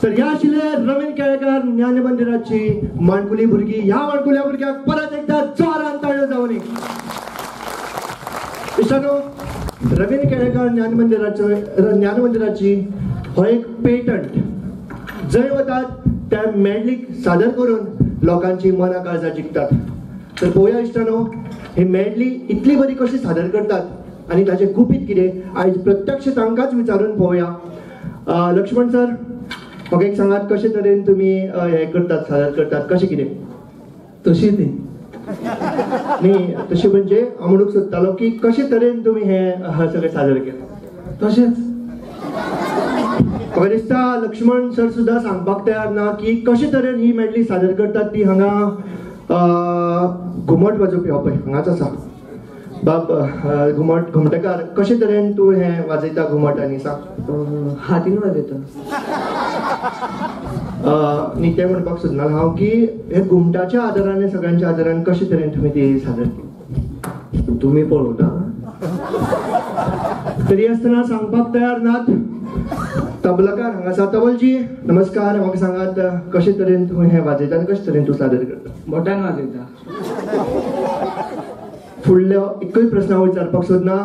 तर ह्या आशिल्ले रवींद्र केळेकार ज्ञान मंदिराची माणकुली भुरगीं. ह्या माणकुल्या भुरग्यांक परत एकदा जोरान ताळयो जावनी. इश्टानो, रवींद्र केळेकार ज्ञान मंदिराची हो एक पेटंट जंय वतात त्या मेडलीक सादर करून लोकांची मनां काळजां जिखतात. तर पळोवया इश्टानो, ही मेडली इतली बरी कशी सादर करतात आनी ताचें गुपीत कितें आयज प्रत्यक्ष तांकांच विचारून पळोवया. लक्ष्मण सर, म्हाका एक सांगात, कशे तरेन तुमी हें करतात, सादर करतात, कशें कितें? तशी ती न्ही, तशें म्हणजे हांव म्हणूंक सोदतालो की कशे तरेन तुमी हें सगळें सादर केलां? तशेंच. म्हाका दिसता लक्ष्मण सर सुद्दां सांगपाक तयार ना की कशे तरेन ही मेडली सादर करतात ती. हांगा घुमट वाजोवपी हो पळय हांगाच आसा बाब घुमट घुमटेकार, कशे तरेन तूं हें वाजयता घुमट आनी सांग? हातीन वाजयता. न्ही, तें म्हणपाक सोदना हांव की हे घुमटाच्या आदारान, सगळ्यांच्या आदारान कशे तरेन तुमी ती सादर केली? तुमी पळोवना तरी आसतना सांगपाक तयार नात. तबलकार हांगा आसा. तबलजी नमस्कार, म्हाका सांगात कशे तरेन तूं हें वाजयता आनी कशे तरेन तूं सादर करता? बोटान वाजयता. फुडलो एकूय प्रस्न हांव विचारपाक सोदना,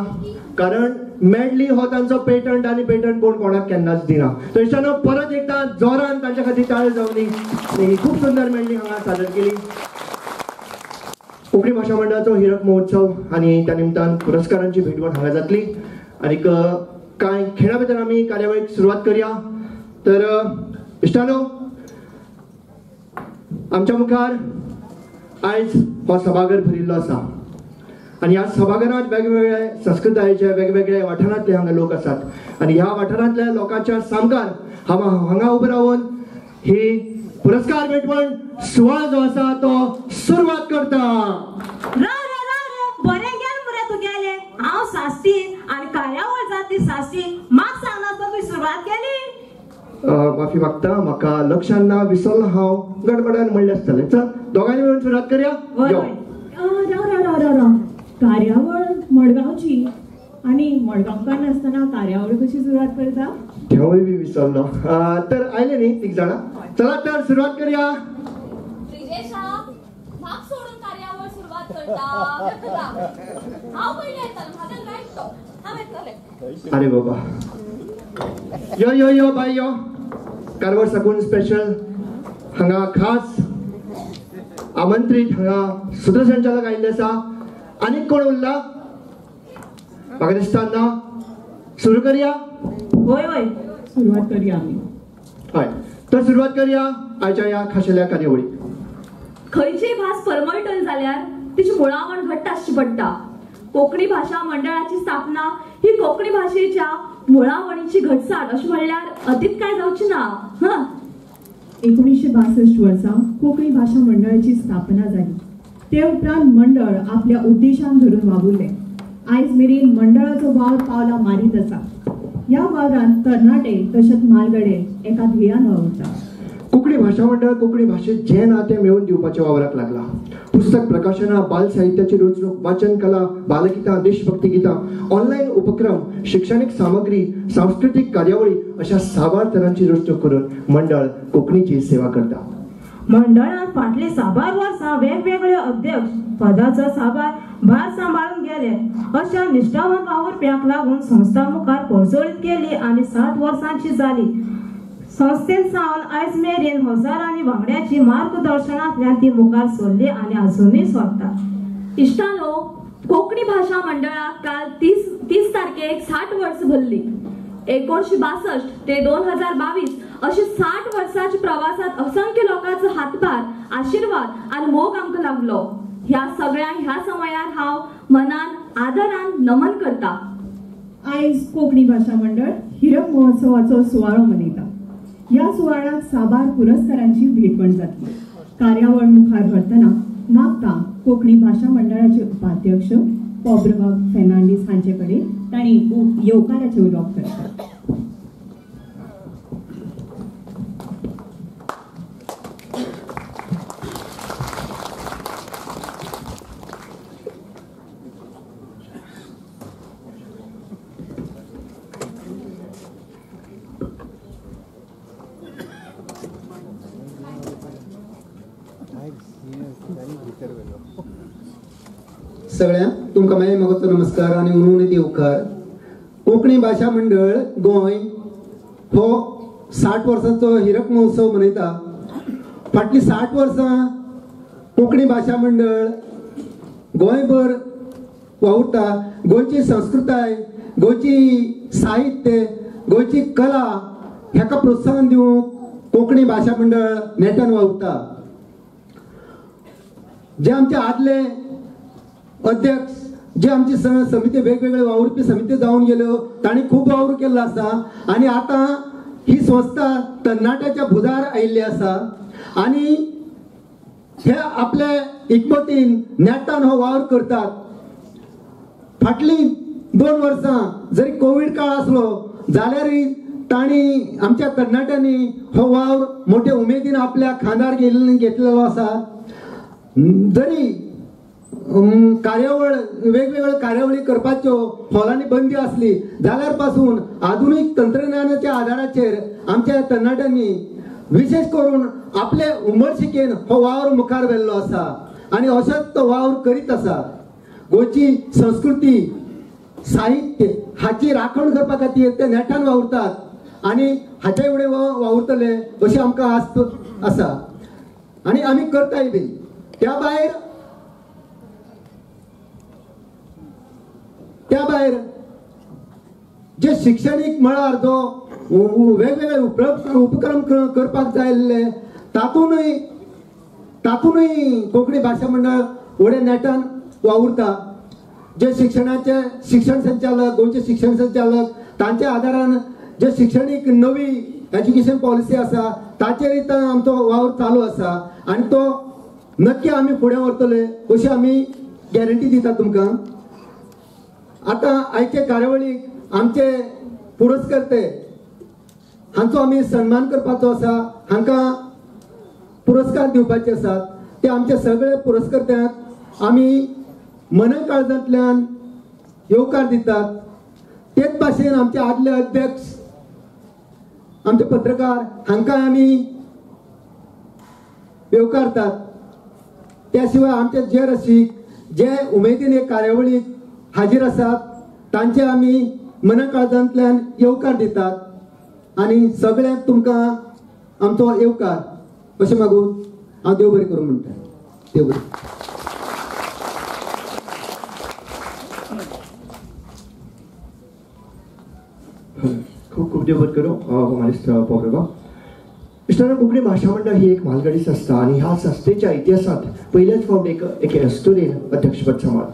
कारण मेडली हो तांचो पेटंट आनी पेटंट कोण कोणाक केन्नाच दिना. तर इश्टानो, परत एकदां जोरान तांच्या खातीर टाळयो जावनी. ही खूब सुंदर मेडली हांगा सादर केली. कोंकणी भाशा मंडळाचो हिरक महोत्सव आनी त्या निमतान पुरस्कारांची भेटवण हांगा जातली आनी कांय खिणा भितर आमी कार्यावळीक सुरवात करया. तर इश्टानो, आमच्या मुखार आयज हो सभाघर भरिल्लो आसा आनी ह्या सभाघरांत वेगवेगळे संस्कृतायेचे वेगवेगळे वाठारांतले हांगा लोक आसात आनी ह्या वाठारांतल्या लोकांच्या सामकार हांव हांगा उबो रावन ही पुरस्कार भेटवण सुवाळो जो आसा तो सुरवात करता. बरें गेल मरे तुगेलें. हांव सासती आनी कार्यावळ जातली सासती, म्हाका सांगना तुमी सुरवात केली. माफी मागता, म्हाका लक्षान ना, विसरलो हांव, गडबडान म्हणलें आसतलें. चल दोगांनी मेळून सुरवात करया. राव राव राव, कार्यावळ मडगांवची आनी मडगांवकार नासतना कार्यावळ कशी सुरवात करता? तेवूय बी विसरलो. तर आयले न्ही तीग जाणां, चला तर सुरवात करया. म्हाका सोडून कार्यावळ सुरवात करता? हांव पयलीं येतालें, म्हाका लायक तो, हांव येतलें. अरे बाबा, यो यो यो बाय यो. कारवार साकून स्पेशल हांगा खास आमंत्रीत हांगा सूत्रसंचालक आयिल्ले आसा. आनीक कोण उरला? म्हाका दिसता ना. सुरू करया. हय हय, सुरवात करया आमी. हय, तर सुरवात करया आयच्या ह्या खाशेल्या कार्यावळीक. खंयचीय भास परमळटली जाल्यार तिची मुळावण घट्ट आसची पडटा. कोंकणी भाशा मंडळाची स्थापना ही कोंकणी भाशेच्या मुळावणीची घटसाण अशें म्हणल्यार अतीत काय जावची ना. 1962 वर्सा कोंकणी भाशा मंडळाची स्थापना जाली. ते उपरांत मंडळ आपल्या उद्देशान धरून वावुरलें. आयज मेरेन मंडळाचो वावर पावलां मारीत आसा. ह्या वावरांत तरणाटे तशेंच म्हालगडे एका ध्येयान वावुरता. कोंकणी भाशा मंडळ कोंकणी भाशेत जें ना तें मेळोवन दिवपाच्या वावराक लागला. पुस्तक प्रकाशनां, बाल साहित्याची रचणूक, वाचन कला, बालगितां, देशभक्ती गितां, ऑनलायन उपक्रम, शिक्षणीक सामग्री, सांस्कृतीक कार्यावळी अशा साबार तरांची रचणूक करून मंडळ कोंकणीची सेवा करता. मंडळान फाटली साबार वर्सां वेगवेगळे अध्यक्ष पदाचो साबार भार सांबाळून गेले. अशा निश्ठावंत वावुरप्यांक लागून संस्था मुखार परजळीत केली आनी 60 वर्सांची जाली. संस्थेन सावन आयज मेरेन हजारांनी वांगड्यांची मार्गदर्शनांतल्यान ती मुखार सरली आनी अजुनूय सरता. इश्टानो, कोंकणी भाशा मंडळाक काल 30 तारखेक 60 वर्स भरली. 1962 ते 2022 अशी 60 वर्साच्या प्रवासात असंख्य लोकांचो हातभार, आशिर्वाद आनी मोग आमकां लागलो. ह्या सगळ्यांक ह्या समयार हांव मनान आदरान नमन करता. आयज कोंकणी भाशा मंडळ हिरक महोत्सवाचो सुवाळो मनयता. ह्या सुवाळ्यात साबार पुरस्कारांची भेटवण जातली. कार्यावळ मुखार व्हरतना मागता कोंकणी भाशा मंडळाचे उपाध्यक्ष पॉब्रबाब फेर्नांडीस हांचे कडेन तांणी येवकाराचें उलोवप करता. सगळ्यांक तुमकां मागीर म्हजो नमस्कार आनी उलोवणी येवकार. कोंकणी भाशा मंडळ गोंय हो 60 वर्सांचो हिरक महोत्सव मनयता. फाटलीं 60 वर्सां कोंकणी भाशा मंडळ गोंयभर वावुरता. गोंयची संस्कृताय, गोंयची साहित्य, गोंयची कला हेका प्रोत्साहन दिवंक कोंकणी भाशा मंडळ नेटान वावुरता. जे आमचे आदले अध्यक्ष, जे आमची समिती वेगवेगळे वावुरपी समिती जावन गेल्यो तांणी खूब वावर केल्लो आसा आनी आतां ही संस्था तरणाट्याच्या भुजार आयिल्ली आसा आनी हे आपले एकमतीन नेटान हो वावर करतात. फाटलीं 2 वर्सां जरी कोवीड काळ आसलो जाल्यारय तांणी आमच्या तरणाट्यांनी हो वावर मोठे उमेदीन आपल्या खांदार घेतलेलो आसा. जरी कार्यावळ वेगवेगळ्यो कार्यावळी करपाच्यो हॉलांनी बंदी आसली जाल्यार पासून आधुनीक तंत्रज्ञानाच्या आधाराचेर आमच्या तरणाट्यांनी विशेष करून आपले उमळशिकेन हो वावर मुखार व्हेल्लो आसा आनी अशेंच तो वावर करीत आसा. गोंयची संस्कृती, साहित्य हाची राखण करपा खातीर ते नेटान वावुरतात आनी हाचे फुडें वावुरतले अशी आमकां आस्त आसा आनी आमी करताय बी. त्या भायर जे शिक्षणीक मळार जो वेगवेगळे उपक्रम करपाक जाय आसले तातूनय कोंकणी भाशा मंडळ व्हडे नेटान वावुरता. जे शिक्षणाचे शिक्षण संचालक, गोंयचे शिक्षण संचालक तांच्या आदारान जे शिक्षणीक नवी एज्युकेशन पॉलिसी आसा ताचेर आमचो वावर चालू आसा आनी तो नक्की आमी फुडें व्हरतले अशी आमी गॅरंटी दिता तुमकां. आतां आयचे कार्यावळीक आमचे पुरस्कर्ते हांचो आमी सन्मान करपाचो आसा, हांकां पुरस्कार दिवपाचे आसात. ते आमचे सगळे पुरस्कर्त्यांक आमी मना काळजांतल्यान येवकार दितात. तेच भाशेन आमचे आदले अध्यक्ष, आमचे पत्रकार हांकां आमी येवकारतात. त्या शिवाय आमचे जे रसीक जे उमेदीन हे कार्यावळीक हाजीर आसात तांचे आमी मना काळजांतल्यान येवकार दितात आनी सगळ्यांक तुमकां आमचो येवकार अशें मागून हांव देव बरें करूं म्हणटा. देव बरें. खूब खूब देव बरें करूं मानेस्त पोगरेबा. इश्टांनो, कोंकणी भाशा मंडळ ही एक म्हालगडी संस्था आनी ह्या संस्थेच्या इतिहासांत पयल्याच फावट एके अस्तुरेन अध्यक्षपद सांबाळ्ळां.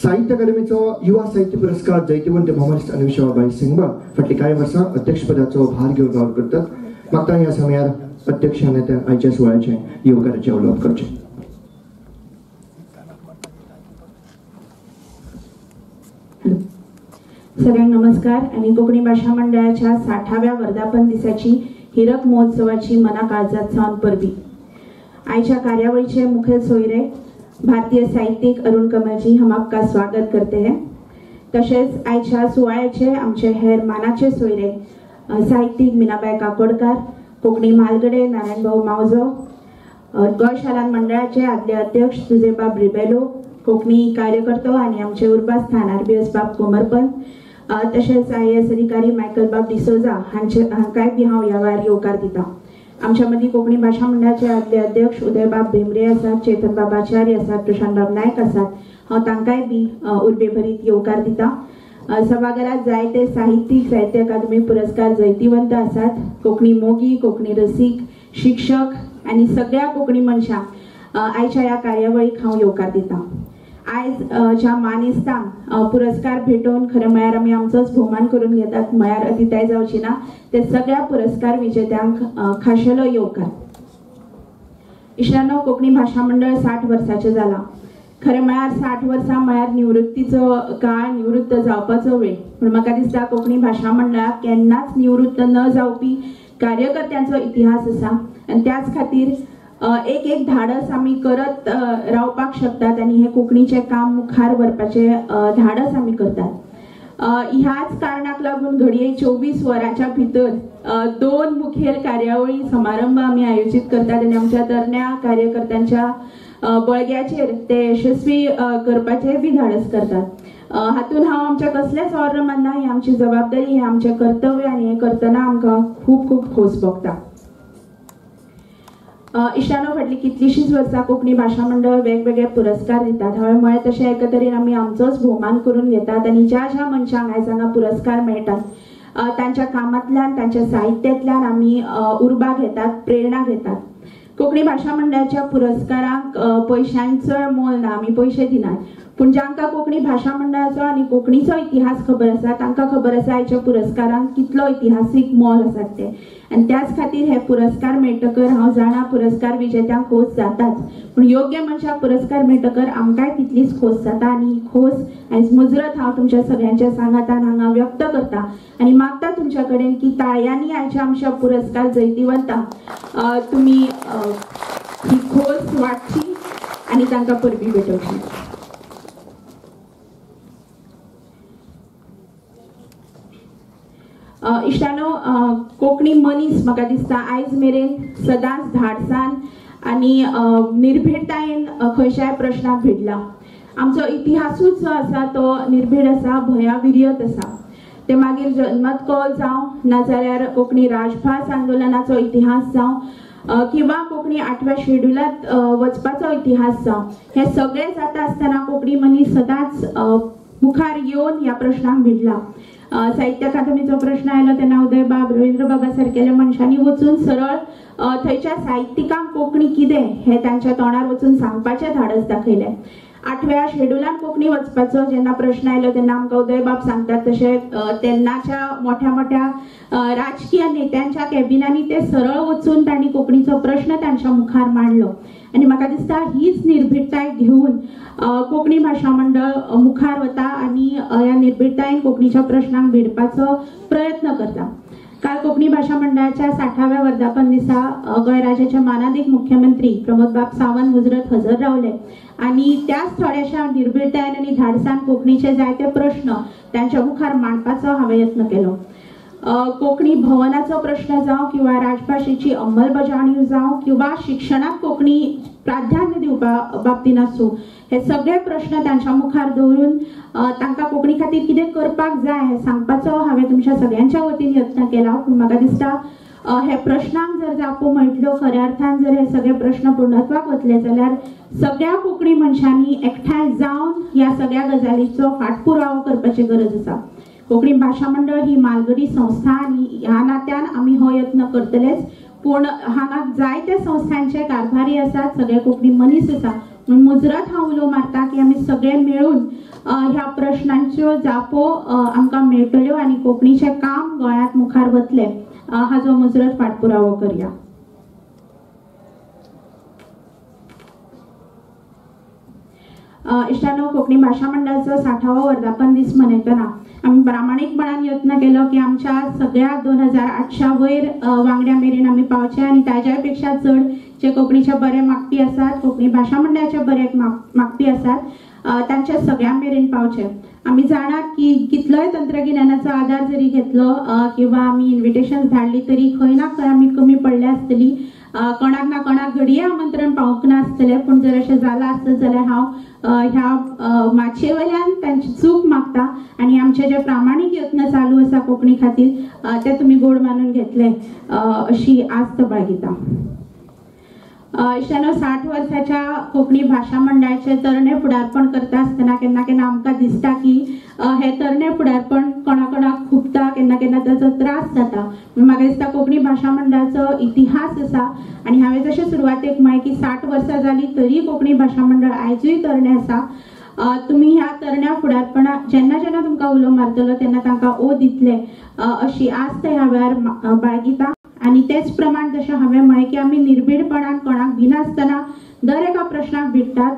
साहित्य अकादमीचो युवा साहित्य पुरस्कार जैतिवंत मोहम्मद अनुषाबाई सिंगबाळ फाटलीं कांय वर्सां अध्यक्षपदाचो भार घेवन वावर करतात. म्हाका ह्या समयार अध्यक्षान त्या आयच्या सुवाळ्याचें येवकाराचें उलोवप करचें. सगळ्यांक नमस्कार आनी कोंकणी भाशा मंडळाच्या 60व्या वर्धापन दिसाची हिरक महोत्सवाची मना काळजात सावन परबी. आयच्या कार्यावळीचे मुखेल सोयरे भारतीय साहित्यिक अरुण कमलजी, हम आपका स्वागत करते हैं. तशेंच आयच्या सुवाळ्याचे आमचे हेर मानाचे सोयरे साहित्यिक मीनाबाई काकोडकार, कोंकणी म्हालगडे नारायणभाऊ मावजो, गोंय शालांत मंडळाचे आदले अध्यक्ष तुजेबाब रिबेलो, कोंकणी कार्यकर्तो आनी आमचे उर्बा स्थान आरबीएस बाब कोमरपंत, तशेंच IAS अधिकारी मायकल बाब डिसोजा हांकांय बी हांव ह्या वेळार येवकार दिता. आमच्या मदीं कोंकणी भाशा मंडळाचे आदले अध्यक्ष उदयबाब भेंब्रे आसात, चेतनबाब आचार्य आसात, प्रशांतबाब नायक आसात. हांव तांकांय बी उर्बेभरीत येवकार दिता. सभाघरात जायते साहित्यीक, साहित्य अकादमी पुरस्कार जैतिवंत आसात. कोंकणी मोगी, कोंकणी रसीक, शिक्षक आनी सगळ्या कोंकणी मनशांक आयच्या ह्या कार्यावळीक हांव येवकार दिता. आयज ज्या मानेस्तांक पुरस्कार भेटोवन खरें म्हळ्यार आमी आमचोच भोवमान करून घेतात म्हळ्यार अतिताय जावची ना, ते सगळ्या पुरस्कार विजेत्यांक खाशेलो येवकार. इश्टांनो, कोंकणी भाशा मंडळ 60 वर्साचें जालां. खरें म्हळ्यार 60 वर्सां म्हळ्यार निवृत्तीचो काळ, निवृत्त जावपाचो वेळ. पूण म्हाका दिसता कोंकणी भाशा मंडळाक केन्नाच निवृत्त न जावपी कार्यकर्त्यांचो इतिहास आसा आनी त्याच खातीर एक एक धाडस आमी करत रावपाक शकतात आनी हें कोंकणीचें काम मुखार व्हरपाचें धाडस आमी करतात. ह्याच कारणाक लागून घडये 24 वरांच्या भितर 2 मुखेल कार्यावळी समारंभ आमी आयोजीत करतात आनी आमच्या तरण्या कार्यकर्त्यांच्या बळग्याचेर ते यशस्वी करपाचें बी धाडस करतात. हातून हांव आमच्या कसलेंच ऑर्र मानना. ही आमची जबाबदारी, हें आमचें कर्तव्य आनी हें करतना आमकां खूब खूब खोस भोगता. इश्टानो, फाटलीं कितलींशींच वर्सां कोंकणी भाशा मंडळ वेगवेगळे पुरस्कार दितात. हांवें म्हळें तशें एका तरेन आमी आमचोच भोवमान करून घेतात आनी ज्या ज्या मनशांक आयज हांगा पुरस्कार मेळटात तांच्या कामांतल्यान, तांच्या साहित्यांतल्यान आमी उर्बा घेतात, प्रेरणा घेतात. कोंकणी भाशा मंडळाच्या पुरस्कारांक पयशांचो मोल ना, आमी पयशे दिनात, पूण जांकां कोंकणी भाशा मंडळाचो आनी कोंकणीचो इतिहास खबर आसा तांकां खबर आसा हाच्या पुरस्कारांक कितलो इतिहासीक मोल आसा ते. आनी त्याच खातीर हे पुरस्कार मेळटकर हांव जाणा पुरस्कार विजेत्यांक खोस जाताच, पूण योग्य मनशाक पुरस्कार मेळटकर आमकांय तितलीच खोस जाता आनी ही खोस आयज मुजरत हांव तुमच्या सगळ्यांच्या सांगातान हांगा व्यक्त करता आनी मागता तुमच्या कडेन की ताळयांनी आयच्या आमच्या पुरस्कार जैतिवंतांक तुमी ही खोस वांटची आनी तांकां परबी भेटोवची. इश्टानो, कोंकणी मनीस म्हाका दिसता आयज मेरेन सदांच धाडसान आनी निर्भीडतायेन खंयच्याय प्रश्नाक भिडला. आमचो इतिहासूच जो आसा तो निर्भीड आसा, भंयाविरयत आसा. ते मागीर जनमत कौल जावं, नाजाल्यार कोंकणी राजभास आंदोलनाचो इतिहास जावं किंवा कोंकणी 8व्या शेड्युलांत वचपाचो इतिहास जावं, हे सगळें जाता आसतना कोंकणी मनीस सदांच मुखार येवन ह्या प्रश्नाक भिडला. साहित्य अकादमीचो प्रश्न आयलो तेन्ना उदयबाब, रवींद्रबाबा सारकेल्या मनशांनी वचून सरळ थंयच्या साहित्यिकांक कोंकणी कितें हें तांच्या तोंडार वचून सांगपाचें धाडस दाखयलें. 8व्या शेड्युलान कोंकणी वचपाचो जेन्ना प्रश्न आयलो तेन्ना आमकां उदयबाब सांगतात तशें तेन्नाच्या मोठ्या मोठ्या राजकीय नेत्यांच्या कॅबिनांनी ते सरळ वचून तांणी कोंकणीचो प्रश्न तांच्या मुखार मांडलो. आनी म्हाका दिसता हीच निर्भीडताय घेवन कोंकणी भाशा मंडळ मुखार वता आनी ह्या निर्भीडतायेन कोंकणीच्या प्रश्नांक भिडपाचो प्रयत्न करता. काल कोंकणी भाशा मंडळाच्या 60व्या वर्धापन दिसा गोंय राज्याचे मानादीक मुख्यमंत्री प्रमोदबाब सावंत मुजरत हजर रावले आनी त्याच थोड्याशा निर्भीडतायेन आनी धाडसान कोंकणीचे जायते प्रश्न तांच्या मुखार मांडपाचो हांवें यत्न केलो. कोंकणी भवनाचो प्रश्न जावं किंवा राजभाशेची अंमलबजावणी जावं किंवा शिक्षणाक कोंकणी प्राधान्य दिवपा बाबतीन आसूं, हे सगळे प्रश्न तांच्या मुखार दवरून तांकां कोंकणी खातीर कितें करपाक जाय हें सांगपाचो हांवें तुमच्या सगळ्यांच्या वतीन यत्न केला. पूण म्हाका दिसता हे प्रश्नांक जर जापो मेळटल्यो, खऱ्या अर्थान जर हे सगळे प्रश्न पूर्णत्वाक वतले जाल्यार सगळ्या कोंकणी मनशांनी एकठांय जावन ह्या सगळ्या गजालीचो फाटपुरावो करपाची गरज आसा. कोंकणी भाशा मंडळ ही मालगडी संस्था आनी ह्या नात्यान आमी हो यत्न करतलेच, पूण हांगा जायते संस्थांचे कारभारी आसात, सगळे कोंकणी मनीस आसा, म्हणून मुजरत हांव उलो मारता की आमी सगळे मेळून ह्या प्रश्नांच्यो जापो आमकां मेळटल्यो आनी कोंकणीचें काम गोंयांत मुखार वतलें हाजो मुजरत फाटपुरावो करया. इश्टानो, कोंकणी भाशा मंडळाचो 60वो वर्धापन दीस मनयतना आमी प्रामाणीकपणान यत्न केलो की आमच्या सगळ्या 2800 वयर वांगड्या मेरेन आमी पावचे आनी ताज्या पेक्षा चड जे कोंकणीचे बरे मागपी आसात, कोंकणी भाशा मंडळाचे बरे मागपी आसात तांच्या सगळ्या मेरेन पावचे. आमी जाणात की कितलोय तंत्रगिन्यानाचो आदार जरी घेतलो किंवा आमी इन्विटेशन्स धाडली तरी खंय ना खंय आमी कमी पडल्या आसतली, कोणाक ना कोणाक घडये आमंत्रण पावूंक नासतलें. पूण जर अशें जालां आसत जाल्यार हांव ह्या माचये वयल्यान तांची चूक मागता आनी आमचे जे प्रामाणीक यत्न चालू आसा कोंकणी खातीर ते तुमी गोड मानून घेतले अशी आस्त बाळगिता. इश्टानो, 60 वर्साच्या कोंकणी भाशा मंडळाचें तरणे फुडारपण करता आसतना केन्ना केन्ना आमकां दिसता की हे तरणे फुडारपण कोणा कोणाक खुपता, केन्ना केन्ना ताचो त्रास जाता. म्हाका दिसता कोंकणी भाशा मंडळाचो इतिहास आसा आनी हांवें जशें सुरवातेक म्हळें की 60 वर्सां जालीं तरी कोंकणी भाशा मंडळ आयजूय तरणें आसा. तुमी ह्या तरण्या फुडारपणाक जेन्ना जेन्ना तुमकां उलो मारतलो तेन्ना तांकां ओ दितले अशी आस्त ह्या वेळार बाळगिता. आनी तेच प्रमाण जशें हांवें म्हळें की आमी निर्भीडपणान कोणाक भिनासतना दर एका प्रश्नाक भिडटात,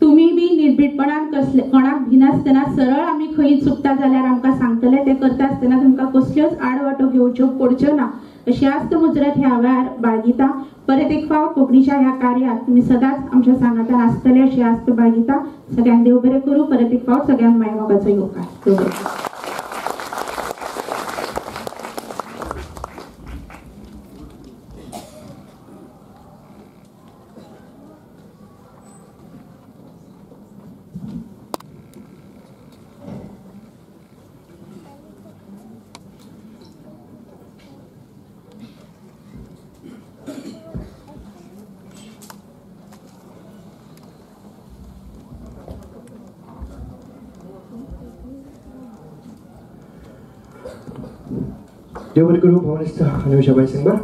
तुमी बी निर्भीडपणान कसले कोणाक भिनासतना सरळ आमी खंय चुकता जाल्यार आमकां सांगतले, ते करता आसतना तुमकां कसल्योच आडवाटो घेवच्यो पडच्यो ना अशी आस्त मुजरत ह्या वेळार बाळगिता. परत एक फावट कोंकणीच्या ह्या कार्यात तुमी सदांच आमच्या सांगातान आसतले अशी आस्त बाळगिता. सगळ्यांक देव बरें करूं. परत एक फावट सगळ्यांक मायमोगाचो येवकार. देव बरें करूं भोवनेस्त अनुषाबाई सिंगबाळ.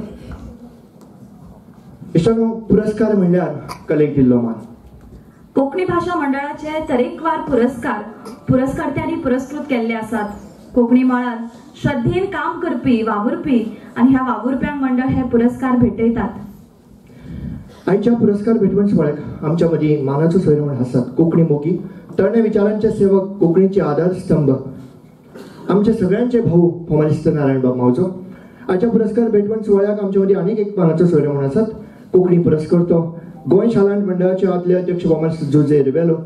इश्टानो, पुरस्कार म्हणल्यार कलेक दिल्लो मान. कोंकणी भाशा मंडळाचे तरेकवार पुरस्कार पुरस्कर्त्यांनी पुरस्कृत केल्ले आसात. कोंकणी मळार श्रद्धेन काम करपी वावुरपी आनी ह्या वावुरप्यांक मंडळ हे पुरस्कार भेटयतात. आयच्या पुरस्कार भेटवण सुवाळ्याक आमच्या मदीं मानाचो सोयरो म्हूण आसात कोंकणी मोगी, तरणे विचारांचे सेवक, कोंकणीचे आधारस्तंभ, आमचे सगळ्यांचे भाऊ भोमानेस्त नारायणबाब मावजो. आयच्या पुरस्कार भेटवण सुवाळ्याक आमच्या मदीं आनीक एक मानाचो सोयरो म्हूण आसात कोंकणी पुरस्कर्तो, गोंय शालांत मंडळाचे आदले अध्यक्ष भोमानेस्त जुझे रिबेलो,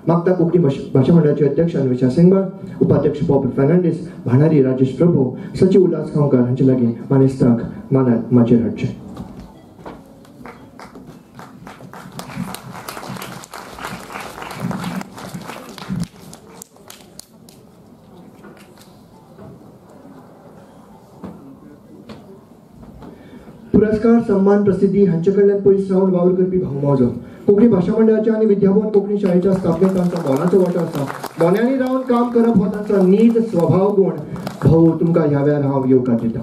मागता कोंकणी भाशा मंडळाचे अध्यक्ष अन्वेषा सिंगबाळ, उपाध्यक्ष बॉब फर्नांडीस, भाणारी राजेश प्रभू, सचिव उल्हास गांवकार हांचे लागीं मानेस्ताक मानान माचयेर हाडचे. पुरस्कार, सन्मान, प्रसिद्धी हांचे कडल्यान पयस रावन वावर करपी भाऊ मावजो कोंकणी भाशा मंडळाच्या आनी विद्याभवन कोंकणी शाळेच्या स्थापनेत तांचो मोलाचो वांटो आसा. मोन्यांनी रावन काम करप हो तांचो नीज स्वभाव गूण. भाऊ, तुमकां ह्या वेळार हांव येवकार दिता.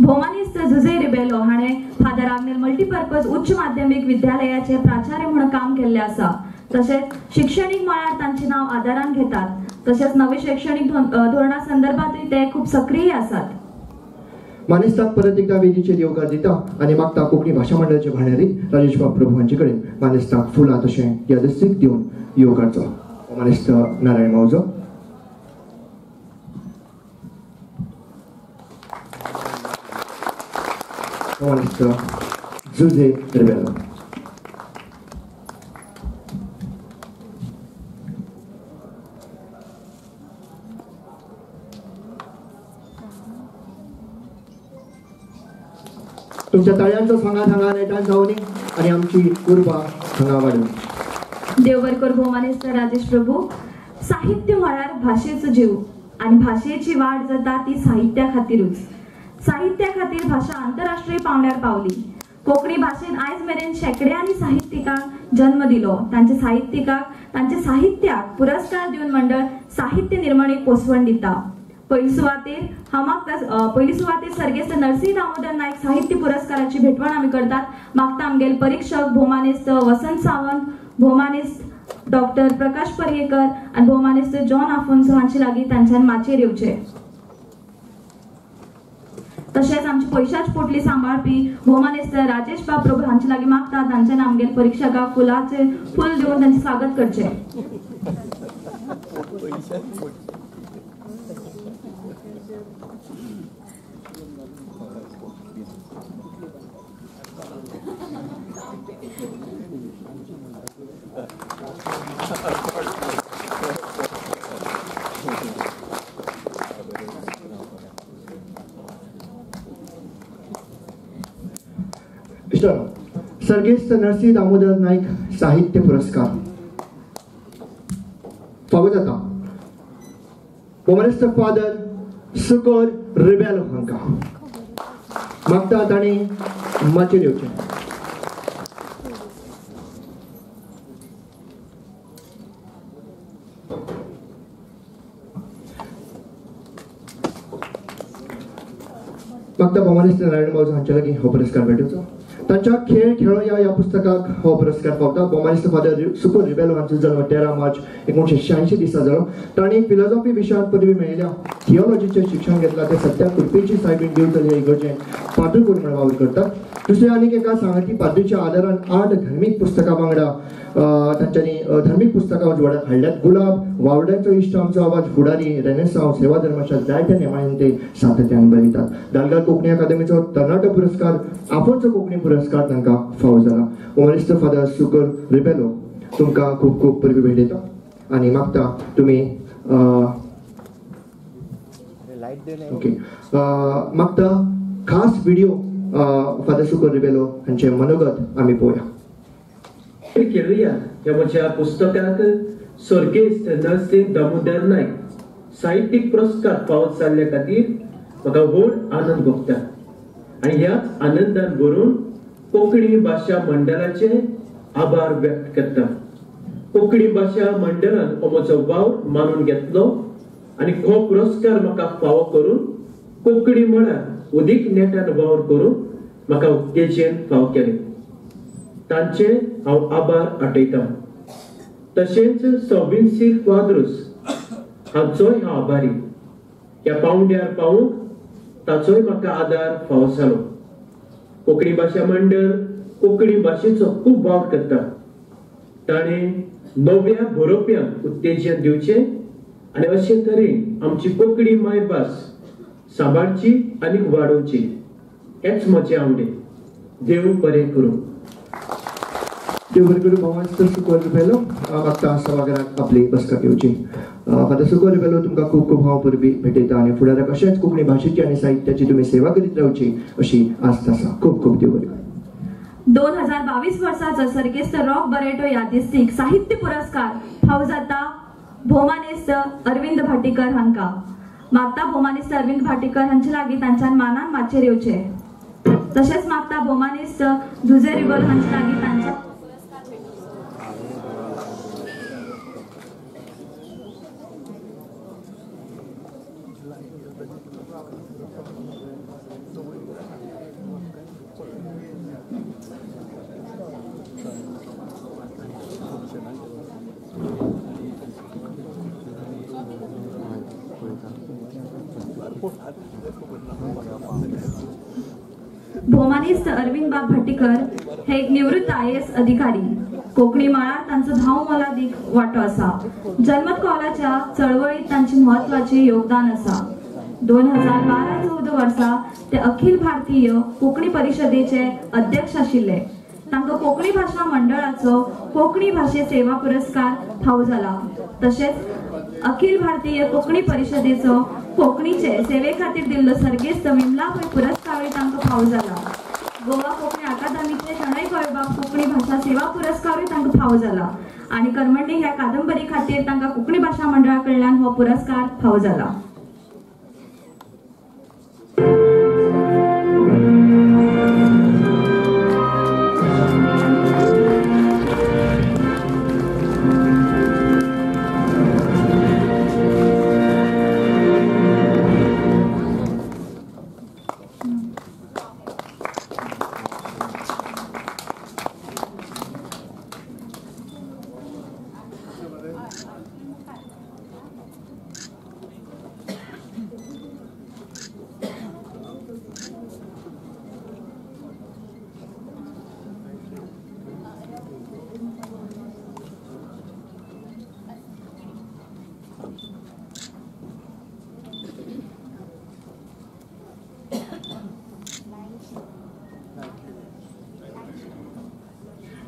भोवमानेस्त जुझे रिबेलो हाणें फादर आग्नेल मल्टीपर्पज उच्च माध्यमीक विद्यालयाचे प्राचार्य म्हणून काम केल्लें आसा. तशेंच शिक्षणीक मळार तांचें नांव आदारान घेतात. तशेंच नवे शैक्षणीक धोरणा संदर्भातूय ते खूब सक्रीय आसात. मानेस्ताक परत एकदा वेदीचेर येवकार दिता आनी मागता कोंकणी भाशा मंडळाचे भांडारी राजेशबाब प्रभू हांचे कडेन मानेस्ताक फुलां तशें यादस्तीक दिवन येवकारचो. मानेस्त नारायण मावजो. मानेस्त जुझे रिबेलो. तुमच्या ताळयांचो सांगा हांगा नेटान जावनी आनी आमची उर्बा हांगा वाडून. देवबरकर भोवमानेस्त राजेश प्रभू, साहित्य म्हळ्यार भाशेचो जीव आनी भाशेची वाड जाता ती साहित्या खातीरूच. साहित्या खातीर भाशा आंतरराष्ट्रीय पावंड्यार पावली. कोंकणी भाशेन आयज मेरेन शेंकड्यांनी साहित्यिकांक जन्म दिलो. तांचे साहित्यिकाक, तांचे साहित्याक पुरस्कार दिवन मंडळ साहित्य निर्मणेक पोसवण दिता. पयली सुवातेर हांव मागता, पयली सुवातेर सर्गेस्त नरसिंह दामोदर नायक साहित्य पुरस्काराची भेटवण आमी करतात. मागता आमगेले परीक्षक भोवमानेस्त वसंत सावंत, भोवमानेस्त डॉक्टर प्रकाश पर्येकर आनी भोवमानेस्त जॉन आफोन्सो हांचे लागीं तांच्यान माचयेर येवचे. तशेंच आमची पयशाच पोटली सांबाळपी भोवमानेस्त राजेश बाब प्रभू हांचे लागीं मागता तांच्यान आमगेले परीक्षकाक फुलाचे फूल दिवन तांचें स्वागत करचें. सर्गेस्त नरसिंह दामोदर नायक साहित्य पुरस्कार फावो जाता भोवमानेस्त फादर सुकोर रिबेलो हांकां. मागता तांणी माचयेर येवचें. मागता भोवमानेस्त नारायण मावजो हांचे लागीं हो पुरस्कार भेटोवचो. तांच्या खेळ खेळोया ह्या पुस्तकाक हो पुरस्कार फावता. भोवमानेस्त फादर सुकोर रिबेलो हांचो जल्म 13 मार्च 1986 दिसा जालो. तांणी फिलॉसॉफी विशयांत पदवी मेळयल्या. थियोलॉजीचें शिक्षण घेतलां. ते सद्या कुर्पेची सायबीण दिवचल हे इगर्जेंत पाद्रीपूर म्हूण वावर करतात. दुसरें आनीक एका सांगाती पाद्रीच्या आदारान 8 धर्मीक पुस्तकां वांगडा तांच्यांनी धर्मीक पुस्तकां उजवाडाक हाडल्यात. गुलाब, वावड्यांचो इश्ट, आमचो आवाज, फुडारी, रेनेसांव, सेवा धर्माच्या जायत्या नेमाळ्यांनी ते सातत्यान बरयतात. दालगांव कोंकणी अकादमीचो तरणाटो पुरस्कार, आफोंसो कोंकणी पुरस्कार तांकां फावो जाला. भोवमानेस्त फादर सुकोर रिबेलो, तुमकां खूब खूब परबीं भेटयता आनी मागता तुमी ओके मागता खास व्हिडिओ फादर सुकोर रिबेलो हांचे मनोगत आमी पळोवया. खेळुया ह्या म्हज्या पुस्तकाक सर्गेस्त नरसिंह दामोदर नायक साहित्यीक पुरस्कार फावो जाल्ल्या खातीर म्हाका व्हड आनंद भोगता आनी ह्याच आनंदान भरून कोंकणी भाशा मंडळाचे आभार व्यक्त करता. कोंकणी भाशा मंडळान हो म्हजो वावर मानून घेतलो आनी हो पुरस्कार म्हाका फावो करून कोंकणी मळार उदीक नेटान वावर करूंक म्हाका उत्तेजन फाव केलें. तांचे हांव आभार आठयतां. तशेंच सविन्सी क्वाद्रुस हांचोय हांव आभारी. ह्या पावंड्यार पावूंक ताचोय म्हाका आदार फावो जालो. कोंकणी भाशा मंडळ कोंकणी भाशेचो खूब वावर करता. ताणें नव्या बरोवप्यांक उत्तेजन दिवचें आनी अशे तरेन आमची कोंकणी मायभास सांबाळची आनी वाडोवची हेच म्हजें आवडे. देव बरें करूं. देव बरें करूं. भोवमानेस्त सुकोर रिबेलो मागता सभाघरात आपली बसका घेवची. फादर सुकोर रिबेलो, तुमकां खूब खूब हांव परबी भेटयता आनी फुडाराक अशेंच कोंकणी भाशेची आनी साहित्याची तुमी सेवा करीत रावची अशी आस्त आसा. खूब खूब देव बरें करूं. 2022 वर्साचो सर्गेस्त रॉक बरेटो यादिस्तीक साहित्य पुरस्कार फावो जाता भोवमानेस्त अरविंद भाटीकर हांकां. मागता भोवमानेस्त अरविंद भाटीकर हांचे लागीं तांच्यान मानान माचयेर येवचें. तशेंच मागता भोवमानेस्त जुझे रिबेलो हांचे लागीं तांच्या भोवमानेस्त अरविंद बाब भाटीकर हे एक निवृत्त IAS अधिकारी. कोंकणी मळार तांचो धांव मोलादीक वांटो आसा. जनमत कौलाच्या चळवळीत तांचे म्हत्वाचें योगदान आसा. 2012-14 वर्सा ते अखिल भारतीय कोंकणी परिशदेचे अध्यक्ष आशिल्ले. तांकां कोंकणी भाशा मंडळाचो कोंकणी भाशे सेवा पुरस्कार फावो जाला. तशेंच अखिल भारतीय कोंकणी परिशदेचो कोंकणीचे सेवे खातीर दिल्लो सर्गेस्त विमला पै पुरस्कारूय तांकां फावो जाला. गोवा कोंकणी अकादमीचे शणै गोंयबाब कोंकणी भाशा सेवा पुरस्कारूय तांकां फावो जाला आनी करमंडी ह्या कादंबरी खातीर तांकां कोंकणी भाशा मंडळा कडल्यान हो पुरस्कार फावो जाला.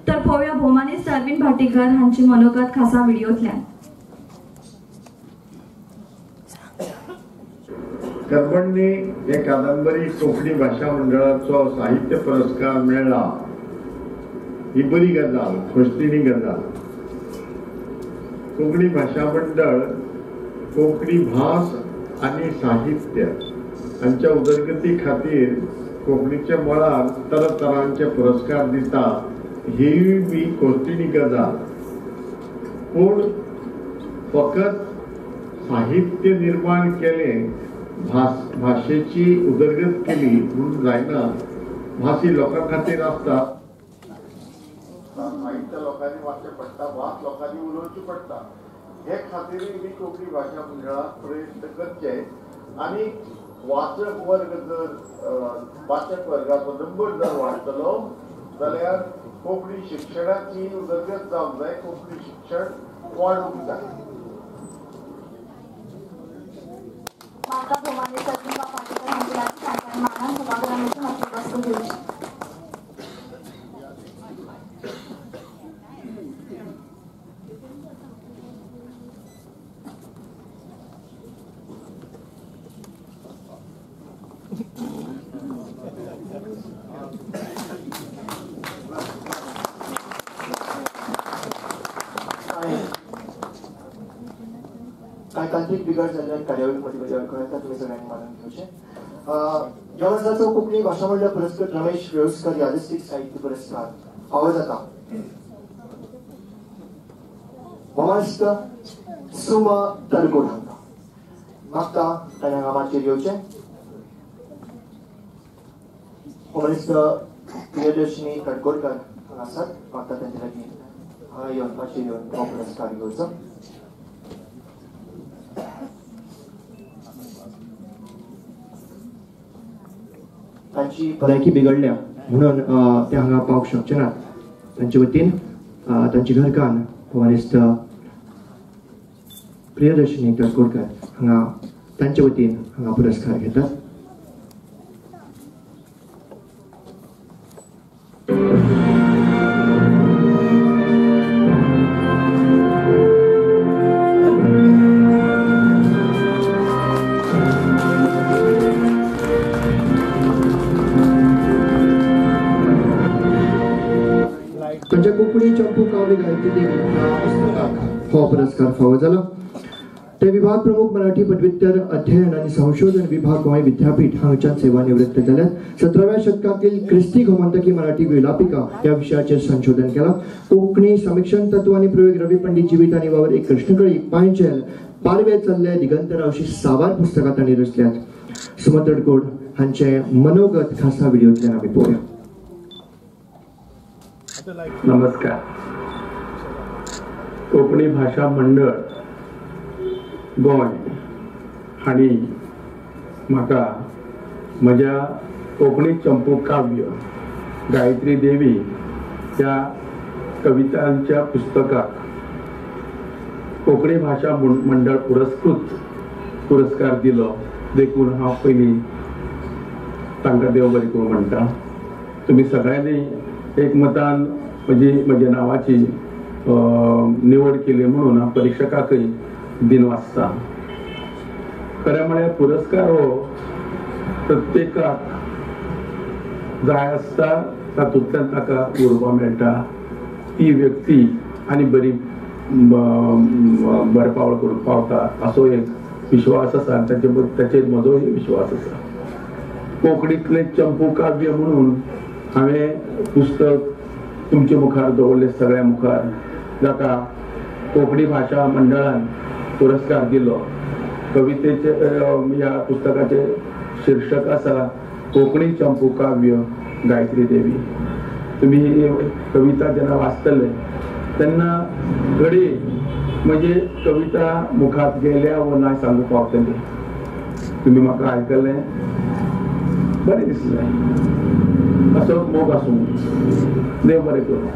तर पळोवया भोवमानेस्त अरविंद भाटीकर हांची मनोगत खासा व्हिडिओतल्यान. करमंडी हे कादंबरी कोंकणी भाशा मंडळाचो साहित्य पुरस्कार मेळ्ळा ही बरी गजाल, खोशदिणी गजाल. कोंकणी भाशा मंडळ कोंकणी भास आनी साहित्य हांच्या उदरगती खातीर कोंकणीच्या मळार तरातरांचे पुरस्कार दिता ही बी खोशदिणी गजाल. पूण फकत साहित्य निर्माण केलें, भाशेची उदरगत केली म्हणून जायना. भास ही लोकां खातीर आसता. साहित्य लोकांनी वाचचें पडटा, भास लोकांनी उलोवची पडटा. हे खातीरूय बी कोंकणी भाशा मंडळान प्रयत्न करचे आनी वाचक वर्ग जर वाचक वर्गाचो नंबर जर वाडटलो जाल्यार कोंकणी शिक्षणाची उदरगत जावंक जाय, कोंकणी शिक्षण वाडूंक जाय. काय तांत्रिक बिघाड जाल्ल्यान कार्यावळी मदीं म्हज्या आडखळ तुमी सगळ्यांनी मानून घेवचें. ह्या वर्साचो कोंकणी भाशा मंडळ पुरस्कृत रमेश वेळुस्कर यादस्तीक साहित्य पुरस्कार फावो जाता भोवमानेस्त सुमा तरगोड हांकां. मागता ताणें हांगा माचयेर येवचें. कॉमरेड प्रियदर्शिनी तडकोडकर हांगा आसात. म्हाका तांचे लागीं हांगा येवन मातशें येवन हो पुरस्कार घेवचो. तांची भलायकी बिगडल्या म्हणून ते हांगा पावंक शकचे नात. तांचे वतीन तांची घरकान्न भवानेस्त प्रियदर्शिनी तडकोडकर हांगा तांचे वतीन हांगा पुरस्कार घेतात. तांच्या कोंकणी चंपू काव्य गायत्री देवी ह्या पुस्तकाक हो पुरस्कार फावो जाला. ते विभाग प्रमुख मराठी पदव्युत्तर अध्ययन आणि संशोधन विभाग गोंय विद्यापीठ हांगच्यान सेवानिवृत्त जाल्यात. 17व्या शतकातील क्रिस्ती गोमंतकी मराठी विलापिका ह्या विशयाचेर संशोधन केलां. कोंकणी समीक्षण तत्व आनी प्रयोग रवी पंडित जिवीत आनी वावर एक कृष्णकळी पांयजेल पारवे चल्ले दिगंतरा अशी साबार पुस्तकां तांणी रचल्यात. सुमत तडकोड हांचे मनोगत खासा व्हिडियोंतल्यान आमी पळोवया. नमस्कार. कोंकणी भाशा मंडळ गोंय हांणी म्हाका म्हज्या कोंकणी चंपू काव्य गायत्री देवी ह्या कवितांच्या पुस्तकाक कोंकणी भाशा मंडळ पुरस्कृत पुरस्कार दिलो देखून हांव पयलीं तांकां देव बरें करूं म्हणटा. तुमी सगळ्यांनी एकमतान म्हजी म्हज्या नांवाची निवड केली म्हणून हांव परिक्षकाकय दिन वाचता. खरें म्हळ्यार पुरस्कार हो प्रत्येकाक जाय आसता, तातूंतल्यान ताका उर्बा मेळटा, ती व्यक्ती आनी बरी बरपावळ करूंक पावता असो एक विश्वास आसा आनी ताचेर म्हजोय विश्वास आसा. कोंकणींतलें चंपू काव्य म्हणून हांवें पुस्तक तुमचे मुखार दवरलें सगळ्या मुखार, जाका कोंकणी भाशा मंडळान पुरस्कार दिलो. कवितेचे ह्या पुस्तकाचे शीर्षक आसा कोंकणी चंपू काव्य गायत्री देवी. तुमी ही कविता जेन्ना वाचतले तेन्ना घडये म्हणजे कविता मुखार गेल्या वो ना सांगूंक पावतली. तुमी म्हाका आयकलें बरें दिसलें. असोच मोग आसूं, देव बरें करूं.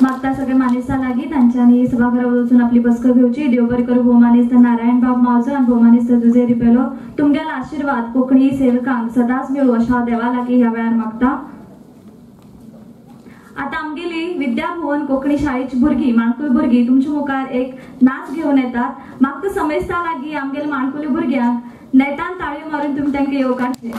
मागता सगळे मानेस्ता लागीं तांच्यांनी सभाघरात वचून आपली बसका घेवची. देव बरें करूं भोवमानेस्त नारायण बाब मावजो आनी भोवमानेस्त जुझे रिबेलो. तुमगेलो आशिर्वाद कोंकणी सेवकांक सदांच मेळूं अशें हांव देवा लागीं ह्या वेळार मागता. आतां आमगेली विद्याभुवन कोंकणी शाळेची भुरगीं माणकुली भुरगीं तुमच्या मुखार एक नाच घेवन येतात. मागता समेस्ता लागीं आमगेले माणकुली भुरग्यांक नेटान ताळयो मारून तुमी तांकां येवकारचें.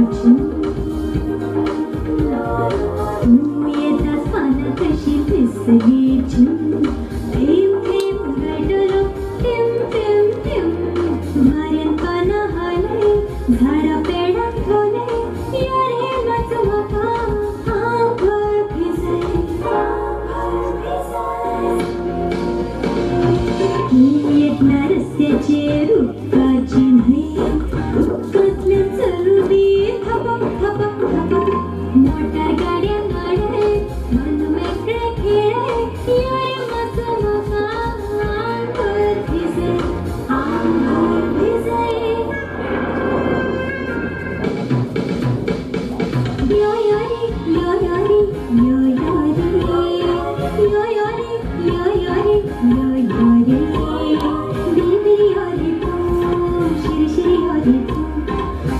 तूं येता पानां कशी दिसली थेंब थेंब गळटलो टिम टिम टिम वाऱ्यान पानां हालय झाडां पेडां धोलय यो रे मातसो म्हाका आंगभर भिजय आंगभर भिजय. तूं येतना रस्त्याचेर उदकाची न्हंय उदकांतल्यान चलूं दी थपक थपक थपक मोटार गाड्या गाडय मन मेकळें खेळय यो रे मातसो म्हाका आंगभर भिजय आंगभर भिजय. यो यो रे यो यो रे यो यो रे यो यो रे यो यो रे यो यो रे बिरी बिरी यो रे तू शिरी शिरी यो रे तू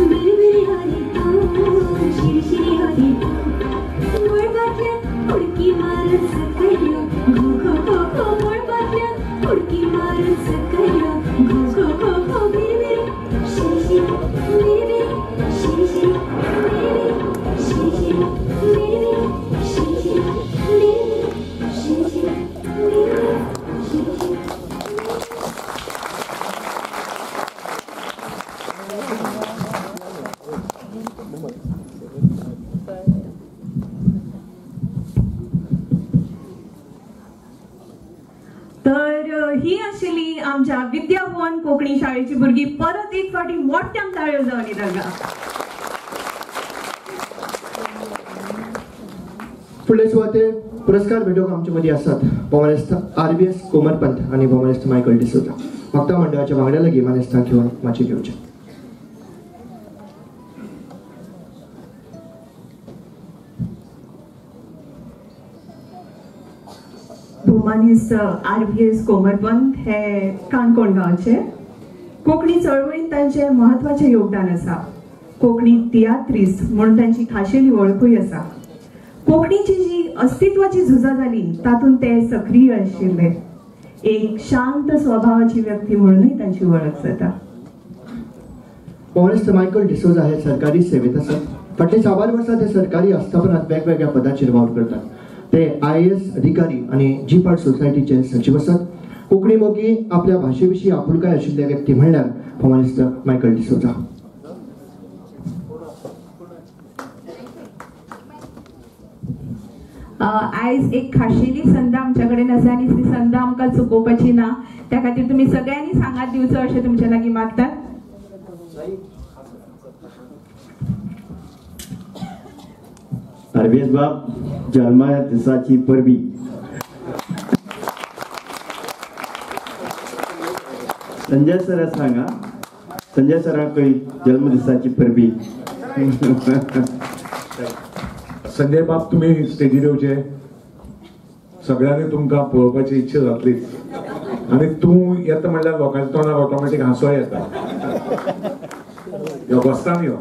बिरी बिरी यो रे तू शिरी शिरी यो रे तू मळबांतल्यान उडकी मारून सकयल यो घो घो घो घो मळबांतल्यान उडकी मारून सकयल यो घो घो घो घो बिरी बिरी शिरी शिरी बिरी बिरी शिरी शिरी बिरी बिरी शिरी शिरी बिरी बिरी शिरी शिरी बिरी बिरी शिरी शिरी बिरी बिरी शिरी शिरी. तर ही आशिल्ली आमच्या विद्याभुवन कोंकणी शाळेची भुरगीं परत एक फावटी मोठ्यान ताळयो जावनी तांकां. फुडले सुवातेर पुरस्कार भेटोवंक आमचे मदीं आसात भोवमानेस्त RBS Komarpant आनी भोवमानेस्त मायकल डिसोजा. वक्ता मंडळाच्या वांगड्या लागीं मानेस्तांक घेवन माची घेवचें. भोवमानेस्त RBS Komarpant हे काणकोण गांवचे. कोंकणी चळवळींत तांचें म्हत्वाचें योगदान आसा. कोंकणी तियात्रिस्त म्हणून तांची खाशेली वळखूय आसा. कोंकणीची जी अस्तित्वाची झुजां जाली तातूंत ते सक्रीय आशिल्ले. एक शांत स्वभावाची व्यक्ती म्हणूनय तांची वळख जाता. भोवमानेस्त मायकल डिसोजा हे सरकारी सेवेंत आसात. फाटल्या साबार वर्सां ते सरकारी आस्थापनांत वेगवेगळ्या पदाचेर वावर करतात. ते IAS अधिकारी आनी जी पार्ट सोसायटीचे सचीव आसात. कोंकणी मोगी आपल्या भाशे विशीं आपुलकाय आशिल्ले व्यक्ती म्हणल्यार भोवमानेस्त मायकल डिसोजा. आयज एक खाशेली संद आमच्या कडेन आसा आनी ती संद आमकां चुकोवपाची ना. त्या खातीर तुमी सगळ्यांनी सांगात दिवचो अशें तुमच्या लागीं मागतात. RBS बाब जन्मा दिसाची परबी. संजय सरा सांगा, संजय सराकय जन्मदिसाची परबी. संजय बाब तुमी स्टेजीर येवचे, सगळ्यांनी तुमकां पळोवपाची इच्छा जातलीच आनी तूं येता म्हणल्यार लोकांच्या तोंडार ऑटोमॅटीक हांसो येता. यो बसतान यो.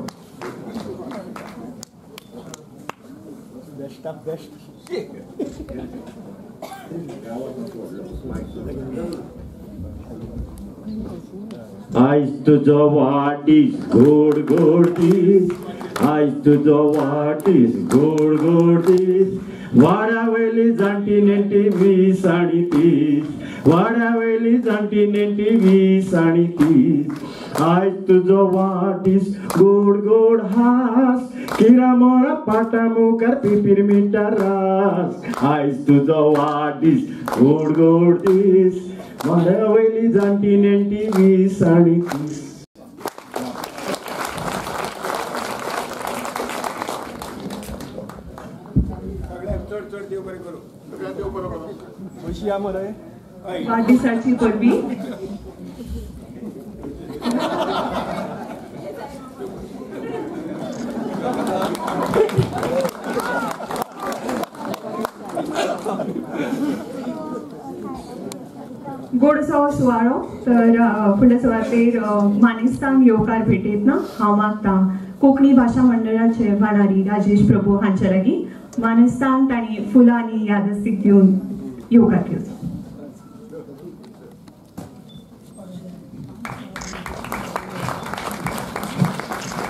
आयज तुजो वाडदीस गोड गोड दीस, आयज तुजो वाडदीस गोड गोड दीस. वाड्या वयली जाणटी नेणटी 20 आनी 30, वाड्या वयली जाणटी नेणटी 20 आनी 30. आयज तुजो वाडदीस गोड गोड हास, किरा मोरा पाटा मुखार पिपीर मिठा रास. आयज तुजो वाडदीस गोड गोड दीस, वाड्या वयली जाणटी नेणटी 20 आनी 30. वाडदिसाची परबी. गोडसो सुवाळो. तर फुडल्या सुवातेर मानेस्तांक येवकार भेटयतना हांव मागता कोंकणी भाशा मंडळाचे भांडारी राजेश प्रभू हांच्या लागीं मानेस्तांक तांणी फुलां आनी यादस्तीक दिवन येवकार घेवचो.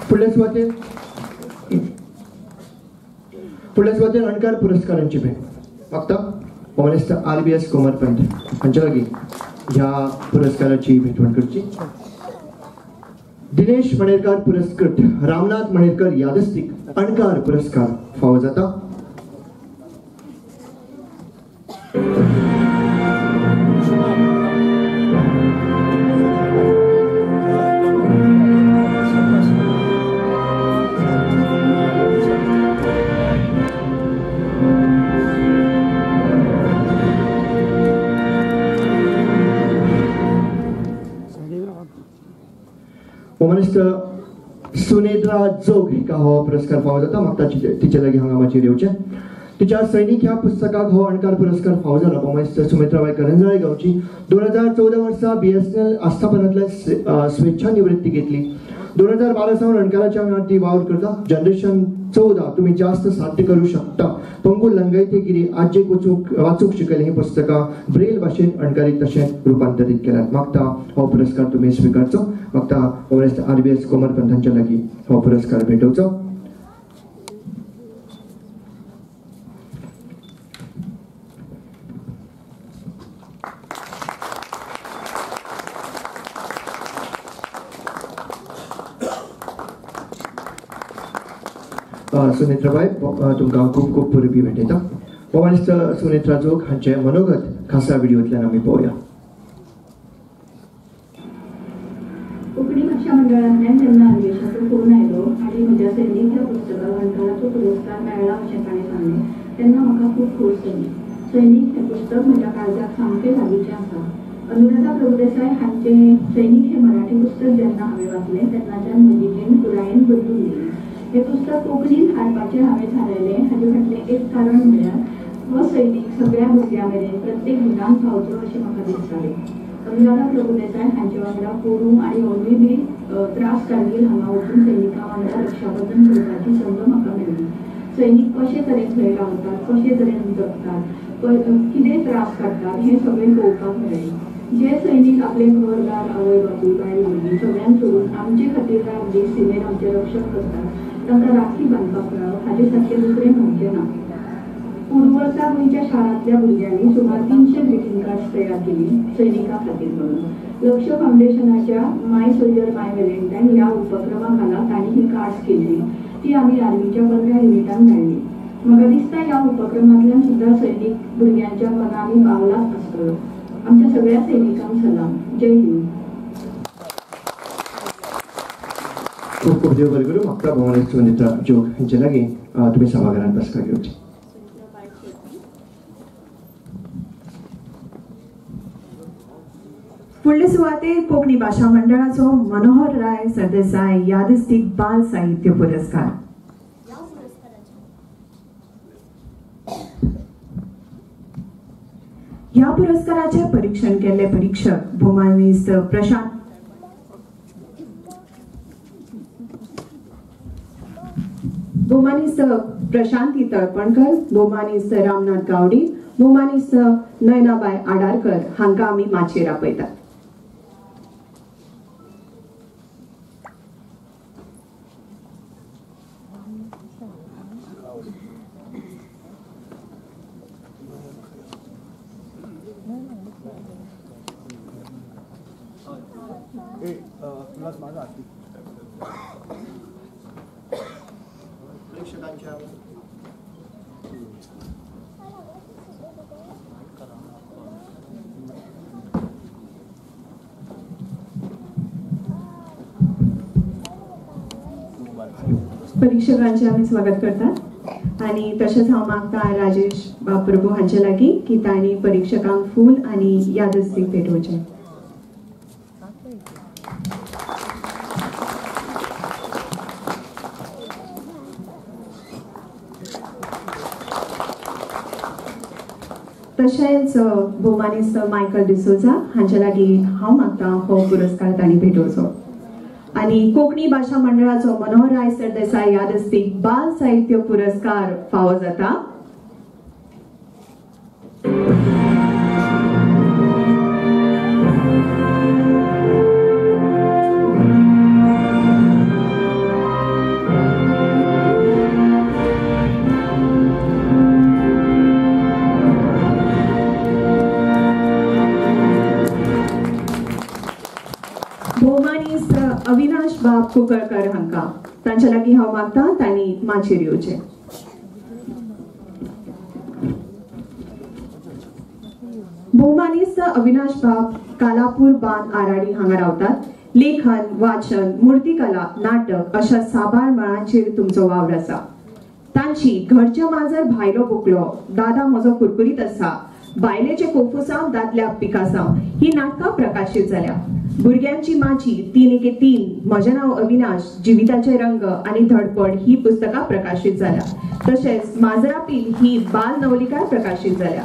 फुडल्या सुवातेर फुडल्या सुवातेर अणकार पुरस्कारांची भेट मागता मानेस्त RBS Komarpant हांच्या लागीं ह्या पुरस्काराची भेटवण करची. दिनेश मणेरकर पुरस्कृत रामनाथ मणेरकर यादस्तीक अणकार पुरस्कार फावो जाता. सुनेत्रा जोग हिका हो पुरस्कार फावो जाता. म्हाका तिचे लागीं हांगा माचयेर येवचें. तिच्या सैनिक ह्या पुस्तकाक हो अणकार पुरस्कार फावो जालो. मानेस्त सुमित्राबाई करंजाळे गांवची 2014 वर्सा BSNL आस्थापनांतल्यान स्वेच्छा निवृत्ती घेतली. 2012 सावन अणकाराच्या वेळार ती वावर करता. जनरेशन 14 तुम्ही जास्त साध्य करू शकता. पंगू लंगयते गिरी आज्जेक वाचूंक शिकयलें ही पुस्तकां ब्रेल भाशेन अणकारीत तशें रुपांतरीत केल्यात. मागता हो पुरस्कार तुमी स्विकारचो. मागता मानेस्त RBS Komarpant हांच्या लागीं हो पुरस्कार भेटोवचो. सुनेत्राबाई तुमकां खूब खूब परबी भेटयता. मानेस्त सुनेत्रा जोग हांचें मनोगत खासा व्हिडियोंतल्यान आमी पळोवया. कोंकणी भाशा मंडळांतल्यान जेन्ना अन्वेशाचो फोन आयलो आनी म्हज्या सैनीक ह्या पुस्तकाक अणकाराचो पुरस्कार मेळ्ळा अशें ताणें सांगलें तेन्ना म्हाका खूब खोस जाली. सैनीक हें पुस्तक म्हज्या काळजाक सामकें लागींचें आसा. अनुराधा प्रभुदेसाय हांचें सैनीक हें मराठी पुस्तक जेन्ना हांवें वाचलें तेन्नाच्यान म्हजी जीण पुरायेन बदलून गेली. हें पुस्तक कोंकणीन हाडपाचें हांवें थारायलें हाजे फाटलें एक कारण म्हळ्यार हो सैनीक सगळ्या भुरग्यां मेरेन प्रत्येक घरांत पावचो अशें म्हाका दिसतालें. अनुराधा प्रभुदेसाय हांचे वांगडा पोरूं आनी अंदूय बी त्रास कारगील हांगा वचून सैनिकां वांगडा रक्षाबंधन करपाची संद म्हाका मेळ्ळी. सैनीक कशे तरेन थंय रावतात, कशे तरेन जगतात, कितें त्रास काडटात हें सगळें पळोवपाक मेळ्ळें. जे सैनीक आपले घरदार, आवय बापूय, बायल भुरगीं सगळ्यांक सोडून आमचे खातीर रात दीस सिमेर आमचें रक्षण करतात तांकां राखी बांदपाक मेळप हाजे सारकें दुसरें म्हणचें ना. पोरूं वर्सा गोंयच्या शारांतल्या भुरग्यांनी सुमार 300 ग्रिटींग कार्ड्स तयार केली सैनिकां खातीर म्हणून. लक्ष फावंडेशनाच्या माय सोल्जर माय व्हॅलेंटायन ह्या उपक्रमा खाला तांणी ही कार्ड्स केल्ली. ती आमी आर्मीच्या 15 युनिटांक धाडली. म्हाका दिसता ह्या उपक्रमांतल्यान सुद्दां सैनीक भुरग्यांच्या मनांनी पावलाच आसतलो. आमच्या सगळ्या सैनिकांक सलाम. जय हिंद. खूब खूब देव बरें करूं. म्हाका भोवमानेस्त सुनेत्रा जोग हांचे लागीं तुमी सभाघरांत बसका घेवची. फुडले सुवातेर कोंकणी भाशा मंडळाचो मनोहर राय सरदेसाय यादस्तीक बाल साहित्य पुरस्कार. ह्या पुरस्काराचें परीक्षण केल्ले परीक्षक भोवमानेस्त प्रशांत भोवमानेस्त प्रशांती तळपणकर, भोवमानेस्त रामनाथ गावडी, भोवमानेस्त नयनाबाय आडारकर हांकां आमी माचयेर आपयतात. परीक्षकांचे आमी स्वागत करतात आनी तशेंच हांव मागता राजेश बाप्रभू हांचे लागीं की तांणी परीक्षकांक फूल आनी यादस्तीक भेटोवचें. तशेंच भोवमानेस्त मायकल डिसोजा हांचे लागीं हांव मागता हो पुरस्कार तांणी भेटोवचो. आनी कोंकणी भाशा मंडळाचो मनोहर राय सरदेसाय यादस्तीक बाल साहित्य पुरस्कार फावो जाता. भोवमानेस्त अविनाश बाब कुंकळकर हांकां. तांच्या लागीं हांव मागता तांणी माचयेर येवचें. भोवमानेस्त अविनाश बाब कालापूर बांद आराडी हांगा रावतात. लेखन, वाचन, मूर्तिकला, नाटक अशा साबार मळांचेर तुमचो वावर आसा. तांची घरच्या माजर भायलो बुकलो, दादा म्हजो कुरकुरीत आसा, बायलेचे कोफुसांव दादल्या पिकासांव ही नाटकां प्रकाशीत जाल्या. भुरग्यांची माची, 3 एके 3, म्हजें नांव अविनाश, जिविताचे रंग आनी धडपड ही पुस्तकां प्रकाशीत जाल्या. तशेंच माजरापील ही बाल नवलिका प्रकाशीत जाल्या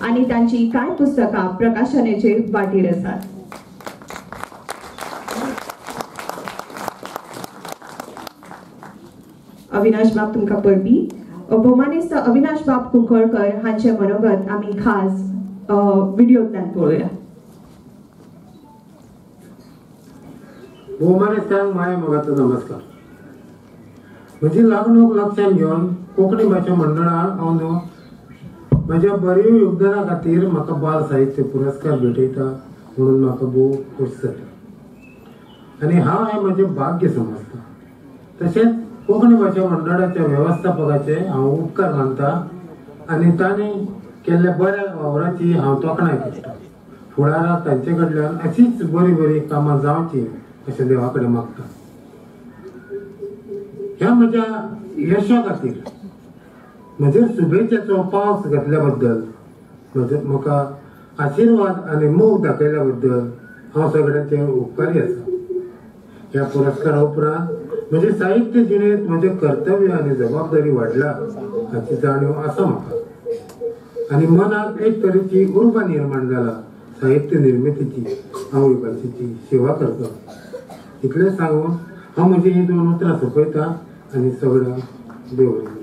आनी तांची कांय पुस्तकां प्रकाशनाचे वाटेर आसात. अविनाश बाब तुमकां परबी. भोवमानेस्त अविनाश बाब कुंकळकर हांचे मनोगत आमी खास व्हिडियोंतल्यान पळोवया. भोवमानेस्तांक माया मोगाचो नमस्कार. म्हजी लागणूक लक्षांत घेवन कोंकणी भाशा मंडळान अंदू म्हज्या बऱ्या योगदाना खातीर म्हाका बाल साहित्य पुरस्कार भेटयता म्हणून म्हाका भोव खोस जाता आनी हांव हें म्हजें भाग्य समजता. तशेंच कोंकणी भाशा मंडळाच्या वेवस्थापकाचे हांव उपकार मानता आनी तांणी केल्ल्या बऱ्या वावराची हांव तोखणाय करता. फुडाराक तांचे कडल्यान अशीच बरी बरी कामां जावची अशें देवा कडेन मागता. ह्या म्हज्या यशा खातीर म्हजेर शुभेच्छाचो पावस घातल्या बद्दल, म्हाका आशिर्वाद आनी मोग दाखयल्या बद्दल हांव सगळ्यांचे उपकारी आसा. ह्या पुरस्कारा उपरांत म्हजे साहित्य जिणेंत म्हजें कर्तव्य आनी जबाबदारी वाडला हाची जाणीव आसा म्हाका आनी मनाक एक तरेची उर्बा निर्माण जाला साहित्य निर्मितीची आवय भाशेची सेवा करता. इतलें सांगून हांव म्हजी ही 2 उतरां सोंपयता आनी सगळ्यांक देव बरें.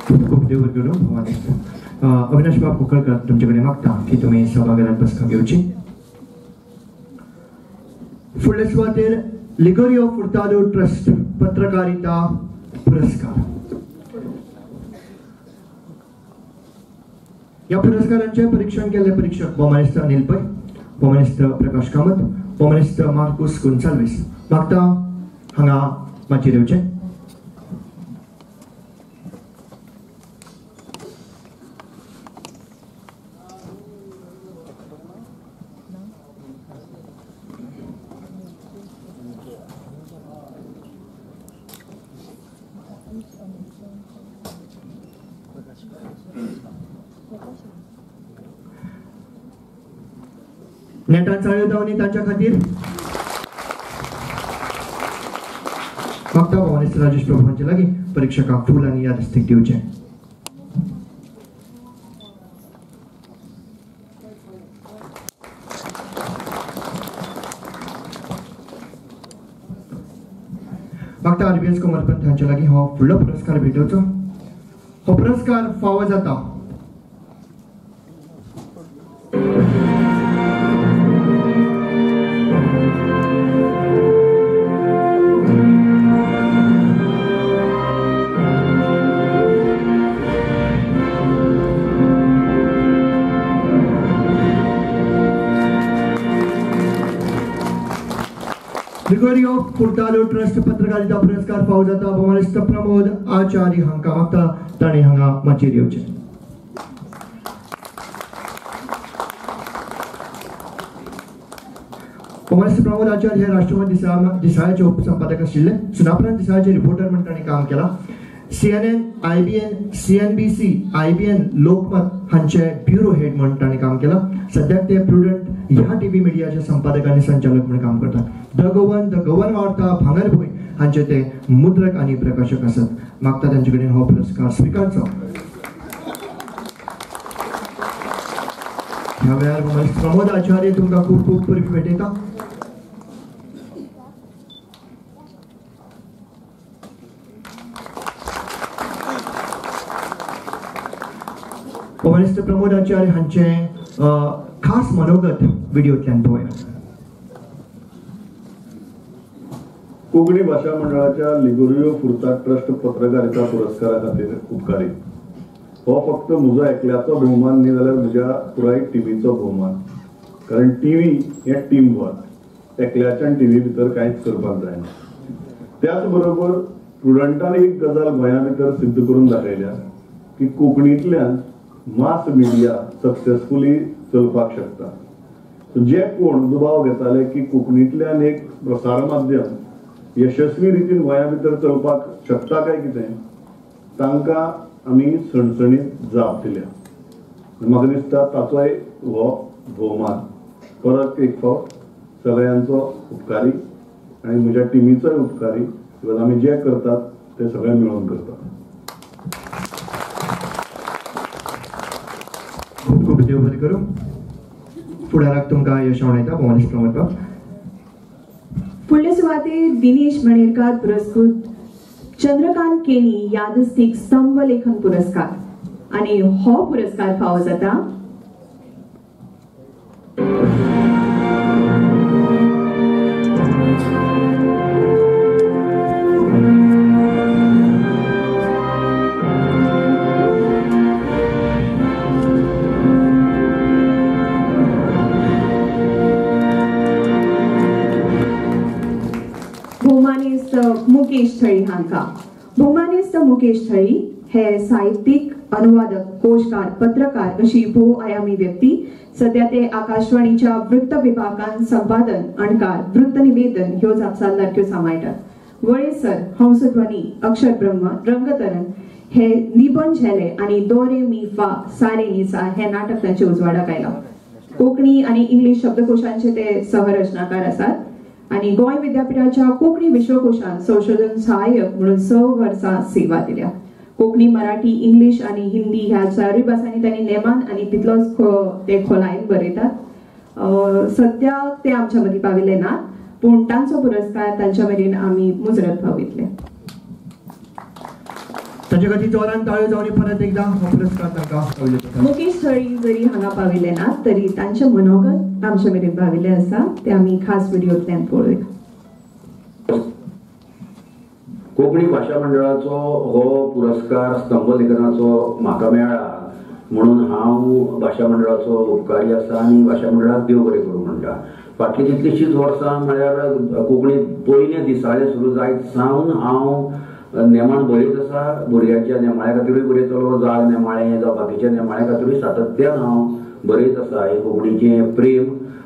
खूब खूब देव बरें करूं. अविनाश बाब कुंकळकर तुमचे कडेन मागता की तुमी सभाघरांत बसका घेवची. फुडले सुवातेर लिगोरियो फुर्तादो ट्रस्ट पत्रकारिता पुरस्कार. ह्या पुरस्कारांचे परीक्षण केल्ले परीक्षक भोवमानेस्त अनिल पै, भोवमानेस्त प्रकाश कामत, भोवमानेस्त मार्कुस गोन्साल्वीस. मागता हांगा माचयेर येवचें. नेटान चाळयो जावनी तांच्या खातीर. मागता भोवमानेस्त राजेश प्रभू हांचे लागीं परिक्षकांक फूल आनी यादस्तीक दिवचें. मागता आरबीएस कोमरपंत हांचे लागीं हो फुडलो पुरस्कार भेटोवचो. हो पुरस्कार फावो जाता लिगोरियो फुर्तादो ट्रस्ट पत्रकारिता पुरस्कार फावो जाता भोवमानेस्त प्रमोद आचार्य हांकां. मागता तांणी हांगा माचयेर येवचें. भोवमानेस्त प्रमोद आचार्य हे राष्ट्रमत दिसाळ्याचे उपसंपादक आशिल्ले. सुनापरांत दिसाळ्याचे रिपोर्टर म्हण तांणी काम केलां. CNN, IBN, CNBC, IBN, Lokmat हांचे ब्युरो हेड म्हण तांणी काम केलां. सद्याक ते प्रुडंट ह्या टीव्ही मिडियाचे संपादक आनी संचालक म्हण काम करतात. The Goan, the Goan वार्ता, भांगरभूंय हांचे ते मुद्रक आनी प्रकाशक आसात. मागता तांचे कडेन हो पुरस्कार स्विकारचो. ह्या वेळार प्रमोद आचार्य तुमकां खूब खूब परबी भेटयता. भोवमानेस्त प्रमोद आचार्य हांचे खास मनोगत व्हिडियोंतल्यान पळोवया. कोंकणी भाशा मंडळाच्या लिगोरियो फुर्ताद ट्रस्ट पत्रकारिता पुरस्कारा खातीर उपकारी. हो फक्त म्हजो एकल्याचो भोवमान न्ही जाल्यार म्हज्या पुराय टिमीचो भोवमान. कारण टी व्ही हें टीम वर्क, एकल्याच्यान टी व्ही भितर कांयच करपाक जायना. त्याच बरोबर प्रुडंटान एक गजाल गोंया भितर सिद्ध करून दाखयल्या की कोंकणींतल्यान मास मिडिया सक्सेसफुली चलपाक शकता. जे कोण दुबाव घेताले की कोंकणींतल्यान एक प्रसार माध्यम यशस्वी रितीन गोंया भितर चलपाक शकता काय कितें, तांकां आमी सणसणीत जाप दिल्या. म्हाका दिसता ताचोय हो भोवमान. परत एक फावट सगळ्यांचो उपकारी आनी म्हज्या टिमीचोय उपकारी, because आमी जे करतात ते सगळे मेळून करतात. खूब खूब देव बरें करूं. फुडाराक तुमकां यश मेळटा. भोवमानेस्त प्रमोद बाब. फुडले सुवातेर दिनेश मणेरकार पुरस्कृत चंद्रकांत केणी यादस्तीक स्तंभ लेखन पुरस्कार आनी हो पुरस्कार फावो जाता मुकेश थळी हांकां. भोवमानेस्त मुकेश थळी हे साहित्यीक, अनुवादक, कोशकार, पत्रकार अशी भोव आयामी व्यक्ती. सध्या ते आकाशवाणीच्या वृत्त विभागान संपादन, अणकार, वृत्त निवेदन ह्यो जापसालदारक्यो सांबाळटात. वळेसर, हंसध्वनी, अक्षरब्रह्म, रंगतरंग हे निबंध झेले आनी दो रे मी फा सा रे नी सा हे नाटक तांचे उजवाडाक आयलां. कोंकणी आनी इंग्लीश शब्दकोशांचे ते सहरचनाकार आसात आनी गोंय विद्यापीठाच्या कोंकणी विश्वकोशान संशोधन सहाय्यक म्हणून 6 वर्सां सेवा दिल्या. कोंकणी, मराठी, इंग्लीश आनी हिंदी ह्या चारूय भासांनी तांणी नेमान आनी तितलोच ते खोलायेन बरयतात. सद्या ते आमच्या मदीं पाविल्ले नात, पूण तांचो पुरस्कार तांच्या मेरेन आमी मुजरत पावयतले. तांचे खातीर जोरान ताळयो जावन परत एकदां हो पुरस्कार तांकां. मुकेश थळी जरी हांगा पाविल्ले नात तरी तांचें मनोगत आमचे मेरेन पाविल्लें आसा, तें आमी खास व्हिडियोंतल्यान पळोवया. कोंकणी भाशा मंडळाचो हो पुरस्कार स्तंभलेखनाचो म्हाका मेळ्ळा म्हणून हांव भाशा मंडळाचो उपकारी आसा आनी भाशा मंडळाक देव बरें करूं म्हणटा. फाटलीं कितलींशींच वर्सां म्हळ्यार कोंकणी पयलें दिसाळें सुरू जायत सावन हांव नेमान बरयत आसा. भुरग्यांच्या नेमाळ्या खातीरूय बरयतलो, जाग नेमाळें जावं बाकीच्या नेमाळ्या खातीरूय सातत्यान हांव बरयत आसा. हें कोंकणीचें प्रेम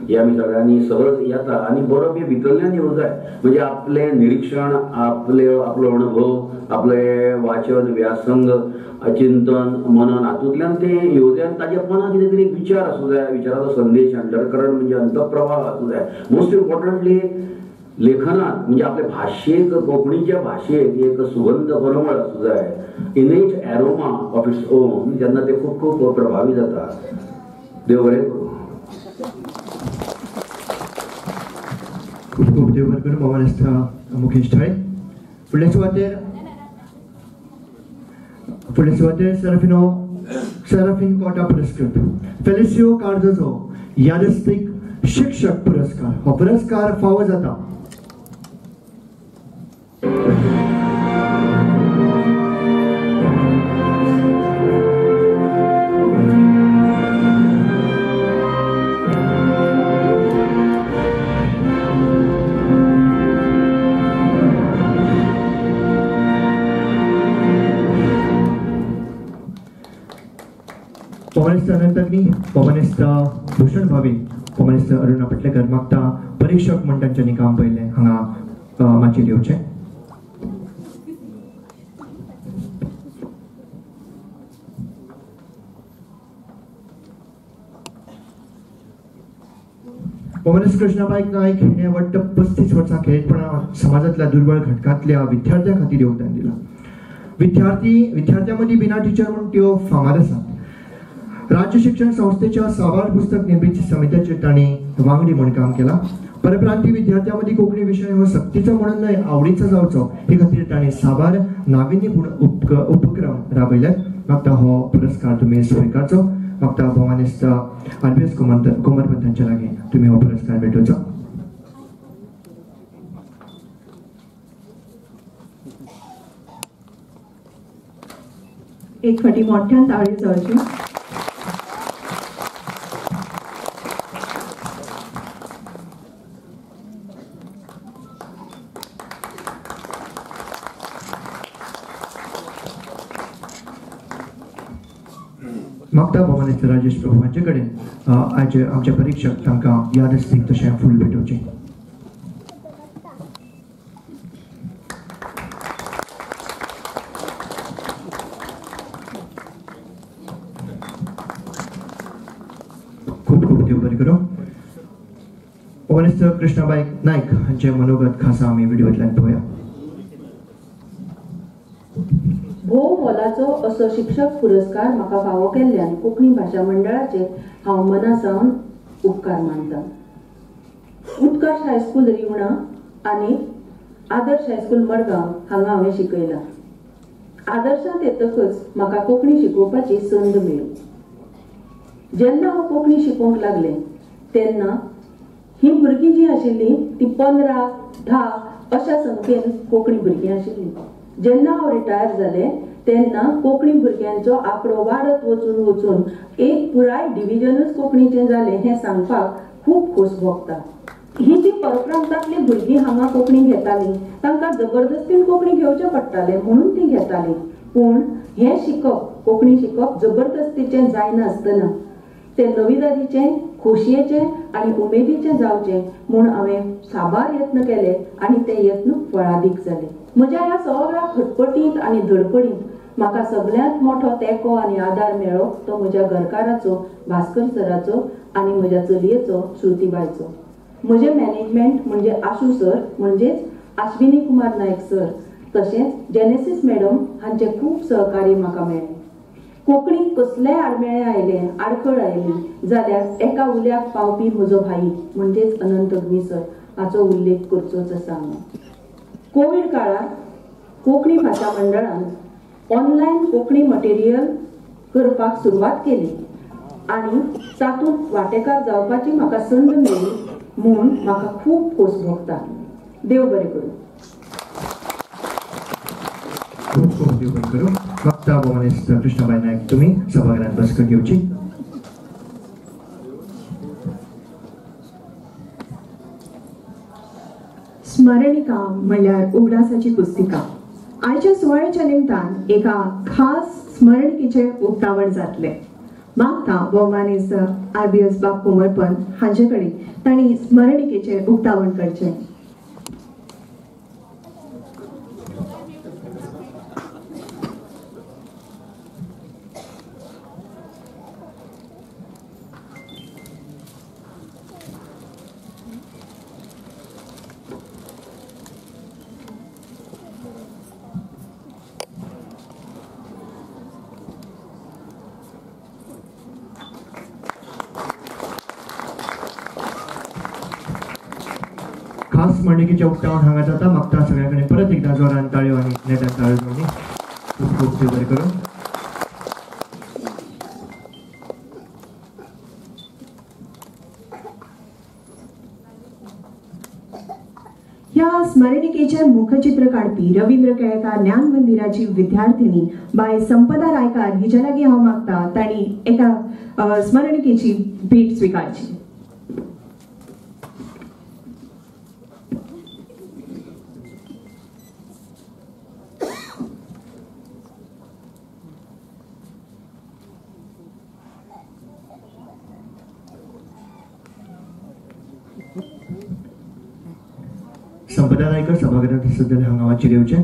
हें आमी सगळ्यांनी सहज येता आनी बरोवप हें भितरल्यान येवंक जाय. म्हणजे आपलें निरिक्षण, आपलो अणभव, आपलें वाचन, व्यासंग, चिंतन, मनन हातूंतल्यान तें येवंक जाय आनी ताच्या मनांत कितें तरी विचार आसूं जाय, विचाराचो संदेश, अंडरकरंट म्हणजे अंतप्रवाह आसूं जाय. मोस्ट इम्पॉर्टंटली लेखनात म्हणजे आपल्या भाशेक, कोंकणीच्या भाशेक एक सुगंध परमळ आसूं जाय, innate aroma of its own, जेन्ना ते खूब खूब प्रभावी जाता. देव बरें करूं. खूब खूब देव बरें करूं भोवमानेस्त मुकेश थळी. फुडले सुवातेर सेराफिन कोटा पुरस्कृत फेलिसियो कार्दोजो यादस्तीक शिक्षक पुरस्कार हो पुरस्कार फावो जाता पवनेस्त अनंत अग्नी, पवनेस्त भूषण भावे, पवनेस्त अरुणा पटलेकर मागता परीक्षक म्हण तांच्यांनी काम पळयलें हांगा माचयेर येवचें. पवनेस्त कृष्णाबाई नायक हिणें वट्ट 35 वर्सां खेळपणा समाजांतल्या दुर्बळ घटकांतल्या विद्यार्थ्यां खातीर योगदान दिलां. विद्यार्थ्यां मदीं बिना टिचर म्हूण त्यो फामाद आसात. राज्य शिक्षण संस्थेच्या साबार पुस्तक निर्मिती समित्याचेर तांणी वांगडी म्हूण काम केलां. परप्रांती विद्यार्थ्यां मदीं कोंकणी विशय हो सक्तीचो म्हणून न्हय आवडीचो जावचो हे खातीर तांणी साबार नाविन्यपूर्ण उपक्रम राबयल्यात. म्हाका हो पुरस्कार तुमी स्विकारचो. म्हाका भोवमानेस्त आर.बी.एस. कोमरपंत हांच्या लागीं तुमी हो पुरस्कार भेटोवचो. एक फाटी मोठ्यान ताळी जावची. मागता भोवमानेस्त राजेश प्रभू हांचे कडेन आयचे आमचे परिक्षक तांकां यादस्तीक तशें फूल भेटोवचें. खूब खूब देव बरें करूं. भोवमानेस्त कृष्णाबाई नायक हांचे मनोगत खासा आमी व्हिडियोंतल्यान पळोवया. भोव मोलाचो असो शिक्षक पुरस्कार म्हाका फावो केल्ल्यान कोंकणी भाशा मंडळाचे हांव मना सावन उपकार मानता. उत्कर्ष हायस्कूल रिवणा आनी आदर्श हायस्कूल मडगांव हांगा हांवें शिकयलां. आदर्शांत येतकच म्हाका कोंकणी शिकोवपाची संद मेळ्ळी. जेन्ना हांव कोंकणी शिकोवंक लागलें तेन्ना ही भुरगीं जीं आशिल्लीं ती 15, 10 अशा संख्येन कोंकणी भुरगीं आशिल्लीं. जेन्ना हांव रिटायर जालें तेन्ना कोंकणी भुरग्यांचो आंकडो वाडत वचून वचून एक पुराय डिविजनूच कोंकणीचें जालें हें सांगपाक खूब खोस भोगता. ही जी परप्रांतांतलीं भुरगीं हांगा कोंकणी घेतालीं तांकां जबरदस्तीन कोंकणी घेवचें पडटालें म्हणून तीं घेतालीं. पूण हें शिकप, कोंकणी शिकप जबरदस्तीचें जायनासतना तें नविदादीचें, खोशयेचें आनी उमेदीचें जावचें म्हूण हांवें साबार यत्न केले आनी ते यत्न फळादीक जाले. म्हज्या ह्या सगळ्या खटपटींत आनी धडपडींत म्हाका सगळ्यांत मोठो तेंको आनी आदार मेळ्ळो तो म्हज्या घरकाराचो भास्कर सराचो आनी म्हज्या चलयेचो श्रुतीबायचो. म्हजें मॅनेजमेंट म्हणजे आशू सर म्हणजेच आश्विनी कुमार नायक सर तशेंच जेनेसीस मॅडम हांचे खूब सहकार्य म्हाका मेळ्ळें. कोंकणीक कसलेय आडमेळें आयलें, आडखळ आयली जाल्यार एका उल्याक पावपी म्हजो भाई म्हणजेच अनंत अग्नी सर हाचो उल्लेख करचोच आसा. हांगा कोवीड काळार कोंकणी भाशा मंडळान ऑनलायन कोंकणी मटेरियल करपाक सुरवात केली आनी तातूंत वांटेकार जावपाची म्हाका संद मेळ्ळी म्हूण म्हाका खूब खोस भोगता. देव बरें करूं. खूब खूब देव बरें करूं. मागता भोवमानेस्त कृष्णाबाई नायक तुमी सभाघरांत बसका घेवची. स्मरणिका म्हणल्यार उगडासाची पुस्तिका. आयच्या सुवाळ्याच्या निमतान एका खास स्मरणिकेचें उक्तावण जातलें. मागता भोवमानेस्त RBS बाब कोमरपंत हांचे कडेन तांणी स्मरणिकेचें उक्तावण करचें. खास स्मरणिकेचें उक्तावण हांगा जाता. मागता सगळ्या कडेन परत एकदा जोरान ताळयो आनी नेटान ताळयो जावनी. खूब खूब देव बरें करूं. ह्या स्मरणिकेचें मुखचित्र काडपी रवींद्र केळेकार ज्ञान मंदिराची विद्यार्थिनी बाय संपदा रायकार हिच्या लागीं हांव मागता तांणी एका स्मरणिकेची भेट स्विकारची. संपदा रायकर सभाघरांत आसत जाल्यार हांगा मातशें येवचें.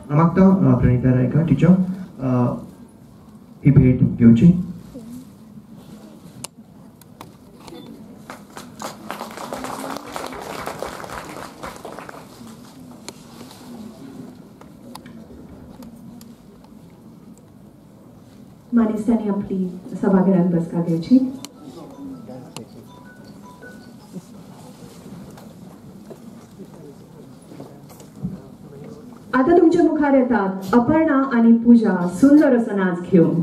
मागता प्रणिता रायकर टिचर ही भेट घेवची. मानेस्तांनी आपली सभाघरांत बसका घेवची. आता तुमच्या मुखार येतात अपर्णा आणि पूजा सुंदर असो नाच घेऊन.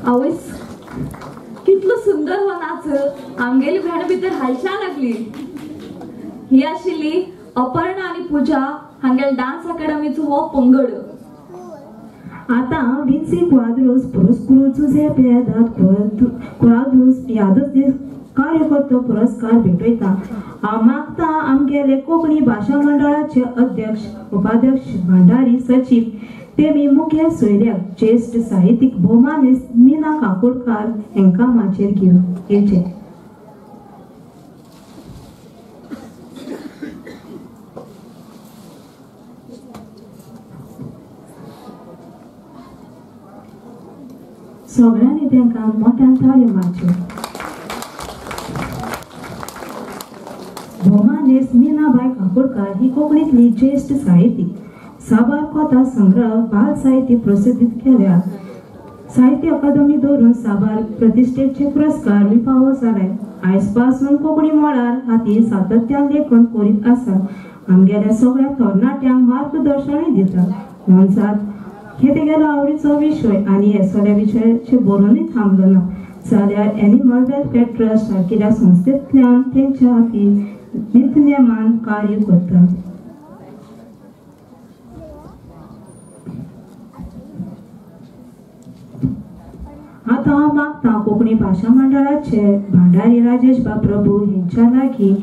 आवयस कितलो सुंदर हो नाच, आमगेली भेंड भितर हालशा लागली. ही आशिल्ली अपर्णा आनी पूजा हांगेल डान्स अकॅडमीचो हो पंगड. आतां विन्सी क्वाद्रोस पुरस्कृत जुझे पेदाद क्वाद्रोस यादच दीस कार्यकर्तो पुरस्कार भेटयता. हांव मागता आमगेले कोंकणी भाशा मंडळाचे अध्यक्ष, उपाध्यक्ष, भांडारी, सचीव तेमी मुखेल सोयऱ्याक ज्येश्ठ साहित्यीक भोवमानेस्त मीना काकोडकार हांकां माचयेर घेवन येवचें. सगळ्यांनी तांकां मोठ्यान ताळयो मारच्यो. भोवमानेस्त मीनाबाय काकोडकार ही कोंकणींतली ज्येश्ठ साहित्यीक. साबार कथा संग्रह बाल साहित्य प्रसिद्ध केल्या. साहित्य अकादमी धरून साबार प्रतिश्ठेचे पुरस्कार फावो जाले. आयज पासून कोंकणी मळार खातीर सातत्यान लेखन करीत आसा. आमगेल्या सगळ्या तरणाट्यांक मार्गदर्शनूय दिता. मोनजात हे तेगेलो आवडीचो विशय आनी हे सगळ्या विशयाचेर बरोवनूय थांबलो ना जाल्यार एनिमल वेलफेअर ट्रस्ट सारकिल्या संस्थेंतल्यान तेंच्या खातीर नित्यनेमान कार्य करता. आतां हांव मागता कोंकणी भाशा मंडळाचे भांडारी राजेश बाब प्रभू हेंच्या लागीं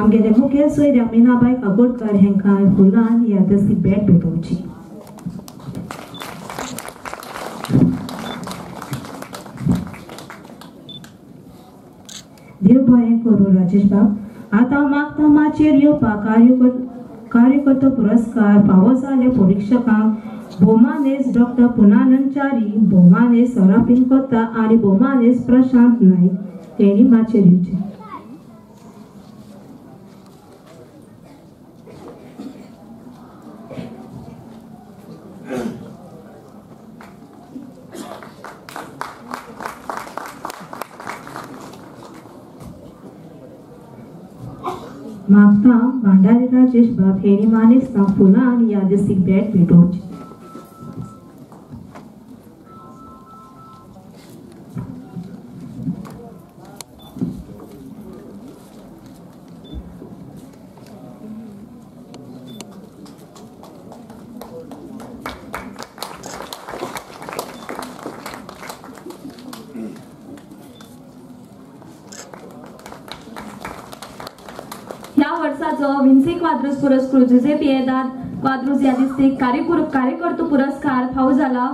आमगेले मुखेल सोयऱ्या मीनाबाय काकोडकर हेंकां फुलान यादस्तीक भेट भेटोवची. देव बरें करूं राजेश बाब. आतां मागता माचयेर येवपाक कार्यकर्तो पुरस्कार फावो जाल्ले परिक्षकांक भोवमानेस्त डॉक्टर पुनानंद च्यारी, भोवमानेस्त सराफीन कोता आनी भोवमानेस्त प्रशांत नायक हेणी माचयेर येवचें. मागता भांडारी राजेश बाब हेणी मानेस्तांक फुलां आनी यादस्तीक भेट भेटोवची. विन्सी क्वाद्रुस पुरस्कृत जुझे पियेदाद क्वाद्रुस यादस्तीक कार्यकर्तो पुरस्कार फावो जाला.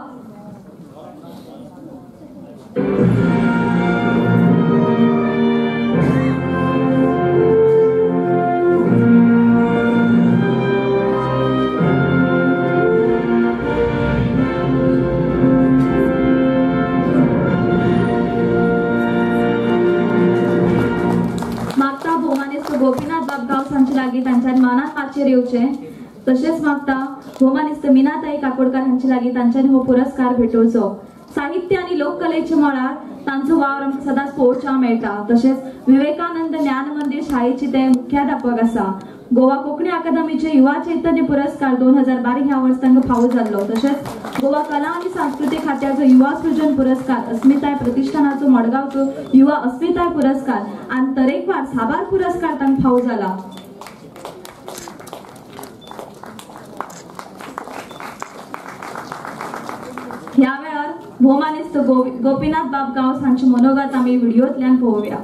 येवचे तशेंच मागता भोवमानेस्त मीनाताई काकोडकर हांचे लागीं तांच्यांनी हो पुरस्कार भेटोवचो. साहित्य आनी लोककलेच्या मळार तांचो वावर आमकां सदांच पळोवपाक मेळटा. तशेंच विवेकानंद ज्ञान मंदीर शाळेची ते मुख्याध्यापक आसा. गोवा कोंकणी अकादमीचे युवा चैतन्य पुरस्कार 2012 ह्या वर्स तांकां फावो जाल्लो. तशेंच गोवा कला आनी सांस्कृतीक खात्याचो युवा सृजन पुरस्कार, अस्मिताय प्रतिष्ठानाचो मडगांवचो युवा अस्मिताय पुरस्कार आनी तरेकवार साबार पुरस्कार तांकां फावो जाला. ह्या वेळार भोवमानेस्त गोपीनाथ बाब गांवस हांचे मनोगत आमी व्हिडियोंतल्यान पळोवया.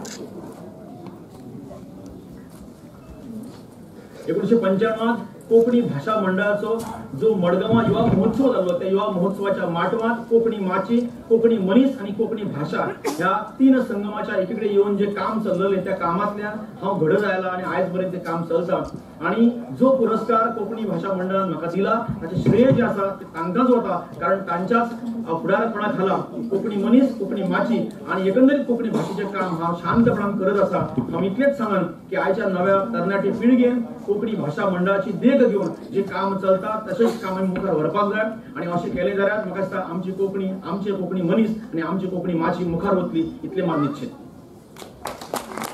1995 कोंकणी भाशा मंडळाचो जो मडगांवा युवा महोत्सव जाल्लो त्या युवा महोत्सवाच्या माटवांत कोंकणी माची, कोंकणी मनीस आनी कोंकणी भाशा ह्या तीन संगमाच्या एकीकडे येवन जे काम चल्ललें त्या कामांतल्यान हांव घडत आयला आनी आयज पर्यंत तें काम चलता. आनी जो पुरस्कार कोंकणी भाशा मंडळान म्हाका दिला ताचें श्रेय जें आसा तें तांकांच वता, कारण तांच्याच फुडारपणा खाला कोंकणी मनीस, कोंकणी माची आनी एकंदरीत कोंकणी भाशेचें काम हांव शांतपणान करत आसा. हांव इतलेंच सांगन की आयच्या नव्या तरणाटे पिळगेन कोंकणी भाशा मंडळाची देख घेवन जे काम चलता तशेंच काम आमी मुखार व्हरपाक जाय आनी अशें केलें जाल्यार म्हाका दिसता आमची कोंकणी, आमचे कोंकणी मनीस आनी आमची कोंकणी माची मुखार वतली, इतलें मात निश्चित.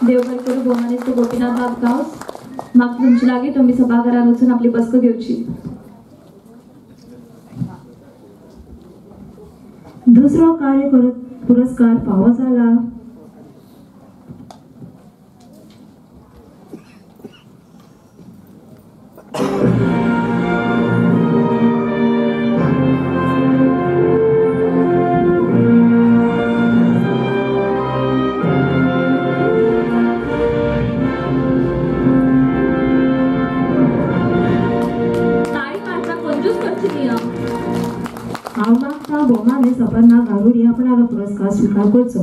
देवघर करू भोवमानेस्त गोपीनाथ बाब गांवस. म्हाका तुमचे लागीं तुमी सभाघरात वचून आपली बसका घेवची. दुसरो कार्य पुरस्कार फावो जाला अपर्णा गारुडी आपणालो पुरस्कार स्वीकार करचो.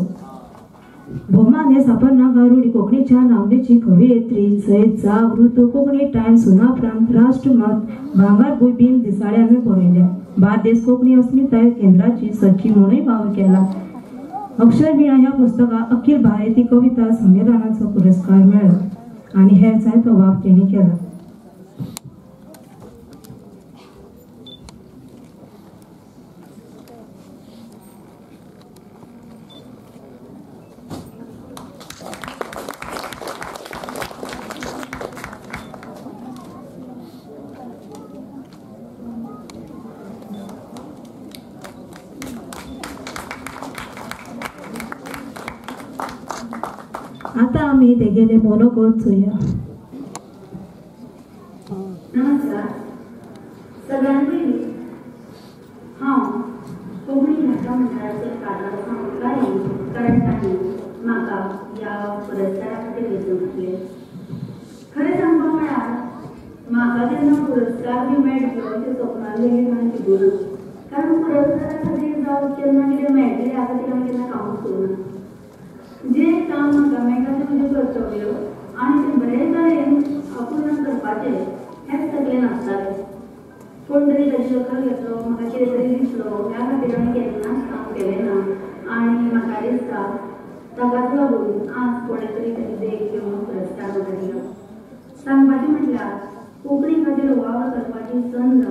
भोवमानेस्त अपर्णा गारुडी कोंकणीच्या नामनेची कवयित्री सयत जाग, ऋतू, कोंकणी टायम्स, सुनापरांत, राष्ट्रमत, भांगरभूंय बीन दिसाळ्यांनी बरयल्या. बार्देस कोंकणी अस्मिताय केंद्राची सचीव म्हणून वावर केला. अक्षरवीणा ह्या पुस्तकाक अखिल भारतीय कविता संमेलनाचो पुरस्कार मेळ्ळो आनी हेर जायतो वावर तेणी केला. आता आमी तेगेले मनोगत चोया. नमस्कार सगळ्यां पयलीं हांव कोंकणी भाशा मंडळाचे कागाळ उपकारी, कारण तांणी म्हाका ह्या पुरस्कारा खातीर वेंचून घातले. खरें सांगपा म्हळ्यार म्हाका जेन्ना पुरस्कार बी मेळटलो ते सपनान लेगीत हांवें चिंतूंक ना, कारण पुरस्कारा खातीर जावं केन्ना कितें मेळटलें ह्या खातीर हांवें केन्ना कामूच करूंक ना. जें काम म्हाका मेळटा तें म्हजें कर्तव्य आनी तें बरे तरेन पूर्ण करपाचें हेंच सगळें नासतालें. कोण तरी ताची दखल घेतलो, म्हाका कितें तरी दिसलो, ह्या खातीर हांवें केन्नाच काम केलें ना. आनी म्हाका दिसता ताकाच लागून आज कोणें तरी ताची देख घेवन पुरस्कार म्हाका दिलो. सांगपाचें म्हटल्यार कोंकणी खातीर वावर करपाची संद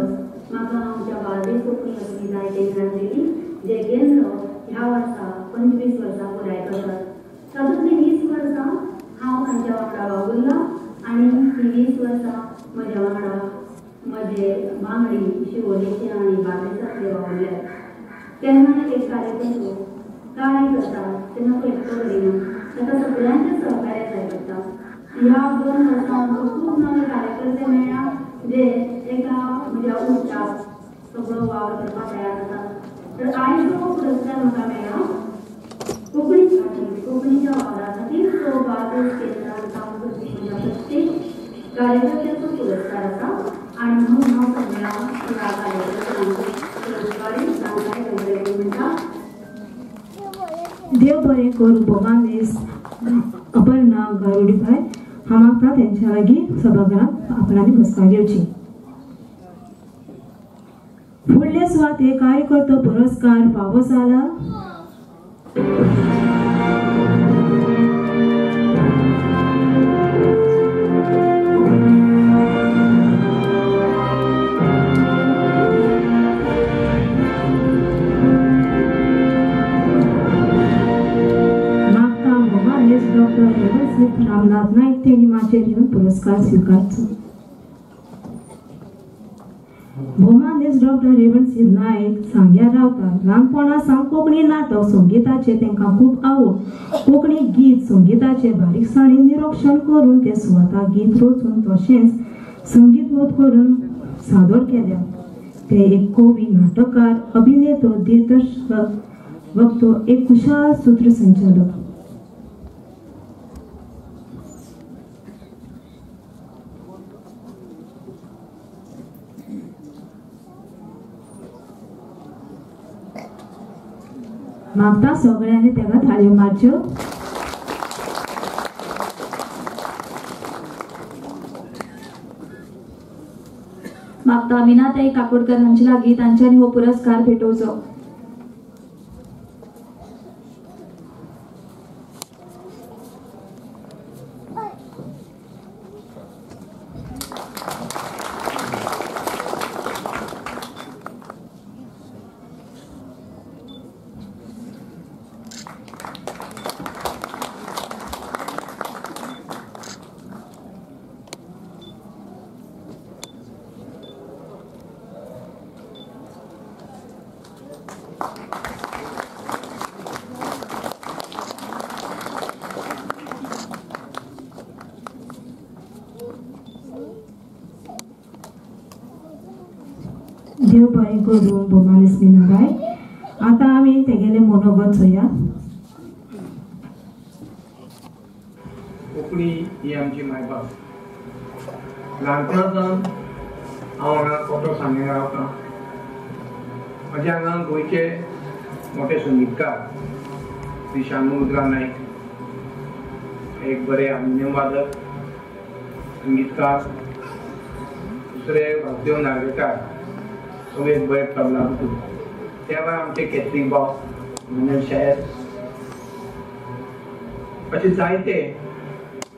म्हाका आमच्या बार्देस कोंकणी अस्मिताय केंद्रान दिली, जें केंद्र ह्या वर्सा 25 वर्सां पुराय करतात. तातूंतलीं 20 वर्सां हांव तांच्या वांगडा वावुरलां आनी हीं 20 वर्सां म्हज्या वांगडा म्हजे वांगडी शिवोलेचे आनी बार्देसांतले वावुरल्यात. केन्ना एक कार्यकर्तो कार्य करता तेन्ना तो एकटो करिना, ताका सगळ्यांचें सहकार्य जाय पडटा. ह्या 2 वर्सां आमकां खूब नवे कार्यकर्ते मेळ्ळा जे एका म्हज्या उच्चाक सगळो वावर करपाक तयार आसा. तर आयज हो पुरस्कार म्हाका मेळ्ळा कोंकणी खातीर, कोंकणीच्या वावरा खातीर. तो बार्देस केंद्रान काम करपी म्हज्या प्रत्येक कार्यकर्त्याचो पुरस्कार आसा आनी म्हणून हांव सगळ्या ह्या कार्यकर्त्यांचो पुरस्कारी तांकां बरें म्हणटा. देव बरें करूं भोगानेस अपर्णा गारुडीबाय. हांव मागता तेंच्या लागीं सभाघरांत आपणाली बसका घेवची. फुडले सुवाते कार्यकर्तो पुरस्कार फावो जाला मागता भोगानेस डॉक्टर रेवंत रामनाथ नायक तेणी माचयेर येवन पुरस्कार स्विकारचो. भोमानेस डॉक्टर रेवंत नायक सांग्यार रावता. ल्हानपणा सावन कोंकणी नाटक संगीताचें तांकां खूब आवड. कोंकणी गीत संगीताचें बारीकसाणेन निरीक्षण करून ते स्वता गीत रचून तशेंच संगीतबोध करून सादर केल्या. ते एक कवी, नाटककार, अभिनेतो, दिग्दर्शक, वक्तो, एक कुशाल सूत्रसंचालक. मागता सगळ्यांनी ताका थाळयो मारच्यो. मागता मीनाताई काकोडकर हांचे लागीं तांच्यांनी हो पुरस्कार भेटोवचो. देव बरें करूं भोमानेस मीनाबाय. आतां आमी तेगेलें मनोगत चोया. कोंकणी ही आमची मायभास. ल्हानपणा सावन हांव हांगा कोटो सांग्यार रावतां. म्हज्या हांगा गोंयचे मोठे संगीतकार श्री शानू रुद्रा नायक एक बरे हार्मोनियम वादक संगीतकार, दुसरे वासुदेव नार्वेकार तो एक बरे तबला त्या भायर आमचे कॅथलीक भाव मनोज शायर, अशे जायते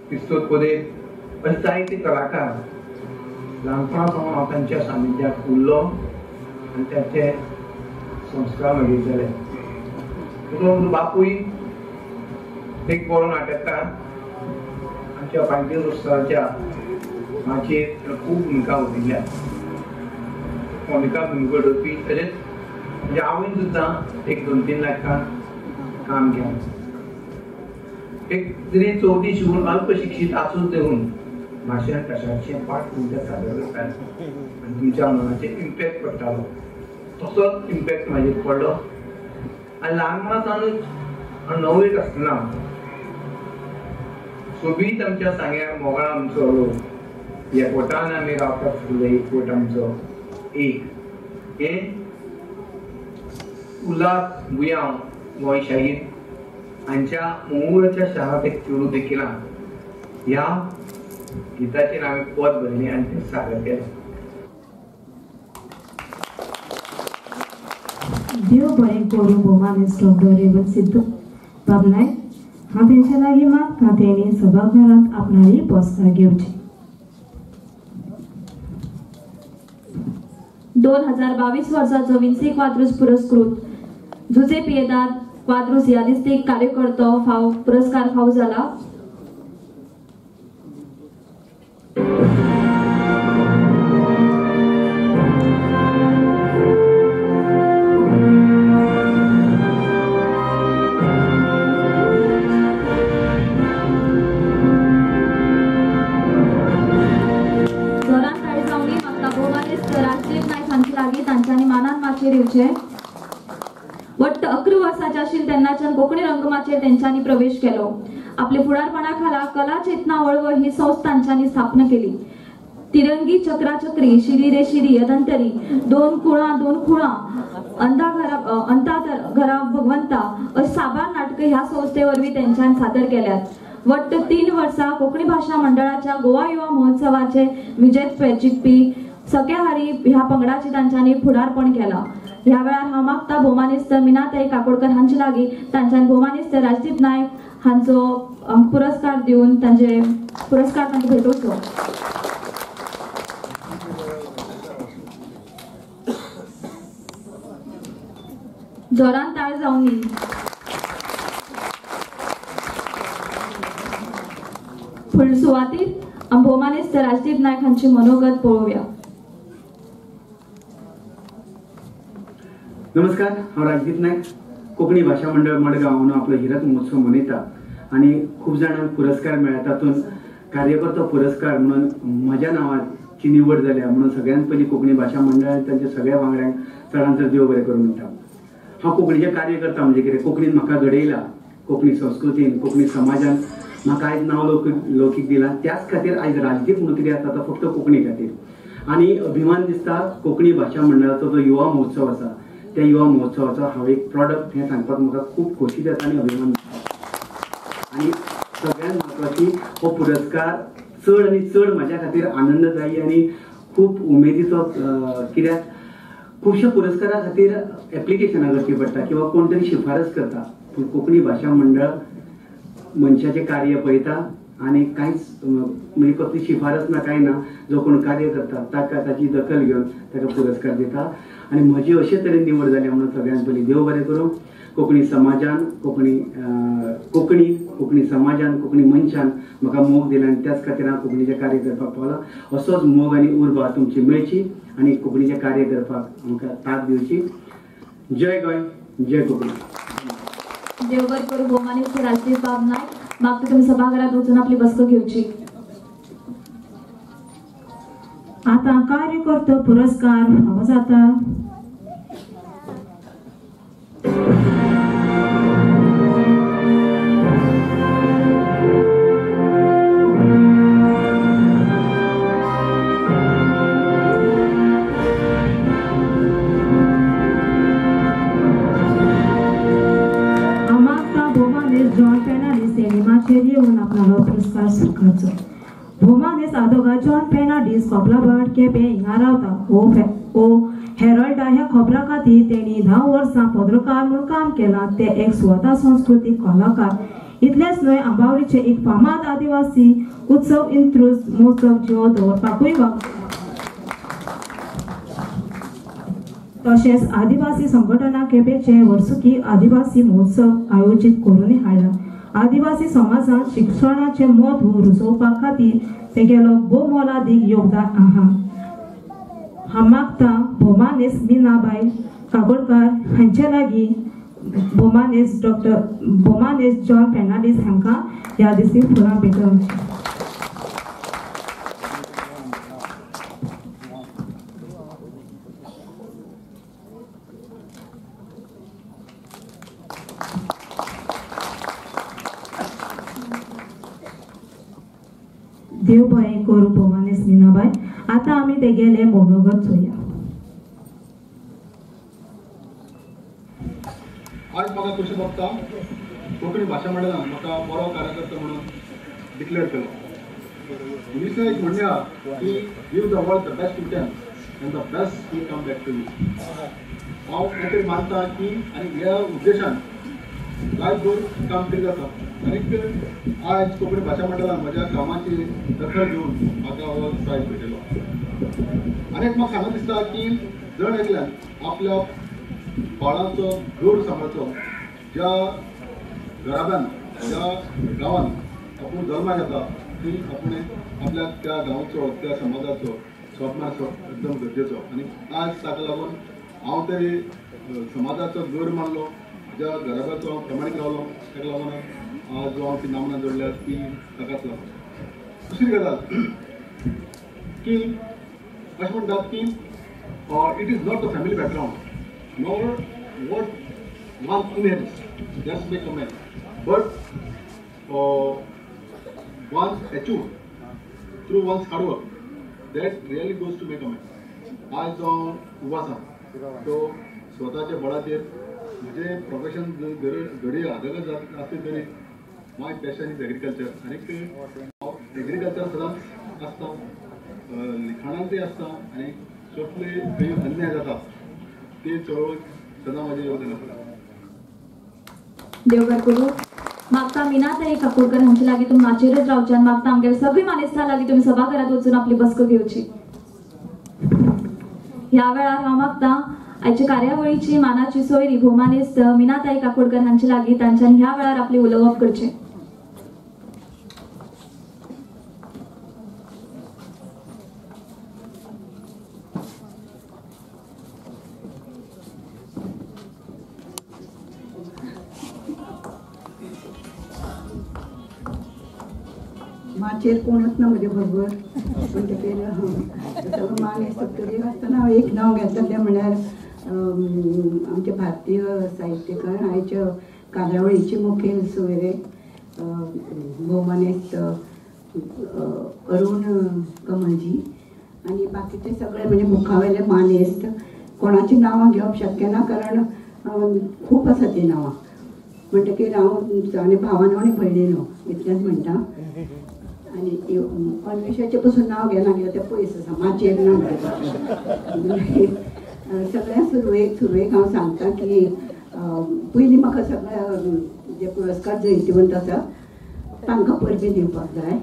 क्रिस्तोद कोदेर, अशे जायते कलाकार ल्हानपणा सावन हांव तांच्या सानिध्यात उरलो आनी तांचे संस्कार म्हजेर जाले. म्हजो बापूय एक बरो नाटककार, आमच्या पांयदेव उत्सवाच्या माचयेर खूब भुमिका उरिल्ल्या, भुमिका घडोवपी. तशेंच म्हज्या आवयन सुद्दां एक 2-3 नाटकां काम केलें. एक तरी चवथी शिकून अल्पशिक्षीत आसून देऊन भाशण कशाचें पाठ तुमच्या सादर करताले आनी तुमच्या मनाचेर इम्पॅक्ट पडटालो, तसोच इम्पॅक्ट म्हाजेर पडलो. आनी ल्हानपणा सावनूच हांव णवेक आसतना सोबीत आमच्या सांग्यार मोगाळ आमचो लोक, एकवटान आमी रावतात फुडले, एकवट आमचो एक हें उल्हास बुयांव गोंय शाहीर हांच्या मोहुराच्या शारांत एक चेडूं देखिना ह्या गिताचेर हांवें पद बरयलें आनी तें सादर केलें. देव बरें करूं भोवमानेस्त डॉक्टर रेवन सिद्धू बाब नायक. हांव तेंच्या लागीं मागता तेणी सभाघरांत आपणाली बसका घेवची. 2022 वर्साचो विन्सी क्वाद्रुस पुरस्कृत जुजे पियेदाद क्वाद्रुस यादिस्तीक कार्यकर्तो फाव पुरस्कार फाव जाला. वट्ट 11 वर्साच्या आशिल्ले तेन्नाच्यान कोंकणी रंगमाचयेर तेंच्यांनी प्रवेश केलो. आपले फुडारपणा खाला कला चेतना वळवळ ही संस्था तांच्यांनी स्थापना केली. तिरंगी चक्राचक्री, शिरी रे शिरी, अदंतरी, दोन कुळां दोन खुळां, अंता घरा भगवंता अशी साबार नाटकां ह्या संस्थे वरवीं तेंच्यांनी सादर केल्यात. वट्ट 3 वर्सां कोंकणी भाशा मंडळाच्या गोवा युवा महोत्सवाचे विजेतेपद जिखपी सख्याहारी ह्या पंगडाचे तांच्यांनी फुडारपण केलां. ह्या वेळार हांव मागता भोवमानेस्त मीनाताई काकोडकर हांचे लागीं तांच्यानी भोवमानेस्त राजदीप नायक हांचो पुरस्कार दिवन तांचे पुरस्कार तांकां भेटोवचो. जोरान ताळ जावनी. फुडले सुवातीर भोवमानेस्त राजदीप नायक हांची मनोगत पळोवया. नमस्कार, हांव राजदीप नायक. कोंकणी भाशा मंडळ मडगांव म्हणून आपलो हिरक महोत्सव मनयता आनी खूब जाणांक पुरस्कार मेळ्ळा. तातूंत कार्यकर्तो पुरस्कार म्हणून म्हज्या नांवाची निवड जाल्या म्हणून सगळ्यांत पयलीं कोंकणी भाशा मंडळान तांच्या सगळ्या वांगड्यांक चडांत चड देव बरें करूं म्हणटा. हांव कोंकणीचें कार्य करता म्हणजे कितें, कोंकणीन म्हाका घडयला, कोंकणी संस्कृतीन, कोंकणी समाजान म्हाका आयज नांव लौकीक दिलां. त्याच खातीर आयज राजदीप म्हणून कितें आसा तो फक्त कोंकणी खातीर. आनी अभिमान दिसता कोंकणी भाशा मंडळाचो जो युवा महोत्सव आसा त्या युवा महोत्सवाचो हांव एक प्रॉडक्ट हें सांगपाक म्हाका खूब खोशी जाता आनी अभिमान दिसता. आनी सगळ्यांत म्हत्वाची हो पुरस्कार चड आनी चड म्हज्या खातीर आनंददायी आनी खूब उमेदीचो, कित्याक खुबश्या पुरस्कारा खातीर एप्लिकेशनां करची पडटा किंवा कोण तरी शिफारस करता, पूण कोंकणी भाशा मंडळ मनशाचें कार्य पळयता आनी कांयच म्हणजे कसली शिफारस ना कांय ना, जो कोण कार्य करता ताका ताची दखल घेवन ताका पुरस्कार दिता. आनी म्हजी अशे तरेन निवड जाल्या म्हणून सगळ्यांत पयलीं देव बरें करूं. कोंकणी समाजान, कोंकणी समाजान, कोंकणी मनशान म्हाका मोग दिला आनी त्याच खातीर हांव कोंकणीचें कार्य करपाक पावलां. असोच मोग आनी उर्बा तुमची मेळची आनी कोंकणीचें कार्य करपाक आमकां तांक दिवची. जय गोंय, जय कोंकणी. देव बरें करूं भोवमानेस्त राजदीप बाब नायक. मागता तुमी सभाघरात वचून आपली बसका घेवची. आतां कार्यकर्तो पुरस्कार फावो जाता. जॉन फेर्नांडीस यांनी माचयेर येवन आपणालो पुरस्कार स्विकारचो. भोवमानेस्त आदोगाद जॉन फेर्नांडीस कोपलाभाट केपें हिंगा रावता. ओ हेरल्डा ह्या खबरां खातीर तेणी 10 वर्सां पत्रकार म्हूण काम केलां. ते एक स्वता संस्कृतीक कलाकार इतलेंच न्हय, आंबावलीचे एक फामाद आदिवासी उत्सव इंत्रूज महोत्सव जिवो दवरपाकूय वावुरता. तशेंच आदिवासी संघटना केपेंचे वर्सुकी आदिवासी महोत्सव आयोजीत करून हाडला. आदिवासी समाजांत शिक्षणाचें म्हत्व रुजोवपा खातीर तेगेलो भोव मोलादीक योगदान आहा. हांव मागता भोवमानेस्त मीनाबाय काकोडकार हांचे लागीं भोवमानेस्त डॉक्टर भोवमानेस्त जॉन फेर्नांडीस हांकां ह्या दिसी फुलां भेटोवची. देव बरें करूं भोवमानेस्त मीनाबाय. आतां आमी तेगेलें मनोगत चोया. आज म्हाका खोशी भोगता कोंकणी भाशा मंडळान म्हाका बरो कार्यकर्तो म्हणून डिक्लेअर केलो. इंग्लिशीन एक म्हणणें आहा की give the world the best you can. and the best will come back to you. हांव हें तरी मानता की आनी ह्या उद्देशान लायफभर काम करीत आसा आनीक आयज कोंकणी भाशा मंडळान म्हज्या कामाची दखल घेवन म्हाका हो प्रायज भेटयलो. आनी एक म्हाका सांगून दिसता की जण एकल्यान आपल्या बाळाचो जोड सांबाळचो. ज्या घराब्यान ज्या गांवान आपूण जल्माक येता ती आपूण आपल्या त्या गांवचो त्या समाजाचो स्वाभिमान आसप एकदम गरजेचो. आनी आज ताका लागून हांव तरी समाजाचो जोर मानलो, म्हज्या घराब्याचो हांव प्रमाणीक रावलो, ताका लागून आज जो हांव ती नामना जोडल्या ती ताकाच लागून. दुसरी गजाल की अशें म्हणटात की it is not the family background nor what one inherits that's make a man, but one's achieve through one's hard work that really goes to make a man. आयज हांव उबो आसा तो स्वताच्या बळाचेर. म्हजें प्रोफेशन घडये आदगच आसलें तरी माय पॅशन is agriculture. आनीक हांव एग्रीकल्चर सदांच आसता, लिखाणांतय आसता आनी कसले खंय अन्याय जाता ते चळवळ सदां म्हाजें योगदान आसता. देवघर करूं मागता मीनाताई काकोडकर हांचे लागीं तुमी माचयेरच रावचे आनी मागता आमगेले सगळी मानेस्तां लागीं तुमी सभाघरांत वचून आपली बसको घेवची. ह्या वेळार हांव मागता आयच्या कार्यावळीची मानाची सोयरी भोवमानेस्त मीनाताई काकोडकर हांचे लागीं तांच्यानी ह्या वेळार आपली उलोवप करचें. माचयेर कोणच ना म्हजे बरोबर म्हणटकीर सगळो मानेस्त तरी आसतना हांव एक नांव घेता तें म्हणल्यार आमचे भारतीय साहित्यकार आयच्या कार्यावळीचे मुखेल सोयरे भोवमानेस्त अरुण कमलजी आनी बाकीचे सगळे म्हणजे मुखावेले मानेस्त. कोणाची नांवां घेवप शक्य ना कारण खूब आसा ती नांवां. म्हणटकीर हांव आनी भावानो आनी भयणीनो इतलेंच म्हणटा. आनी अन्वेशाचें पसून नांव घेना कित्याक तें पयस आसा माचयेर ना म्हणटा. सगळ्या सुरवेक हांव सांगता की पयलीं म्हाका सगळ्या जे पुरस्कार जैतिवंत आसा तांकां परबीं दिवपाक जाय.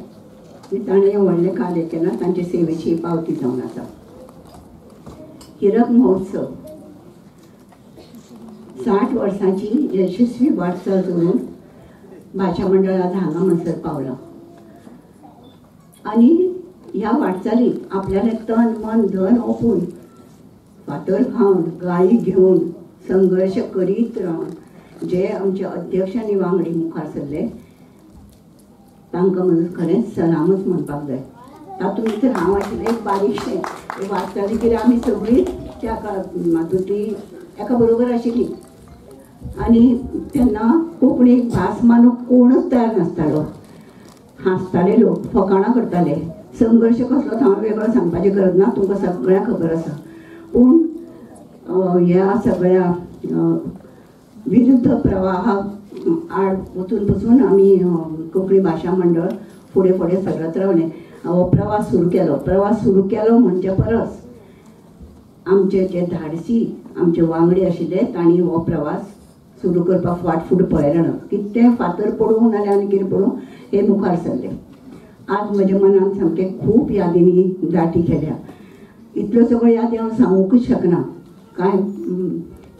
ताणें हें व्हडलें कार्य केलां, तांचे सेवेची पावती जावन आसा. हिरक महोत्सव 60 वर्सांची यशस्वी वाटचाल करून भाशा मंडळ आज हांगा म्हणसर पावलां आनी ह्या वाटचालीक आपल्याले तन मन धन ओंपून फातर खावन गाळी घेवन संघर्श करीत रावन जे आमचे अध्यक्ष आनी वांगडी मुखार सरले तांकां म्हजो खरेंच सलामच म्हणपाक जाय. तातूंत भितर हांव आशिल्लें एक बारीकशें वाटचाली कित्याक आमी सगळीं त्या हातूंतली एका बरोबर आशिल्ली आनी तेन्ना कोंकणी भास मानूंक कोणूच तयार नासतालो. हांसताले लोक, फकाणां करताले. संघर्श कसलोच हांव वेगळो सांगपाची गरज ना, तुमकां सगळ्यांक खबर आसा. पूण ह्या सगळ्या विरुद्ध प्रवाहा आड वचून पसून आमी कोंकणी भाशा मंडळ फुडें फुडें सरत रावलें. हो प्रवास सुरू केलो. प्रवास सुरू केलो म्हणचे परस आमचे जे धाडसी आमचे वांगडी आशिल्ले तांणी हो प्रवास सुरू करपाक फाटफूट पळयलें ना. कितें फातर पडूं नाल्यार आनी कितें पडूं हे मुखार सरले. आज म्हज्या मनान सामकें खूब यादींनी दाटी केल्या. इतल्यो सगळ्यो यादी हांव सांगूंकच शकना. कांय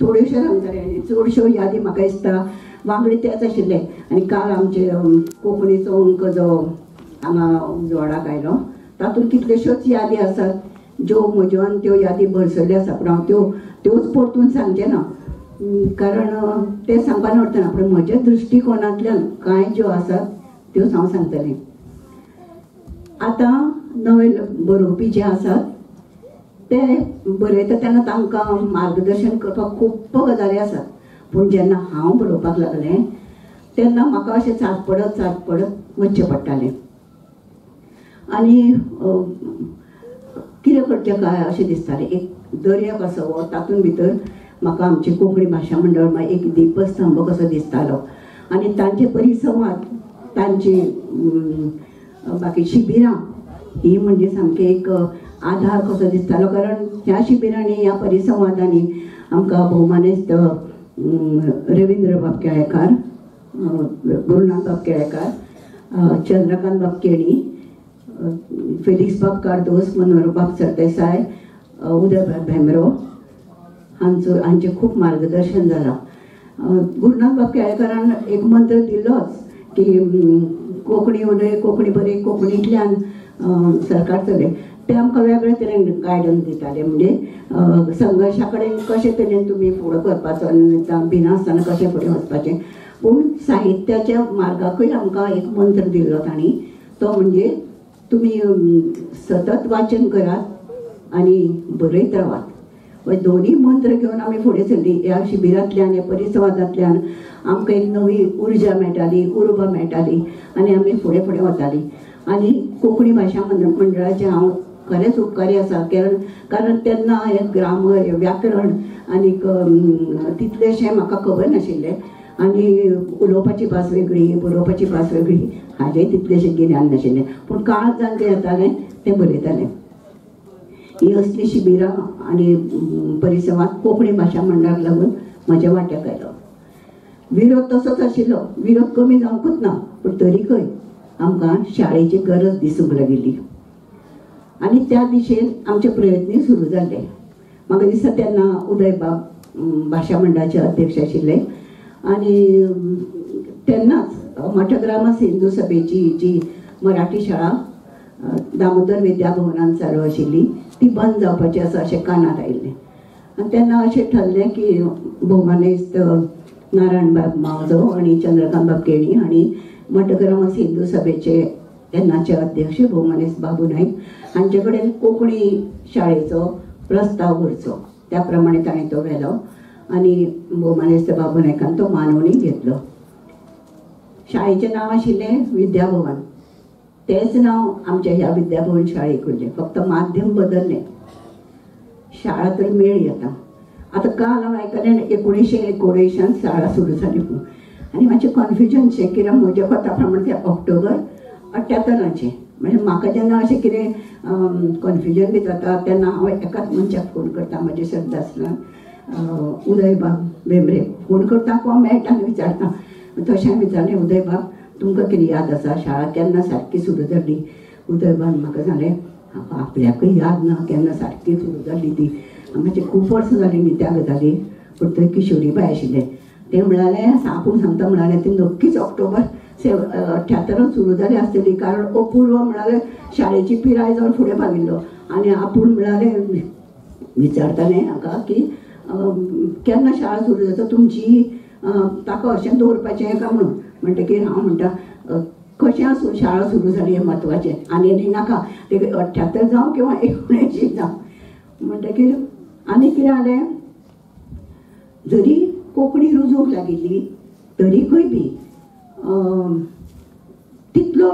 थोड्योश्यो सांगतलें आनी चडश्यो यादी म्हाका दिसता वांगडी तेच आशिल्ले. आनी काल आमचे कोंकणीचो अंक जो हांगा उजवाडाक आयलो तातूंत कितल्योश्योच यादी आसात ज्यो म्हज्यो आनी त्यो यादी भरसल्ल्यो आसा. पूण हांव त्योच परतून सांगचें ना कारण तें सांगपाक अर्थ ना. पूण म्हज्या दृश्टिकोणांतल्यान कांय ज्यो आसात त्योच हांव सांगतलें. आतां नवे बरोवपी जे आसात ते बरयता तेन्ना तांकां मार्गदर्शन करपाक खूब गजाली आसात. पूण जेन्ना हांव बरोवपाक लागलें तेन्ना म्हाका अशें चाचपडत चाचपडत वचचें पडटालें आनी कितें करचें काय अशें दिसतालें. एक दर्या कसो हो तातूंत भितर म्हाका आमची कोंकणी भाशा मंडळ एक दीपस्तंभ कसो दिसतालो आनी तांचे परिसंवाद, तांची बाकी शिबिरां ही म्हणजे सामकें एक आधार कसो दिसतालो, कारण ह्या शिबिरांनी ह्या परिसंवादांनी आमकां भोवमानेस्त रविंद्रबाब केळेकार, गुरुनाथबाब केळेकार, चंद्रकांतबाब केणी, फेलिक्सबाब कार्दोस, मनोहरबाब सरदेसाय, उदयबाब भेंब्रो हांचो हांचें खूब मार्गदर्शन जालां. गुरुनाथबाब केळेकारान एक मंत्र दिल्लोच की कोंकणी उलय, कोंकणी बरी, कोंकणींतल्यान सरकार चलय. ते आमकां वेगळे तरेन गायडन्स दिताले, म्हणजे संघर्शा कडेन कशे तरेन तुमी फुडें करपाचो, भिनासतना कशें फुडें वचपाचें. पूण साहित्याच्या मार्गाकूय आमकां एक मंत्र दिल्लो तांणी, तो म्हणजे तुमी सतत वाचन करात आनी बरयत रावात. दोन्ही मंत्र घेवन आमी फुडें सरली. ह्या शिबिरांतल्यान ह्या परिसंवादांतल्यान आमकां एक नवी उर्जा मेळटाली, उर्बा मेळटाली आनी आमी फुडें फुडें वताली. आनी कोंकणी भाशा मंडळाचें हांव खरेंच उपकारी आसा, कारण तेन्ना हें ग्रामर, व्याकरण आनीक तितलेंशें म्हाका खबर नाशिल्लें आनी उलोवपाची भास वेगळी, बरोवपाची भास वेगळी, हाजें तितलेंशें गिन्यान नाशिल्लें. पूण काळांत जावन तें येतालें, तें बरयतालें. ही असली शिबिरां आनी परिसंवाद कोंकणी भाशा मंडळाक लागून म्हज्या वांट्याक आयलो. विरोध तसोच आशिल्लो, विरोध कमी जावंकूच ना, पूण तरीकय आमकां शाळेची गरज दिसूंक लागिल्ली आनी त्या दिशेन आमचे प्रयत्नूय सुरू जाले. म्हाका दिसता तेन्ना उदयबाब भाशा मंडळाचे अध्यक्ष आशिल्ले आनी तेन्नाच मठग्रामस्थ हिंदू सभेची जी मराठी शाळा दामोदर विद्याभवनान चालू आशिल्ली ती बंद जावपाची आसा अशें कानार आयिल्लें. आनी तेन्ना अशें ठरलें की भोवमानेस्त नारायणबाब मावजो आनी चंद्रकांतबाब केणी हांणी मठग्रामस्थ हिंदू सभेचे तेन्नाचे अध्यक्ष भोवमानेस्त बाबू नायक हांचे कडेन कोंकणी शाळेचो प्रस्ताव व्हरचो, त्या प्रमाणे ताणें तो व्हेलो आनी भोवमानेस्त बाबू नायकान तो मानूनय घेतलो. शाळेचें नांव आशिल्लें विद्याभवन, तेंच नांव आमच्या ह्या विद्याभवन शाळेक उरलें, फक्त माध्यम बदल्लें. शाळा तर मेळ्ळी. आतां आतां काल हांव आयकलें 1979 शाळा सुरू जाली म्हणून, आनी मातशें कन्फ्युजन शें कित्याक म्हज्या कोता प्रमाणे तें ऑक्टोबर 78, म्हणजे म्हाका जेन्ना अशें कितें कन्फ्युजन बी जाता तेन्ना हांव एकाच मनशाक फोन करता, म्हजे शब्द आसना उदयबाब भेंब्रे, फोन करता कोण मेळटा आनी विचारता. तशें हांवें विचारलें, उदयबाब तुमकां कितें याद आसा शाळा केन्ना सारकी सुरू जाली? उदयबाब म्हाका सांगलें आपल्याकूय याद ना केन्ना सारकी सुरू जाली ती, मातशें खूब वर्सां जालीं न्ही त्या गजाली. पूण थंय किशोरीबाय आशिल्लें, तें म्हणालें आपूण सांगता म्हणालें तें नक्कीच ऑक्टोबर 78 सुरू जाली आसतली, कारण अपूर्व म्हणालें शाळेची पिराय जावन फुडें पाविल्लो. आनी आपूण म्हणालें विचारतालें हाका की केन्ना शाळा सुरू जाता तुमची, ताका अशें दवरपाचें काय म्हणून. म्हणटकीर हांव म्हणटा कशें आसूं शाळा सुरू जाली हें म्हत्वाचें, आनी आनी नाका ते 78 जावं किंवा 79 जावं. म्हणटकीर आनी कितें जालें, जरी कोंकणी रुजूंक लागिल्ली तरीकय बी तितलो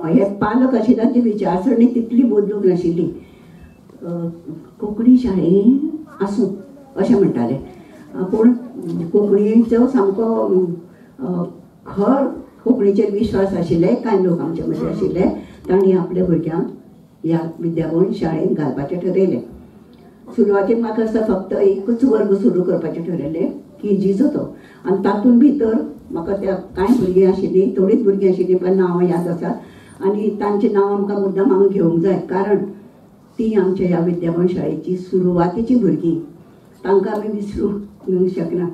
हे पालक आशिल्ले तांची विचारसरणी तितली बदलूंक नाशिल्ली. कोंकणी शाळेन आसूं अशें म्हणटाले, पूण कोंकणीचो सामको खर कोंकणीचेर विश्वास आशिल्ले कांय लोक आमचे मदीं आशिल्ले, तांणी आपल्या भुरग्यांक ह्या विद्याभवन शाळेंत घालपाचें ठरयलें. सुरवातेक म्हाका दिसता फक्त एकूच वर्ग सुरू करपाचें ठरयलें, केजीचो तो, आनी तातूंत भितर म्हाका त्या कांय भुरगीं आशिल्लीं, थोडींच भुरगीं आशिल्लीं पण नांवां याद आसात आनी तांचीं नांवां आमकां मुद्दाम हांगा घेवंक जाय, कारण ती आमच्या ह्या विद्याभवन शाळेची सुरवातेचीं भुरगीं, तांकां आमी विसरूंक शकना.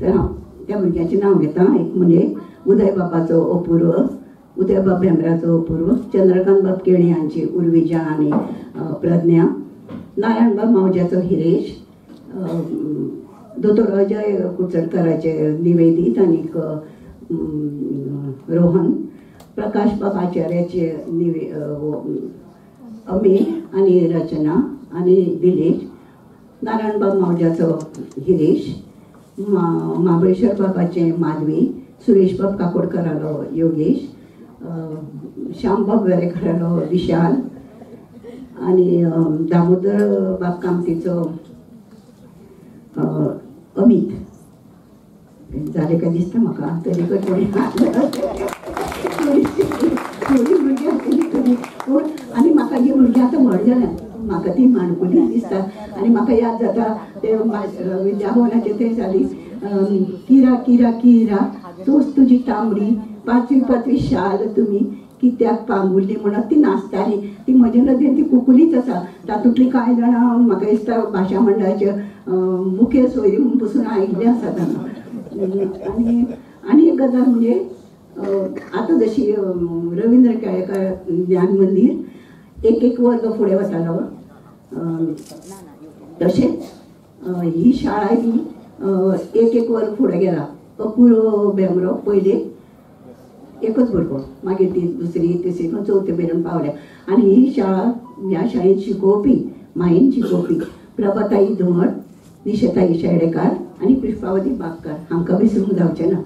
तर हांव त्या भुरग्यांचें नांव घेता. एक म्हणजे उदयबाबाचो अपूर्व, उदयबाब भेंब्र्याचो अपूर्व, चंद्रकांतबाब केणी हांची उर्विजा आनी प्रज्ञा, नारायणबाब मावज्याचो हिरेश, दोतोर अजय कुडचडकाराचे निवेदीत आनीक रोहन, प्रकाशबाब आचार्याचे अमे आनी रचना आनी दिलेश, नारायणबाब मावज्याचो हिरेश, महाबळेश्वर बाबाचें माधवी, सुरेशबाब काकोडकरालो योगेश, श्यामबाब वेरेकरालो विशाल आनी दामोदर बाब कामतीचो अमीत. जालें काय दिसता म्हाका, तरी कोणी थोडी भुरगीं आसतली तरी पूण आनी म्हाका जी भुरगीं आतां व्हड जाल्या, म्हाका ती माणकुली दिसता. आनी म्हाका याद जाता ते विद्याभवनाचे ते जाली किरा किरा किरा चोच तुजी तांबडी पांचवी पांचवी शाल तुमी कित्याक पांगुरली म्हणत ती नाचताली. ती म्हजे नदरेन ती कुकुलीच आसा. तातूंतली कांय जाणां म्हाका दिसता भाशा मंडळाचे मुखेल सोयरी म्हूण पसून आयिल्ले आसा तांकां. आनी आनी एक गजाल म्हणजे आतां जशी रविंद्र केळेकार ज्ञान मंदीर एक एक वर्ग फुडें वतालो, तशेंच ही शाळा बी एक एक वर्ग फुडें गेला. अपुरो भेंब्रो पयले एकच भुरगो, मागीर ती दुसरी तिसरी चवथी मेरेन पावल्या. आनी ही शाळा ह्या शाळेंत शिकोवपी मायेन शिकोवपी प्रभाताई धुंवट, निशेताई शेडेकार आनी पुष्पावती बागकार हांकां विसरूंक जावचें ना.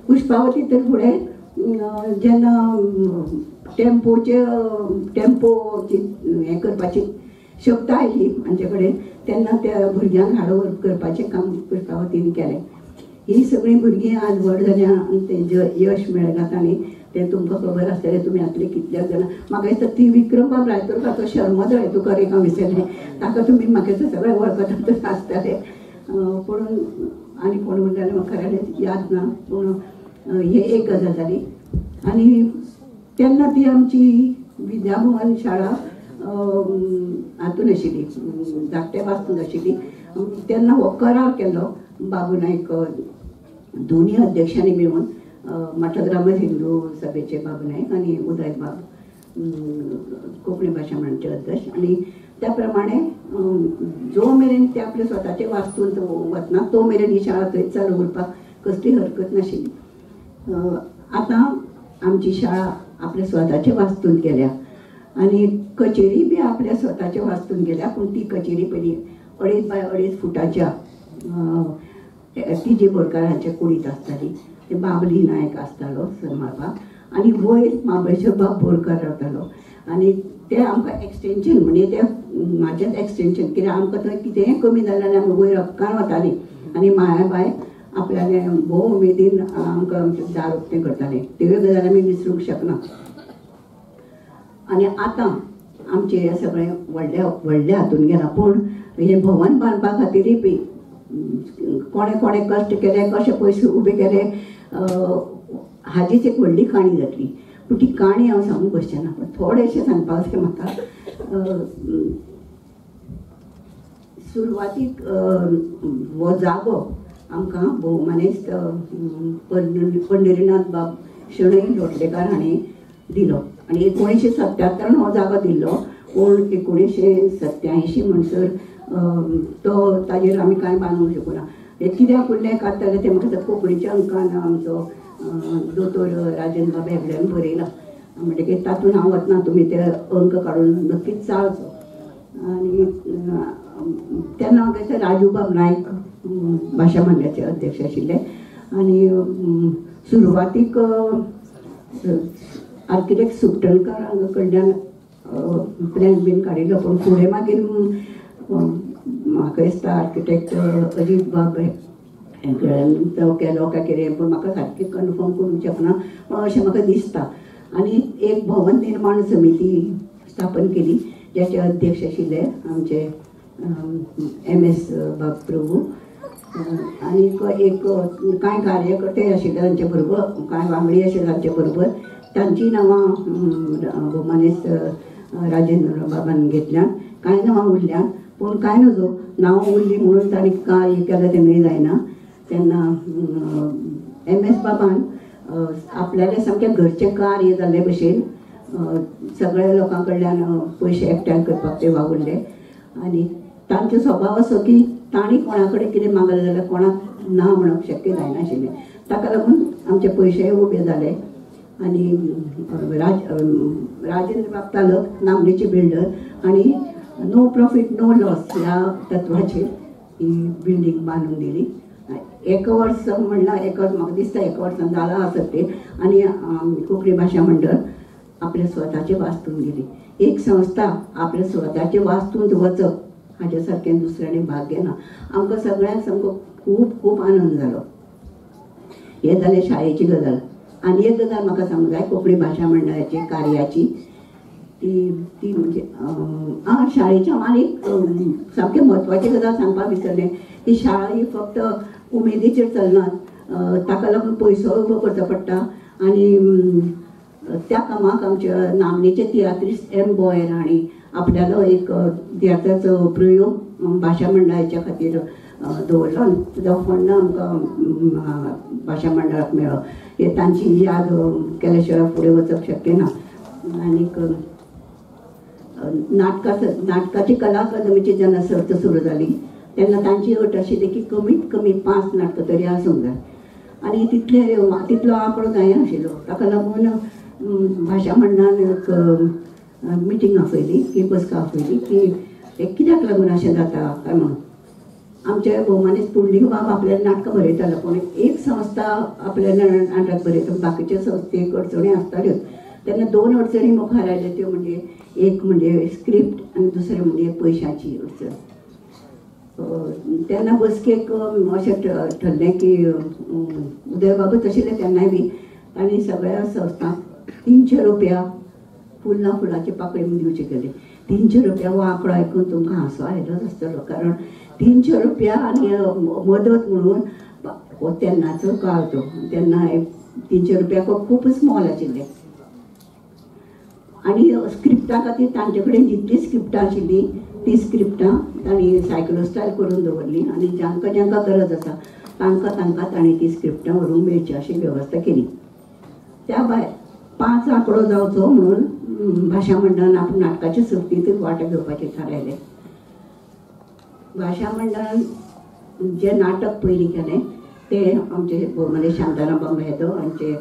पुष्पावती तर फुडें जेन्ना टेम्पोचे टेम्पोची हें करपाची शक्त आयली आमचे कडेन तेन्ना त्या भुरग्यांक हाडवर करपाचें काम पुष्पावतीन केलें. ही सगळीं भुरगीं आज व्हड जाल्या आनी तेंचें यश मेळ्ळां तांणी तें तुमकां खबर आसतलें. तुमी आतले कितल्या जाणां म्हाका दिसता ती विक्रमबाब रायतुरकाचो शर्मद रायतुरकार एक हांव विसरलें, ताका तुमी म्हाका दिसता सगळें वळखतात आसतले. पूण आनी कोण उरले जाल्यार म्हाका खऱ्यांनीच याद ना. पूण हे एक गजाल जाली. आनी तेन्ना ती आमची विद्याभवन शाळा हातून आशिल्ली, धाकटे वास्तून आशिल्ली. तेन्ना हो करार केल्लो बाबू नायक दोनी अध्यक्षांनी मेळून, मठग्रामच हिंदू सभेचे बाबू नायक आनी उदय बाब कोंकणी भाशा मंडळाचे अध्यक्ष. आनी त्या प्रमाणे जो मेरेन ते आपले स्वताचे वास्तूंत वतना तो मेरेन ही शाळा थंयच चालू उरपाक कसली हरकत नाशिल्ली. आतां आमची शाळा आपल्या स्वताचे वास्तूंत गेल्या आनी कचेरी बी आपल्या स्वताचे वास्तूंत गेल्या. पूण ती कचेरी पयलीं 2.5 बाय 2.5 फुटाच्या टी जे बोरकार हांच्या कुडींत आसताली. ते बाबली नायक आसतालो सांबाळपाक आनी वयर महाबळेश्वर बाब बोरकार रावतालो. आनी ते आमकां एक्सटेंशन म्हणजे ते म्हाजेंच एक्सटेंशन कित्याक आमकां थंय कितेंय कमी जालें जाल्यार आमी वयर हक्कान वतालीं आनी मायाबाय आपल्याले भोव उमेदीन आमकां आमचें दार उक्तें करतालें. त्योय गजाली आमी विसरूंक शकना. आनी आतां आमचें हें सगळें व्हडल्या व्हडल्या हातून गेलां. पूण हें भवन बांदपा खातीरय बी कोणें कोणें कश्ट केले, कशे पयशे उबे केले हाजीच एक व्हडली काणी जातली. पूण ती काणी हांव सांगूंक बसचें ना, पूण थोडेशें सांगपाक जाय म्हाका. सुरवातीक हो जागो आमकां भोवमानेस्त पंढरीनाथ बाब शणै लोटलेकार हांणी दिलो आनी 1977 हो जागो दिल्लो. पूण 1987 म्हणसर तो ताजेर आमी कांय बांदूंक शकूना. हें कित्याक उरलें काडटलें तें म्हाका कोंकणीच्या अंकान आमचो दोतोर राजेंद्र बाब हेगड्यान बरयलां, म्हणटकीर तातूंत हांव वतना तुमी ते अंक काडून नक्कीच चाळचो. आनी तेन्ना म्हाका राजूबाब नायक भाशा मंडळाचे अध्यक्ष आशिल्ले आनी सुरवातीक आर्किटेक्ट सुकटणकार कडल्यान प्लॅन बीन काडिल्लो. पूण फुडें मागीर म्हाका दिसता आर्किटेक्ट अजीत बाब हेगड्यान तो केलो काय कितें, पूण म्हाका सारकें कन्फर्म करूंक शकना, पूण अशें म्हाका दिसता. आनी एक भवन निर्माण समिती स्थापन केली ज्याचे अध्यक्ष आशिल्ले आमचे एम.एस. बाब प्रभू आनी एक कांय कार्यकर्ते आशिल्ले तांचे बरोबर, कांय वांगडी आशिल्ले तांचे बरोबर. तांची नांवां भोवमानेस्त राजेंद्र बाबान घेतल्यात, कांय नांवां उरल्यात. पूण कांय नजो नांवां उरलीं म्हणून तांणी काय केलें तें न्हय जायना. तेन्ना एम.एस. बाबान आपल्याले सामकें घरचें कार्य जाल्ले भशेन सगळ्या लोकां कडल्यान पयशे एकठांय करपाक ते वावुरले. आनी तांचो स्वभाव असो की तांणी कोणा कडेन कितें मागलें जाल्यार कोणाक ना म्हणप शक्य जायनाशिल्लें. ताका लागून आमचे पयशेय उबे जाले. आनी राजेंद्र बाब तालक नामनेचे बिल्डर आनी नो प्रॉफीट नो लॉस ह्या तत्वाचेर ही बिल्डींग बांदून दिली. एक वर्स म्हणल्यार एक वर्स म्हाका दिसता एक वर्सान जालां आसत तें. आनी कोंकणी भाशा मंडळ आपल्या स्वताचे वास्तून गेली. एक संस्था आपल्या स्वताचे वास्तूंत वचप हाजे सारकें दुसऱ्यांनी भाग्य ना. आमकां सगळ्यांक सामको खूब खूब आनंद जालो. हें जालें शाळेची गजाल. आनी एक गजाल म्हाका सांगूंक जाय कोंकणी भाशा मंडळाची कार्याची, ती ती म्हणजे शाळेच्या आनी सामकें म्हत्वाची गजाल सांगपाक विसरलें की शाळा ही फक्त उमेदीचेर चलना, ताका लागून पयसो उबो करचो पडटा. आनी त्या कामाक आमच्या नामनेचे तियात्रिस्ट एम बॉयर हांणी आपल्यालो एक तियात्राचो प्रयोग भाशा मंडळाच्या खातीर दवरलो आनी ताजो फंड आमकां भाशा मंडळाक मेळ्ळो. हे तांची याद केल्या शिवाय फुडें वचप शक्य ना. आनीक नाटकाची कला अकादमीची जेन्ना सर्त सुरू जाली तेन्ना तांची अट आशिल्ली की कमीत कमी 5 नाटकां तरी आसूंक जाय आनी तितलो आंकडो जायनाशिल्लो. ताका लागून भाशा मंडळान एक मिटींग आपयली, की बसका आपयली की हें कित्याक लागून अशें जाता काय म्हणून. आमचे भोवमानेस्त पुंडलीक बाब आपल्याला नाटकां बरयतालो, पूण एक संस्था आपल्याला नाटक बरयता, बाकीच्या संस्थेक अडचणी आसताल्योच. तेन्ना 2 अडचणी मुखार आयल्यो, त्यो म्हणजे एक म्हणजे स्क्रिप्ट आनी दुसरें म्हणजे पयशांची अडचण. तेन्ना बसकेक अशें ठरलें की उदयबाबूच आशिल्ले तेन्नाय बी तांणी सगळ्या संस्थांक 300 रुपया फुल ना फुलाची पाकळी म्हूण दिवची केली. 300 रुपया हो आंकडो आयकून तुमकां हांसो आयलोच आसतलो, कारण 300 रुपया आनी मदत म्हणून हो तेन्नाचो काळ तो, तेन्ना 300 रुपया खूब स्मॉल आशिल्लें. आनी स्क्रिप्टा खातीर तांचे कडेन जितली स्क्रिप्टां आशिल्लीं ती स्क्रिप्टां तांणी सायक्लोस्टायल करून दवरली आनी जांकां जांकां गरज आसा तांकां तांकां तांणी ती स्क्रिप्टां व्हरूंक मेळची अशी वेवस्था केली. त्या भायर 5 आंकडो जावचो म्हणून भाशा मंडळान आपण नाटकाचे सर्तींत वांटो घेवपाचें थारायलें. भाशा मंडळान जें नाटक पयलीं केलें तें आमचे भोवमाने शांताराम मेहतो हांचे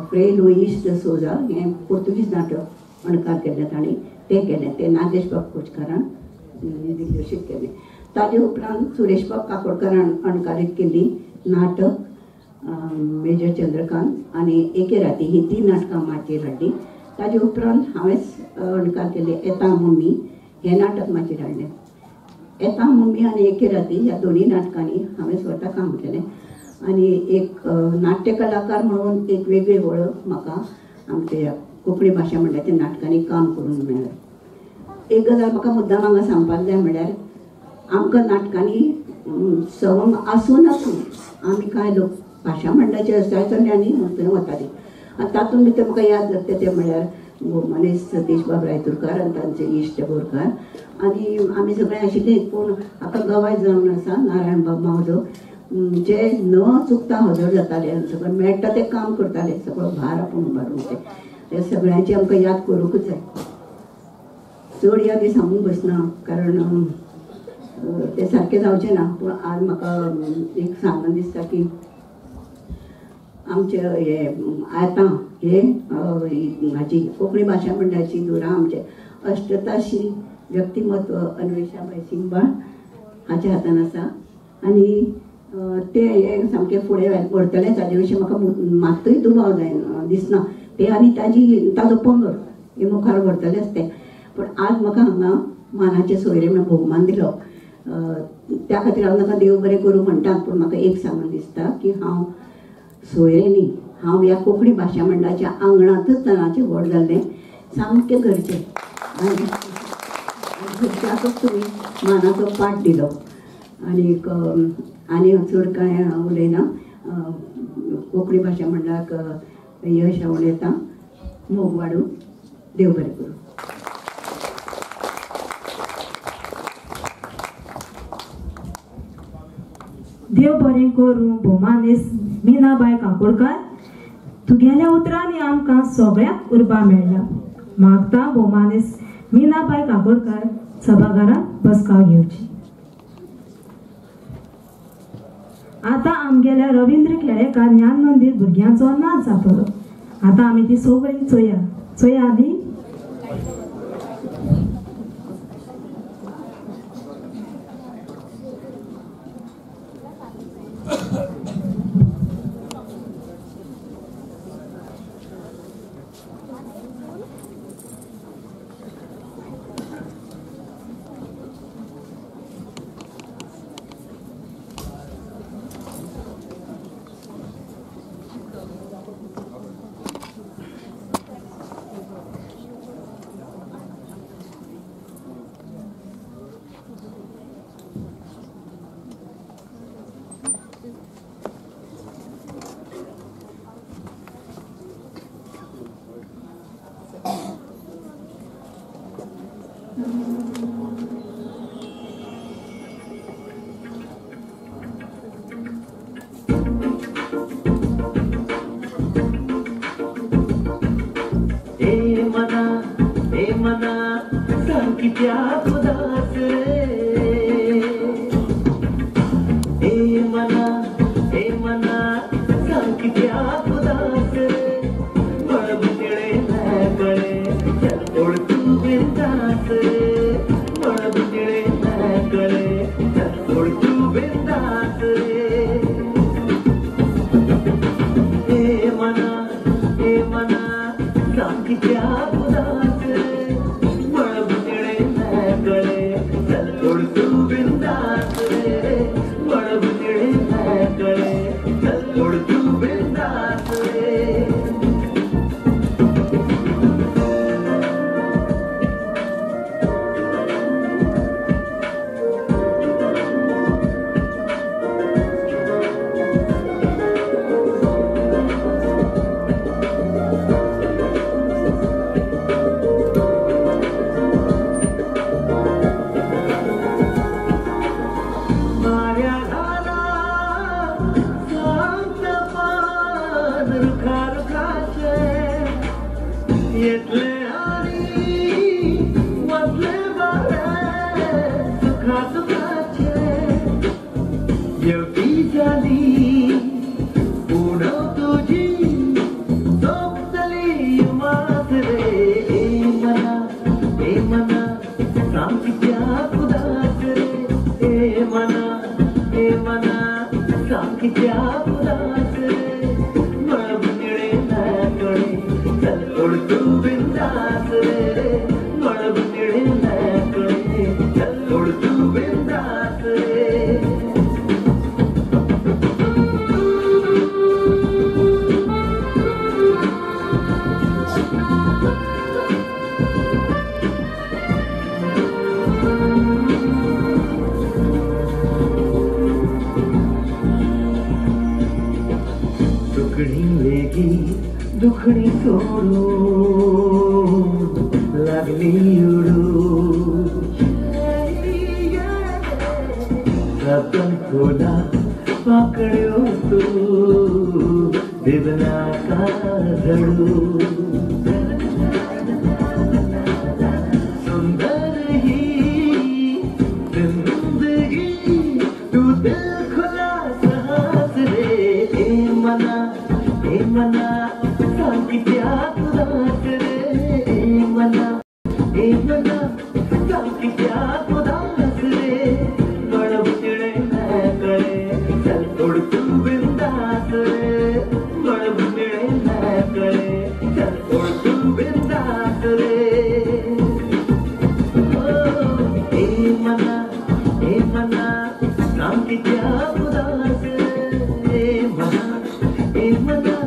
फ्रे लुईस the Souza हें पोर्तुगीज नाटक अणकार केल्लें तांणी तें केलें. तें नागेशबाब कोचकारान दिग्दर्शीत केलें. ताजे उपरांत सुरेशबाब काकोडकारान अणकारीत केल्ली नाटक मेजर चंद्रकांत आनी एके राती ही 3 नाटकां माचयेर हाडलीं. ताजे उपरांत हांवेंच अणकार केल्लें येता मम्मी हें नाटक माचयेर हाडलें. येता मम्मी आनी एके राती ह्या 2 नाटकांनी हांवें स्वता काम केलें आनी एक नाट्य कलाकार म्हणून एक वेगळी वळख म्हाका आमच्या कोंकणी भाशा मंडळाच्या नाटकांनी काम करूंक मेळ्ळें. एक गजाल म्हाका मुद्दाम हांगा सांगपाक जाय म्हणल्यार आमकां नाटकांनी सवंग आसूं नासूं आमी कांय लोक भाशा मंडळाचे चल्यांनी थंय वतालीं. आनी तातूंत भितर म्हाका याद जाता तें म्हणल्यार भोवमानेस्त सतीशबाब रायतुरकार आनी तांचे इश्ट बोरकार आनी आमी सगळे आशिल्ले. पूण हाका गवाय जावन आसा नारायणबाब मावजो जे न चुकता हजर जाताले आनी सगळें मेळटा तें काम करताले, सगळो भार आपूण उबारून ते सगळ्यांची आमकां याद करूंकच जाय. चड यादी सांगूंक बसना कारण तें सारकें जावचें ना, पूण आज म्हाका एक सांगन दिसता की आमचे हे आतां हे हाजी कोंकणी भाशा मंडळाची धुरा आमचे अष्टताशी व्यक्तिमत्व अन्वेषाबाई सिंगबाळ हाच्या हातान आसा आनी ते हे सामकें फुडें व्हरतले ताजे विशीं म्हाका मात्तूय दुबाव जायना दिसना. ते आनी ताजी ताजो पंगड हे मुखार व्हरतलेच ते. पूण आज म्हाका हांगा मानाचे सोयरे म्हणून भोवमान दिलो त्या खातीर हांव ताका देव बरें करूं म्हणटा. पूण म्हाका एक सांगून दिसता की हांव सोयरे न्ही, हांव ह्या कोंकणी भाशा मंडळाच्या आंगणांतच ल्हानाचें व्हड जाल्लें, सामकें घरचें आनी घरच्याकच तुमी मानाचो पाठ दिलो. आनीक आनी चड कांय उलयना. कोंकणी भाशा मंडळाक यश उलयता, मोग वाडूं, देव बरें करूं. देव बरें करूं भोवमानेस्त मीनाबाय काकोडकार, तुगेल्या उतरांनी आमकां सगळ्याक उर्बा मेळ्ळा. मागता भोवमानेस्त मीनाबाय काकोडकार सभाघरांत बसका घेवची. आतां आमगेल्या रविंद्र केळेकार ज्ञान मंदीर भुरग्यांचो नाच जातलो. आतां आमी ती सगळीं चोया चोया न्ही. उदास रे मळब निळे मेकळे चल ओढ तू बिंदास रे मळब निळे मेकळे चल ओढ तू बिंदास रे ए मना सांगत्या उदास रे मळब निळे मेकळे चल ओढ तू बिंदास रे मळब निळे मेकळे चल ओढ तू बिंदास रे. दुखणी सोडू लागली उडू रतन फुला पाकळ्यो तू दिवना का झडू सुंदर ही जिंदगी तू दिल खुला साहस रे ए मना सांगत्या उदास रे ए मना सांगत्या उदास रे मळब निळे मेकळे चल ओढ तू बिंदास रे मळब निळे मेकळे चल ओढ तू बिंदास रे ए मना सांगत्या उदास रे ए मना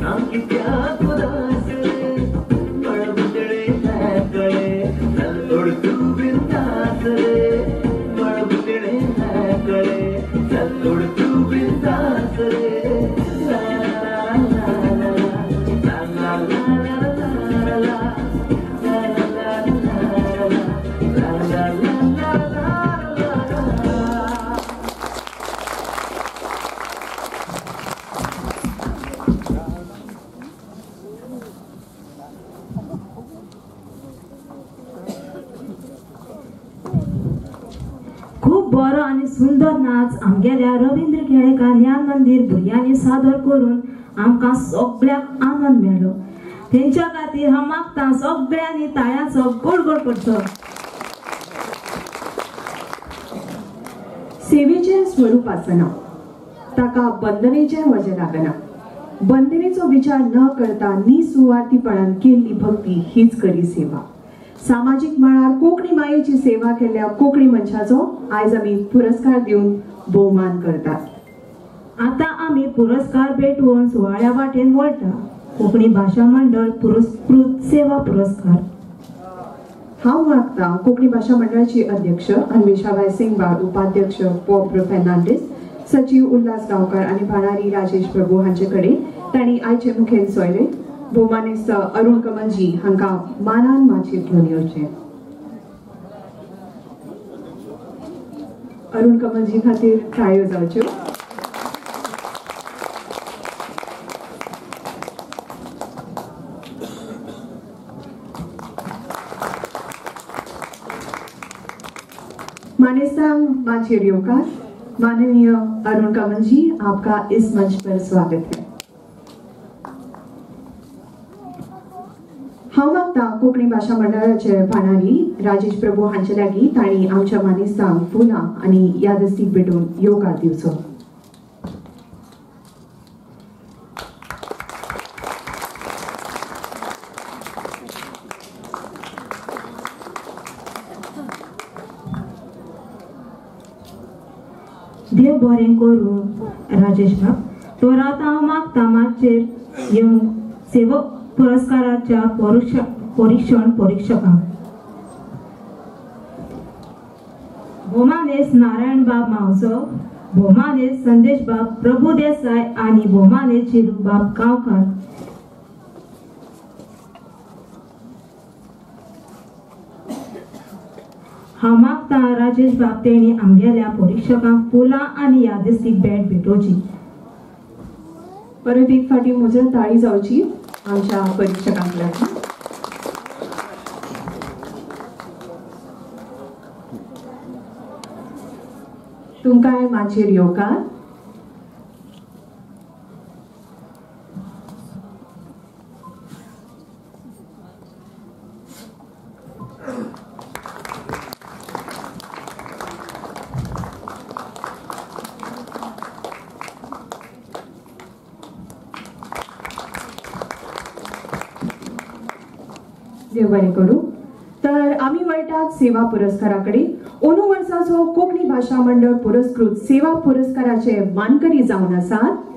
सांगत्या उदास रे मळब निळे मेकळे चल ओढ तू बिंदास रे मळब निळे मेकळे चल ओढ तू बिंदास रे ला ला ला ला ला ला ला ला ला ला ला ला ला. खूब बरो आनी सुंदर नाच आमगेल्या रवींद्र केळेकार ज्ञान मंदीर भुरग्यांनी सादर करून आमकां सगळ्याक आनंद मेळ्ळो. तेंच्या खातीर हांव मागता सगळ्यांनी ताळयांचो गोड गोड करचो. सेवेचें स्वरूप आसना, ताका बंधनेचें वजें लागना. बंधनेचो विचार न करता निसुवार्थीपणान केल्ली भक्ती हीच खरी सेवा. सामाजीक मळार कोंकणी मायेची सेवा केल्ल्या कोंकणी मनशाचो आयज आमी पुरस्कार दिवन भोवमान करतात. आतां आमी पुरस्कार भेटवण सुवाळ्या वाटेन वळटा. कोंकणी भाशा मंडळ पुरस्कृत सेवा पुरस्कार. हांव मागता कोंकणी भाशा मंडळाची अध्यक्ष अन्वेषाबाय सिंगबाळ, उपाध्यक्ष पॉब्र फेर्नांडीस, सचिव उल्हास गांवकार आनी भाणारी राजेश प्रभू हांचे कडेन तांणी आयचे मुखेल सोयरे भोवमानेस्त अरुण कमलजी हांकां मानान माचयेर घेवन येवचें. अरुण कमलजी खातीर टाळयो जावच्यो. मानेस्तांक माचयेर येवकार. माननीय अरुण कमल जी, आपका इस मंच पर स्वागत है. हांव मागता कोंकणी भाशा मंडळाचे भांडारी राजेश प्रभू हांचे लागीं तांणी आमच्या मानेस्तांक फुलां आनी यादस्तीक भेटोवन येवकार दिवचो. देव बरें करूं राजेश बाब. तर आतां हांव मागता माचयेर येवन सेवक पुरस्काराच्या परिक्षण परीक्षकांक भोवमानेस्त नारायण बाब मावजो, भोवमानेस्त संदेश बाब प्रभू देसाय आनी भोवमानेस्त चिरू बाब गांवकार. हांव मागता राजेश बाब तेणी आमगेल्या परिक्षकांक फुलां आनी यादस्तीक भेट भेटोवची. परत एक फाटी मुजरत ताळी जावची आमच्या परीक्षकांक लागीं. तुमकांय माचयेर येवकार. देव बरें करूं. तर आमी वळटात सेवा पुरस्कारा कडेन. अंदू वर्साचो कोंकणी भाशा मंडळ पुरस्कृत सेवा पुरस्काराचे मानकरी जावन आसात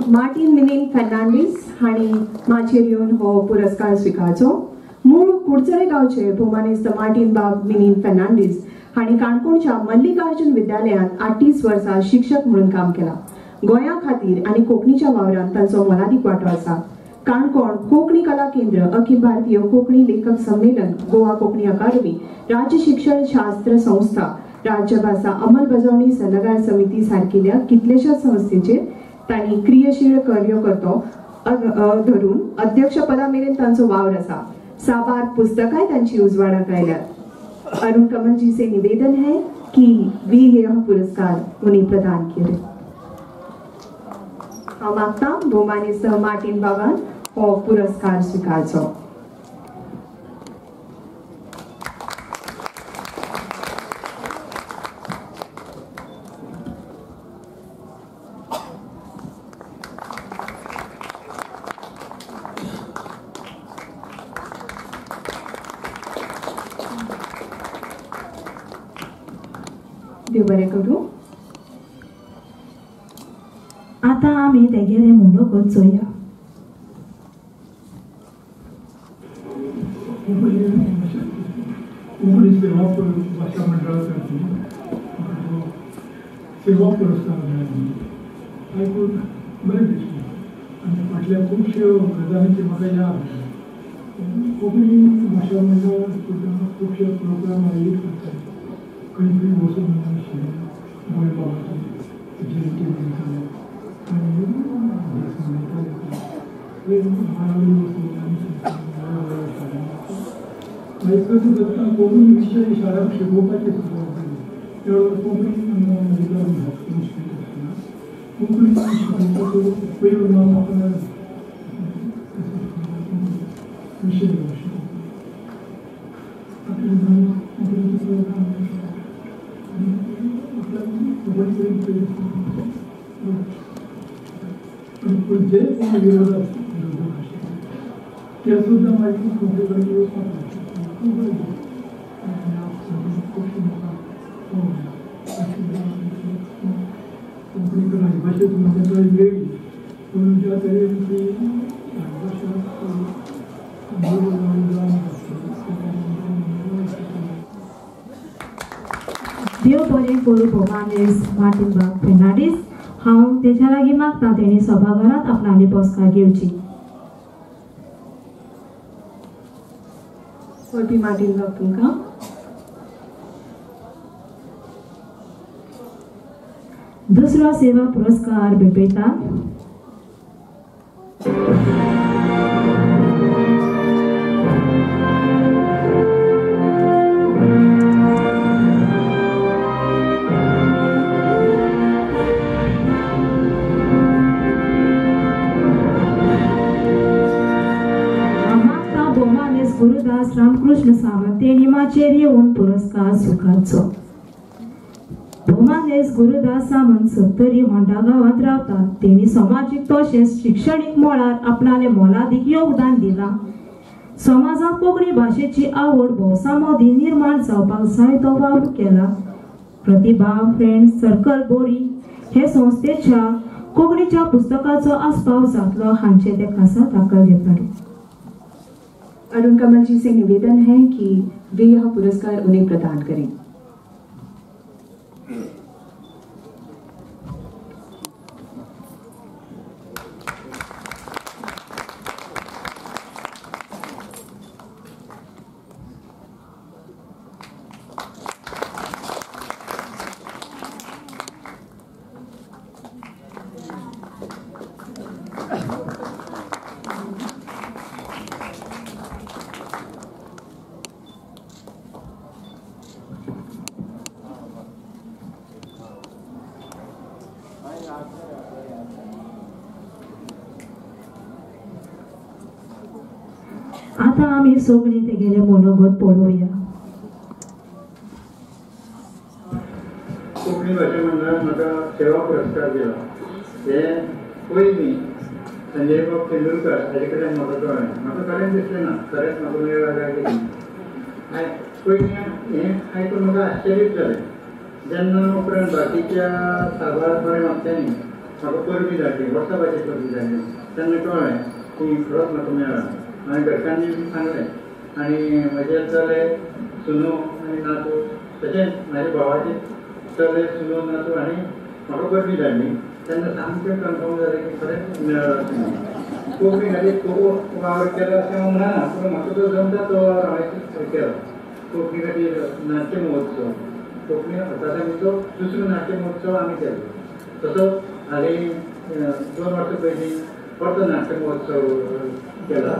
मार्टीन मिनीन फर्नांडीस हांणी माचयेर येवन हो पुरस्कार स्विकारचो. मूळ कुडचडे गांवचे भोवमानेस्त मार्टीन बाब मिनीन फर्नांडीस हांणी काणकोणच्या मल्लिकार्जुन विद्यालयांत 38 वर्सां शिक्षक म्हणून काम केलां. गोंया खातीर आनी कोंकणीच्या वावरांत तांचो मोलादीक वांटो आसा. काणकोण कोंकणी कला केंद्र, अखिल भारतीय कोंकणी लेखक संमेलन, गोवा कोंकणी अकादमी, राज्य शिक्षण शास्त्र संस्था, राज्यभाषा अंमलबजावणी सल्लागार समिती सारकिल्ल्या कितल्याशाच संस्थेचेर तांणी क्रियशील कार्यकर्तो धरून अध्यक्षपदा मेरेन तांचो वावर आसा. साबार पुस्तकांय तांची उजवाडाक आयल्यात. अरुण कमल जी से निवेदन है कि वे यह पुरस्कार उन्हें प्रदान किए. हांव मागता भोवमानेस्त मार्टीन बाबान हो पुरस्कार स्विकारचो. देव बरें करूं. आतां आमी तेगेलें मनोगत चोया. कोंकणी सेवा भाशा मंडळा तर्फे म्हाका सेवा पुरस्कार मेळ्ळो आयकून बरें दिसलें आनी फाटल्या खुबश्यो गजालींची म्हाका याद जाली. कोंकणी भाशा मंडळ सुद्दां खुबशे प्रोग्राम आयोजीत करताले. खंय खंय वचून गोंय बाबाची जयंती मनयताले आनी दीस मनयताले. थंय माळावली वचून आनी मागीर कसं करता कोंकणी विशय शाळांक शिकोवपाची सुरवात जाली. त्या वेळार कोंकणी मेडिकल अभ्यास करून शिकयत आसतना कोंकणी शिकोवपाचो उपयोग ना म्हाका मेळना विशय शिकोवपाक. कोंकणीचो प्रोग्राम पूण जे कोण विरोध विरोधक आशिल्ले ते सुद्दां मागीर कोंकणी कडेन येवपाक लागले. खूब बरें खुबशे म्हाका कोंकणी राजभाशेच म्हणजे वेगळी पूण ज्या तरेन ती राजभाशा देव बरें करूं भोवमानेस्त मार्टीन बाब फर्नांडीस. हांव तेच्या लागीं मागता तेणी सभाघरांत आपणाली बसका घेवची. परबी मार्टीन बाब तुमकां. दुसरो सेवा पुरस्कार भेटयता गुरुदास रामकृष्ण सावंत तेणी माचयेर येवन पुरस्कार स्विकारचो. भोवमानेस्त गुरुदास सामंत सत्तरी होंडा गांवांत रावता. तेणी समाजीक तशेंच शिक्षणीक मळार आपणालें मोलादीक योगदान दिलां. समाजांत कोंकणी भाशेची आवड भौसा मदीं निर्माण जावपाक जायतो वावर केला. प्रतिभा फ्रेंड्स सर्कल बोरी हे संस्थेच्या कोंकणीच्या पुस्तकाचो आस्पाव जातलो हांचे ते खासा दाखल घेताले. अरुण कमल जी से निवेदन है कि वे यह पुरस्कार उन्हें प्रदान करें. आता आमी सगळीं तेगेलें मनोगत पळोवया. कोंकणी भाशा मंडळान म्हाका सेवा पुरस्कार दिला. हे पयलीं संजय बाब तेंडुलकर हाजे कडल्यान म्हाका कळ्ळें. म्हाका खरेंच दिसलें ना, खरेंच म्हाका मेळ्ळा काय कितें. पयलीं हें आयकून म्हाका आश्चर्यूच जालें. जेन्ना उपरांत बाकीच्या साबार बऱ्या मागच्यांनी म्हाका परबी धाडली, वर्साभाची परबी धाडली, तेन्ना कळ्ळें की खरोच म्हाका मेळ्ळा. हांवें घरच्यांनी बी सांगलें आनी म्हजे चले सुनो आनी नातू, तशेंच म्हाज्या भावाचे चले सुनो नातू हांणी म्हाका परबी धाडली. तेन्ना सामकें कन्फर्म जालें की खरेंच मेळ्ळा अशें. कोंकणी खातीर खूब वावर केला अशें हांव म्हणना, पूण म्हाका जो जमता तो वावर हांवें केला. कोंकणी खातीर नाट्य महोत्सव, कोंकणी अकादमीचो दुसरो नाट्य महोत्सव आमी केलो. तसोच हालीं 2 वर्सां पयलीं परतो नाट्य महोत्सव केला.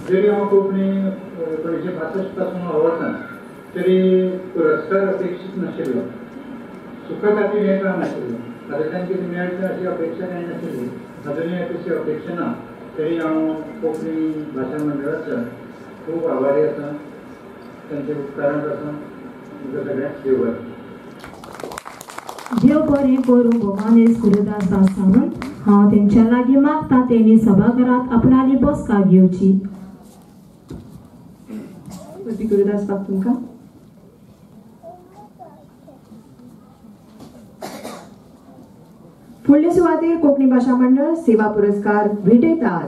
जरी हांव कोंकणी 1962 पासून वावरता तरी पुरस्कार अपेक्षीत नाशिल्लो. सुखा खातीर हें काम नाशिल्लें, हातूंतल्यान कितें मेळटा अशी अपेक्षा कांय नाशिल्ली, अजुनूय तशी अपेक्षा ना. तरी हांव कोंकणी भाशा मंडळाचो खूब आभारी आसा, तांचे उपकारांत आसा. तुमकां सगळ्यांक देव बरें. देव बरें करूं भोवमानेस्त गुरुदास सावंत. हांव तेंच्या लागीं मागता तेणी सभाघरांत आपणाली बसका घेवची. गुरुदास बाब तुमकां. फुडले सुवातेर कोंकणी भाशा मंडळ सेवा पुरस्कार भेटयतात.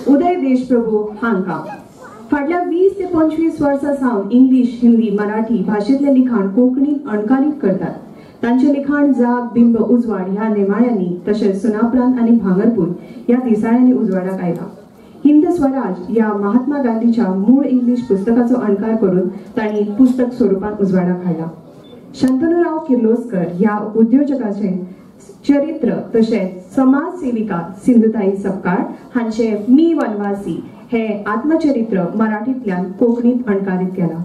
उदय देशप्रभू हांकां फाटल्या 20 ते 25 वर्सां सावन इंग्लीश, हिंदी, मराठी भाशेंतलें लिखाण कोंकणींत अणकारीत करतात. तांचें लिखाण जाग, बिंब, उजवाड ह्या नेमाळ्यांनी तशेंच सुनापरांत आनी भांगरपूर ह्या दिसाळ्यांनी उजवाडाक आयला. हिंद स्वराज ह्या महात्मा गांधीच्या मूळ इंग्लीश पुस्तकाचो अणकार करून तांणी पुस्तक स्वरुपांत उजवाडाक हाडला. शंतनुराव किर्लोस्कर ह्या उद्योजकाचें चरित्र तशेंच समाजसेविका सिंधुताई सपकाळ हांचे मी वनवासी हे आत्मचरित्र मराठींतल्यान कोंकणींत अणकारीत केलां.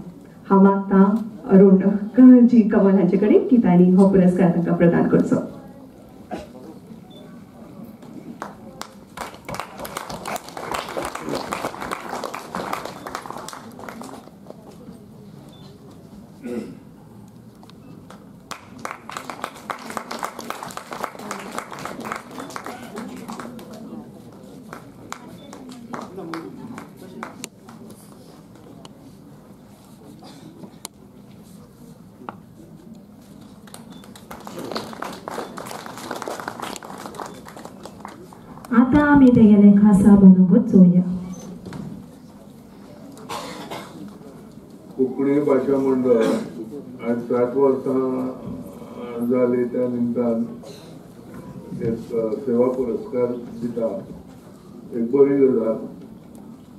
हांव मागता अरुण जी कमल हांचे कडेन की तांणी हो पुरस्कार तांकां प्रदान करचो. आता आमी तेगेलें खासा मनोगत चोवया. कोंकणी भाशा मंडळ आज 60 वर्सां जाली त्या निमतान एक सेवा पुरस्कार दिता, एक बरी गजाल.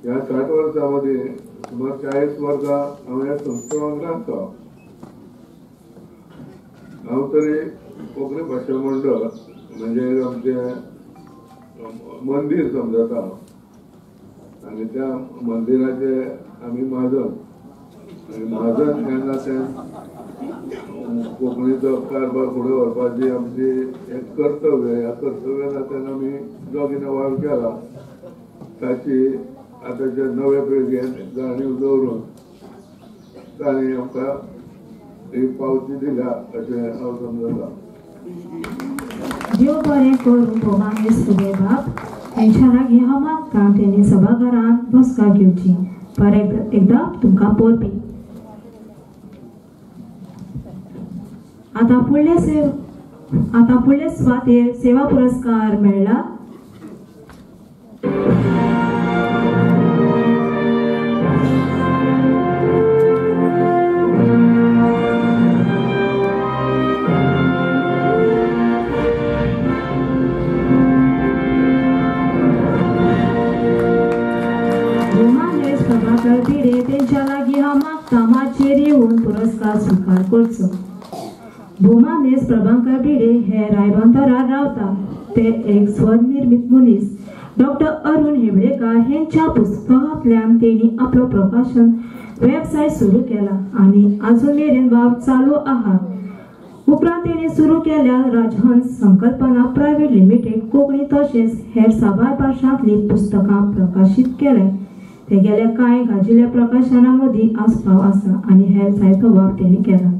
ह्या 60 वर्सां मदीं सुमार 40 वर्सां हांव ह्या संस्थे वांगडा आसा. हांव तरी कोंकणी भाशा मंडळ म्हणजे आमचें मंदीर समजता आनी त्या मंदिराचे आमी म्हाजन, आनी म्हाजन ह्या नात्यान कोंकणीचो कारभार फुडें व्हरपाची आमची एक कर्तव्य. ह्या कर्तव्या नात्यान आमी जो कितें वावर केला ताची आतांच्या नव्या पिळगेन जाणीव दवरून तांणी आमकां ही पावती दिल्या अशें हांव समजता. देव बरें करूं भोमानेस्त बाब हेंच्या लागीं हांव मागता तेणी सभाघरांत बसका घेवची. परत एकदां तुमकां परबीं. आतां फुडले सुवातेर सेवा पुरस्कार मेळ्ळा. प्रभाकर भिडे तेंच्या लागीं हांव मागता माचयेर येवन पुरस्कार स्विकार करचो. भोमानेस्त प्रभाकर भिडे हे रायबंदरार रावता. ते एक स्वनिर्मित मनीस. डॉक्टर अरुण हेबळेकर हेंच्या पुस्तकांतल्यान तेणी आपलो प्रकाशन वेबसायट सुरू केला आनी आजून मेरेन वावर चालू आहा. उपरांत तेणी सुरू केल्या राजहंस संकल्पना प्रायव्हेट लिमिटेड कोंकणी तशेंच हेर साबार भाशांतली पुस्तकां प्रकाशीत केले. तेगेल्या कांय गाजिल्ल्या प्रकाशना मदीं आस्पाव आसा आनी हेर जायतो वावर तेणी केला.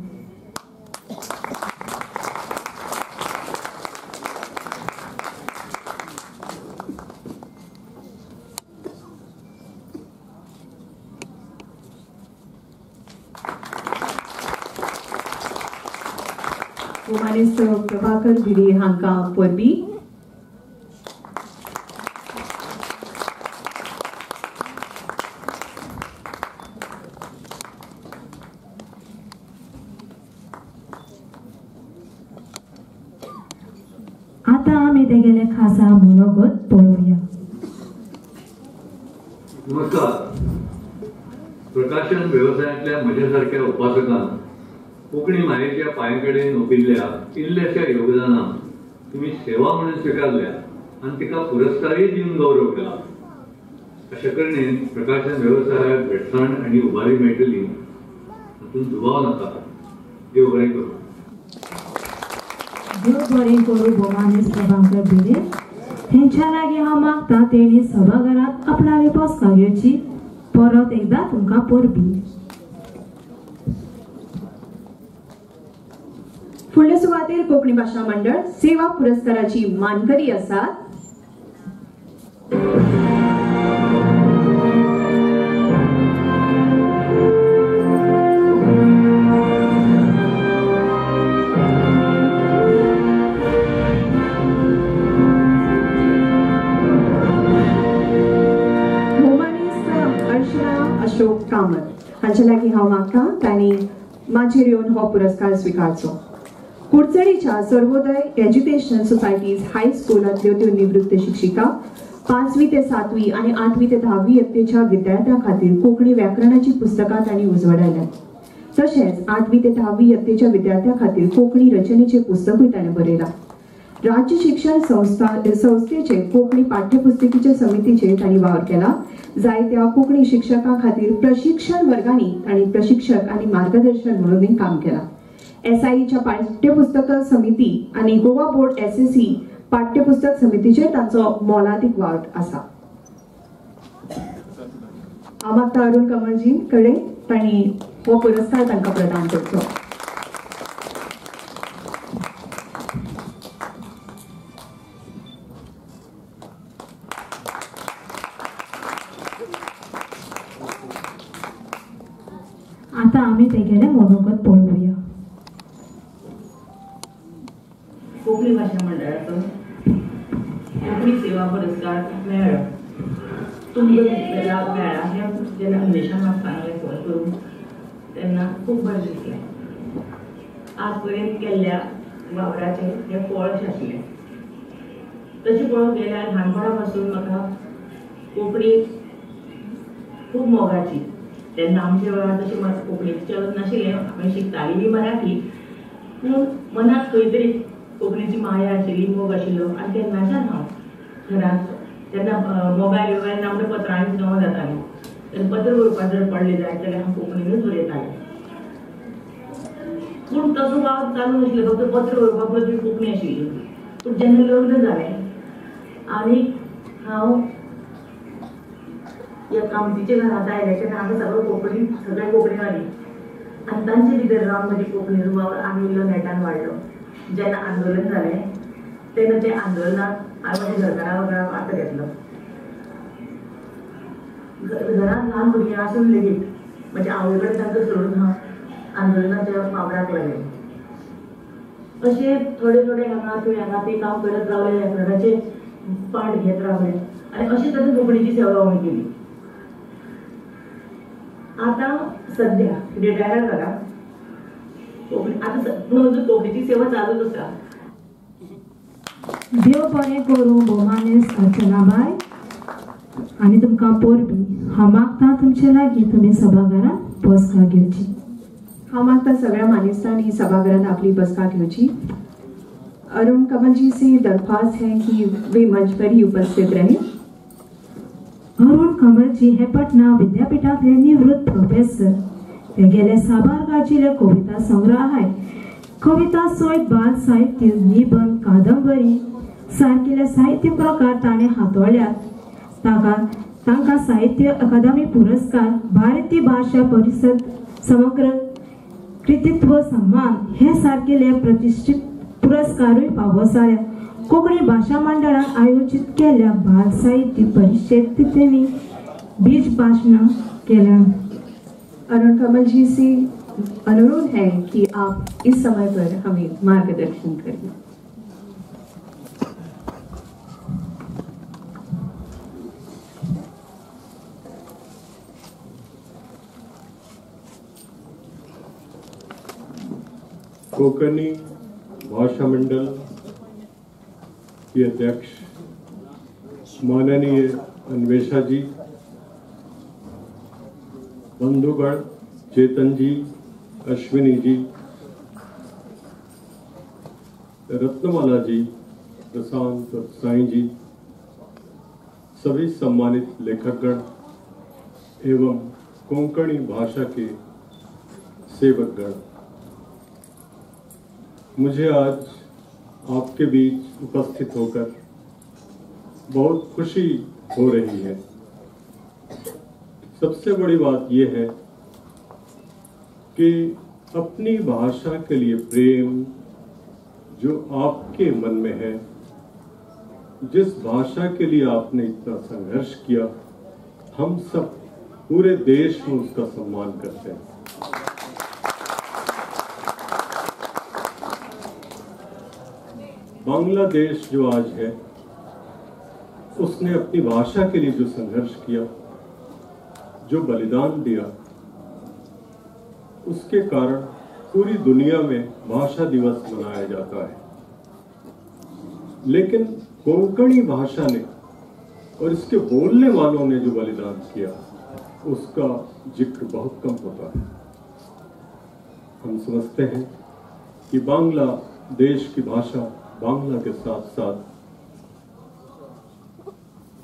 भोमानेस्त प्रभाकर भिडे हांकां परबीं. आतां आमी तेगेले खासा मनोगत पळोवया. नमस्कार. प्रकाशन वेवसायांतल्या म्हज्या सारक्या उपासकान कोंकणी मायेच्या पांया कडेन ओंपिल्ल्या इल्ल्याशा योगदानाक तुमी सेवा म्हणून स्विकारल्या आनी तिका पुरस्कारय दिवन गौरव केला. अशा करणेन प्रकाशन वेवसायाक घटसाण आनी उबारी मेळटली हातूंत दुबाव नाका. देव बरें करूं. देव बरें करूं भोमानेस्त प्रभाकर भिडे हेंच्या लागीं हांव मागता तेणी सभाघरांत आपणाली बसका घेवची. परत एकदां तुमकां परबीं. फुडले सुवातेर कोंकणी भाशा मंडळ सेवा पुरस्काराची मानकरी आसात. भोमानेस्त अर्चना अशोक कामत हांचे लागीं हांव मागता तांणी माचयेर येवन हो पुरस्कार स्विकारचो. कुडचडेच्या सर्वोदय एज्युकेशनल सोसायटीज हाय स्कुलांतल्यो त्यो निवृत्त शिक्षिका 5वी ते 7वी आनी 8वी ते 10वी यत्तेच्या विद्यार्थ्यां खातीर कोंकणी व्याकरणाची पुस्तकां तांणी उजवाडायल्यांत. तशेंच 8वी ते 10वी यत्तेच्या विद्यार्थ्यां खातीर कोंकणी रचनेचें पुस्तकूय ताणें बरयलां. राज्य शिक्षण संस्थेचे कोंकणी पाठ्यपुस्तिकेच्या समितीचेर तांणी वावर केला. जायत्या कोंकणी शिक्षकां खातीर प्रशिक्षण वर्गांनी तांणी प्रशिक्षक आनी मार्गदर्शन म्हणूनय काम केलां. एसआयच्या पाठ्यपुस्तक समिती आनी गोवा बोर्ड एसएससी पाठ्यपुस्तक समितीचेर तांचो मोलादीक वावर आसा. हांव मागता अरुण कमलजी कडेन तांणी हो पुरस्कार तांकां प्रदान करचो. आतां आमी तेगेलें मनोगत पळोवया. कोंकणी भाशा मंडळाचो कोंकणी सेवा पुरस्कार मेळ्ळो. तुमकां लाभ मेळ्ळा हें जेन्ना अन्वेषान म्हाका सांगलें फोन करून तेन्ना खूब बरें दिसलें. आज पर्यंत केल्ल्या वावराचें हें फळ अशें आसलें. तशें पळोवंक गेल्यार ल्हानपणा पासून म्हाका कोंकणी खूब मोगाची. तेन्ना आमच्या वेळार तशें कोंकणीचें चलन नाशिल्लें, आमी शिकतालीं बी मराठी, पूण मनाक खंय तरी कोंकणीची माया आशिल्ली, मोग आशिल्लो. आनी तेन्नाच्यान हांव घरांत तेन्ना मोबायल बिबायल ना म्हणून पत्रांनी सुद्दां जातालीं, तेन्ना पत्र बरोवपाक जर पडलें जायत जाल्यार हांव कोंकणीनूच बरयतालें. पूण तसो वावर चालू नाशिल्लो, फक्त पत्र बरोवपाक पुरती कोंकणी आशिल्ली. पूण जेन्ना लग्न जालें आनी हांव ह्या कामतीच्या घरांत आयलें तेन्ना हांगा सगळो कोंकणी, सगळे कोंकणीवाली, आनी तांचे भितर रावन म्हजी कोंकणीचो वावर आनी इल्लो नेटान वाडलो. जेन्ना आंदोलन जालें तेन्ना त्या आंदोलनाक हांवें म्हज्या घरकारा वांगडा वांटो घेतलो. घरांत ल्हान भुरगीं आसून लेगीत म्हज्या आवय कडेन तांकां सोडून हांव आंदोलनाच्या वावराक लागलें. अशें थोडे थोडे हांगा थंय हांगा थंय काम करत रावलें, व्याकरणाचे पाठ घेत रावलें आनी अशे तरेन कोंकणीची सेवा हांवें केली. आतां सद्या रिटायर जाला कोंकणी, आतां पूण अजून कोंकणीची सेवा चालूच आसा. देव बरें करूं भोवमानेस्त अर्चनाबाय आनी तुमकां परबीं. हांव मागता तुमचे लागीं तुमी सभाघरांत बसका घेवची. हांव मागता सगळ्या मानेस्तांनी सभाघरांत आपली बसका घेवची. अरुण कमल जी से दरख्वास्त है कि वे मंच पर ही उपस्थित रहें. अरुण कमल जी हे पटना विद्यापीठांतले निवृत्त प्रोफेसर. ते गेले साबार गाजिल्ले कविता संग्रह आहाय. कविता सयत बाल साहित्य, निबंद, कादंबरी सारकिले साहित्य प्रकार ताणें हातोळ्यात. तांकां साहित्य अकादमी पुरस्कार, भारतीय भाशा परिषद समग्र कृतित्व सन्मान हे सारकिले प्रतिष्ठित पुरस्कारूय फावो जाल्या. कोंकणी भाशा मंडळान आयोजीत केल्ल्या बाल साहित्य परिशदेंत तेणी बीज भाशणां केल्या. अरुण कमल जी से अनुरोध है कि आप इस समय पर हमें मार्गदर्शन करें. कोंकणी भाषा मंडल के अध्यक्ष माननीय अन्वेषा जी, बंधुगण चेतन जी, अश्विनी जी, रत्नमाला जी, प्रशांत और साईं जी, सभी सम्मानित लेखकगण एवं कोंकणी भाषा के सेवकगण, मुझे आज आपके बीच उपस्थित होकर बहुत खुशी हो रही है। सबसे बड़ी बात यह है कि अपनी भाषा के लिए प्रेम जो आपके मन में है, जिस भाषा के लिए आपने इतना संघर्ष किया, हम सब पूरे देश में उसका सम्मान करते हैं। बांग्लादेश जो आज है, उसने अपनी भाषा के लिए जो संघर्ष किया, जो बलिदान दिया, उसके कारण पूरी दुनिया में भाषा दिवस मनाया जाता है। लेकिन कोंकणी भाषा ने और इसके बोलने वालों ने जो बलिदान किया, उसका जिक्र बहुत कम होता है। हम समझते हैं कि बांग्ला देश की भाषा बांग्ला के साथ साथ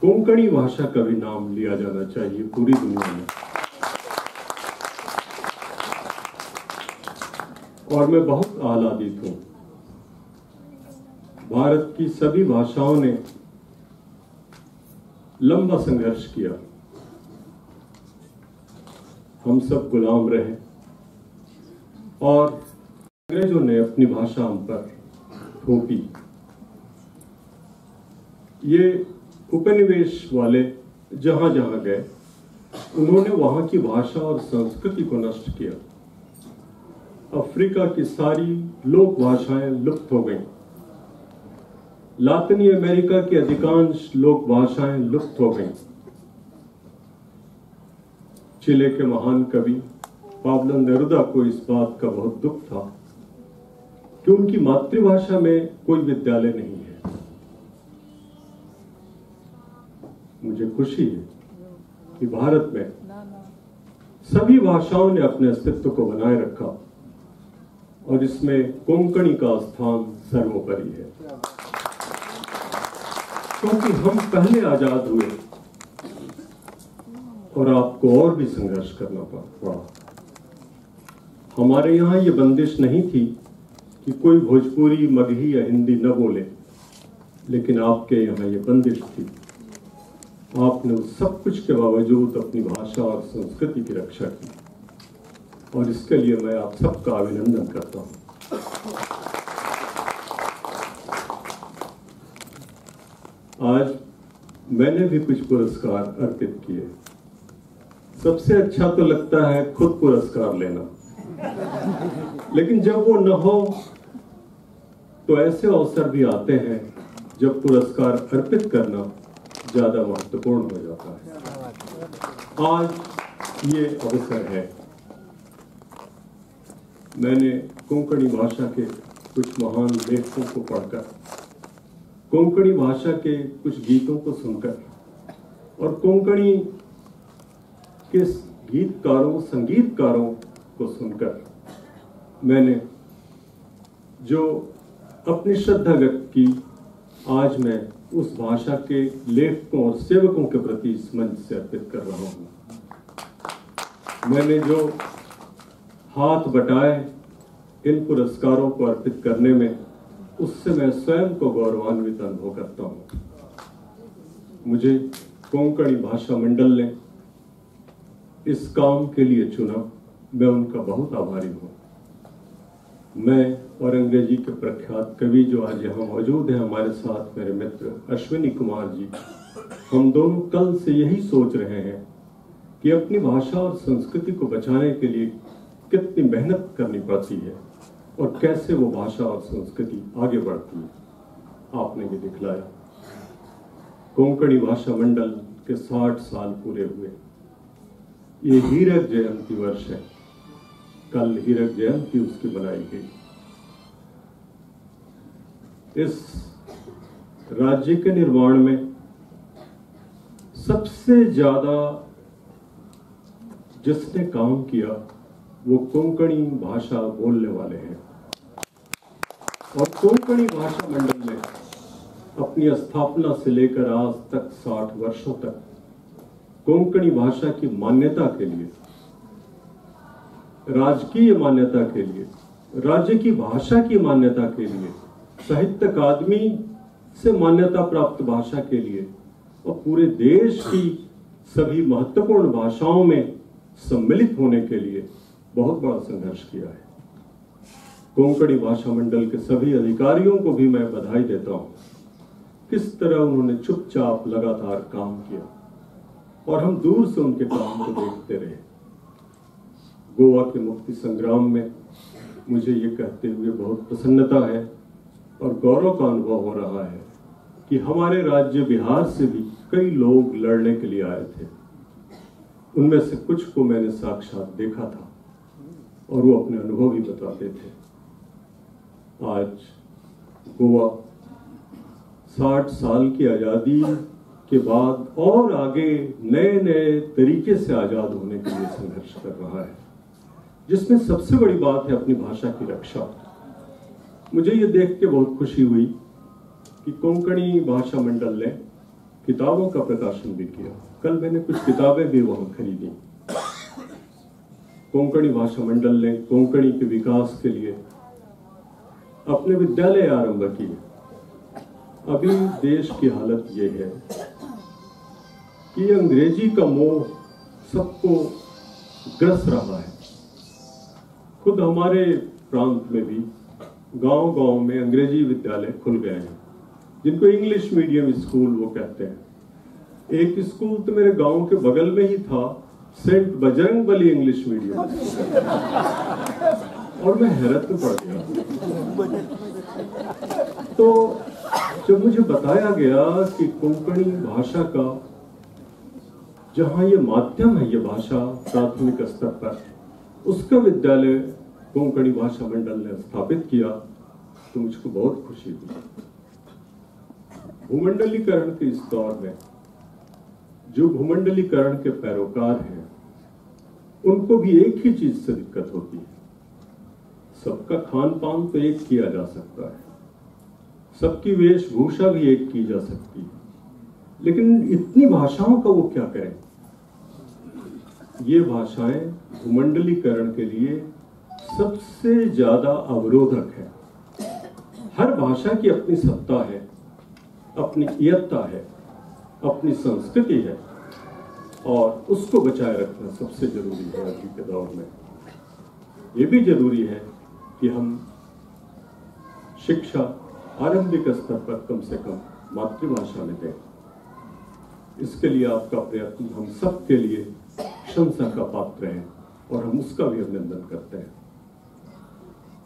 कोंकणी भाषा का भी नाम लिया जाना चाहिए पूरी दुनिया में। और मैं बहुत आह्लादित हूं, भारत की सभी भाषाओं ने लंबा संघर्ष किया, हम सब गुलाम रहे और अंग्रेजों ने अपनी भाषा हम पर थोपी। ये उपनिवेश वाले जहां जहां गए, उन्होंने वहां की भाषा और संस्कृति को नष्ट किया। अफ्रीका की सारी लोक भाषाएं लुप्त हो गईं। लातिनी अमेरिका की अधिकांश लोक भाषाएं लुप्त हो गईं। चिले के महान कवि पाब्लो नेरुदा को इस बात का बहुत दुख था कि उनकी मातृभाषा में कोई विद्यालय नहीं है। मुझे खुशी है कि भारत में सभी भाषाओं ने अपने अस्तित्व को बनाए रखा और इसमें कोंकणी का स्थान सर्वोपरि है, क्योंकि हम पहले आजाद हुए और आपको और भी संघर्ष करना पड़ा। हमारे यहाँ ये बंदिश नहीं थी कि कोई भोजपुरी, मगही या हिंदी न बोले, लेकिन आपके यहाँ ये बंदिश थी। आपने उस सब कुछ के बावजूद अपनी भाषा और संस्कृति की रक्षा की और इसके लिए मैं आप सबका अभिनंदन करता हूँ। आज मैंने भी कुछ पुरस्कार अर्पित किए। सबसे अच्छा तो लगता है खुद पुरस्कार लेना, लेकिन जब वो न हो तो ऐसे अवसर भी आते हैं जब पुरस्कार अर्पित करना ज्यादा महत्वपूर्ण हो जाता है। आज ये अवसर है। मैंने कोंकणी भाषा के कुछ महान लेखकों को पढ़कर, कोंकणी भाषा के कुछ गीतों को सुनकर और कोंकणी के गीतकारों, संगीतकारों को सुनकर मैंने जो अपनी श्रद्धा व्यक्त की, आज मैं उस भाषा के लेखकों और सेवकों के प्रति इस मंच से अर्पित कर रहा हूँ। मैंने जो हाथ बटाए इन पुरस्कारों को अर्पित करने में, उससे मैं स्वयं को गौरवान्वित अनुभव करता हूँ। मुझे कोंकणी भाषा मंडल ने इस काम के लिए चुना, मैं उनका बहुत आभारी हूँ। मैं और अंग्रेजी के प्रख्यात कवि जो आज यहाँ मौजूद हैं हमारे साथ, मेरे मित्र अश्विनी कुमार जी, हम दोनों कल से यही सोच रहे हैं कि अपनी भाषा और संस्कृति को बचाने के लिए कितनी मेहनत करनी पड़ती है और कैसे वो भाषा और संस्कृति आगे बढ़ती है। आपने भी दिखलाया। कोंकणी भाषा मंडल के 60 साल पूरे हुए। ये हीरक जयंती वर्ष है। कल हीरक जयंती उसकी मनाई गई। इस राज्य के निर्माण में सबसे ज्यादा जिसने काम किया वो कोंकणी भाषा बोलने वाले हैं और कोंकणी भाषा मंडल ने अपनी स्थापना से लेकर आज तक 60 वर्षों तक कोंकणी भाषा की मान्यता के लिए, राजकीय मान्यता के लिए, राज्य की भाषा की मान्यता के लिए, साहित्य अकादमी से मान्यता प्राप्त भाषा के लिए और पूरे देश की सभी महत्वपूर्ण भाषाओं में सम्मिलित होने के लिए बहुत बड़ा संघर्ष किया है। कोंकणी भाषा मंडल के सभी अधिकारियों को भी मैं बधाई देता हूं। किस तरह उन्होंने चुपचाप लगातार काम किया और हम दूर से उनके काम को देखते रहे। गोवा के मुक्ति संग्राम में मुझे ये कहते हुए बहुत प्रसन्नता है और गौरव का अनुभव हो रहा है कि हमारे राज्य बिहार से भी कई लोग लड़ने के लिए आए थे। उनमें से कुछ को मैंने साक्षात देखा था और वो अपने अनुभव भी बताते थे। आज गोवा 60 साल की आज़ादी के बाद और आगे नए नए तरीके से आज़ाद होने के लिए संघर्ष कर रहा है, जिसमें सबसे बड़ी बात है अपनी भाषा की रक्षा। मुझे ये देख के बहुत खुशी हुई कि कोंकणी भाषा मंडल ने किताबों का प्रकाशन भी किया। कल मैंने कुछ किताबें भी वहाँ खरीदी। कोंकणी भाषा मंडल ने कोंकणी के विकास के लिए अपने विद्यालय आरंभ किए। अभी देश की हालत ये है कि अंग्रेजी का मोह सबको ग्रस रहा है। खुद हमारे प्रांत में भी गांव-गांव में अंग्रेजी विद्यालय खुल गए हैं, जिनको इंग्लिश मीडियम स्कूल वो कहते हैं। एक स्कूल तो मेरे गांव के बगल में ही था, Saint Bajrang Bali English medium, और मैं हैरत में पड़ गया। तो जब मुझे बताया गया कि कोंकणी भाषा का जहां ये माध्यम है, ये भाषा प्राथमिक स्तर पर, उसका विद्यालय कोंकणी भाषा मंडल ने स्थापित किया, तो मुझको बहुत खुशी हुई। भूमंडलीकरण के इस दौर में जो भूमंडलीकरण के पैरोकार हैं उनको भी एक ही चीज से दिक्कत होती है, सबका खान पान तो एक किया जा सकता है, सबकी वेशभूषा भी एक की जा सकती है, लेकिन इतनी भाषाओं का वो क्या करें। ये भाषाएं भूमंडलीकरण के लिए सबसे ज्यादा अवरोधक है। हर भाषा की अपनी सत्ता है, अपनी इयत्ता है, अपनी संस्कृति है, और उसको बचाए रखना सबसे जरूरी है अभी के दौर में। ये भी जरूरी है कि हम शिक्षा आरंभिक स्तर पर कम से कम मातृभाषा में दें। इसके लिए आपका प्रयत्न हम सब के लिए प्रशंसा का पात्र है और हम उसका भी अभिनंदन करते हैं।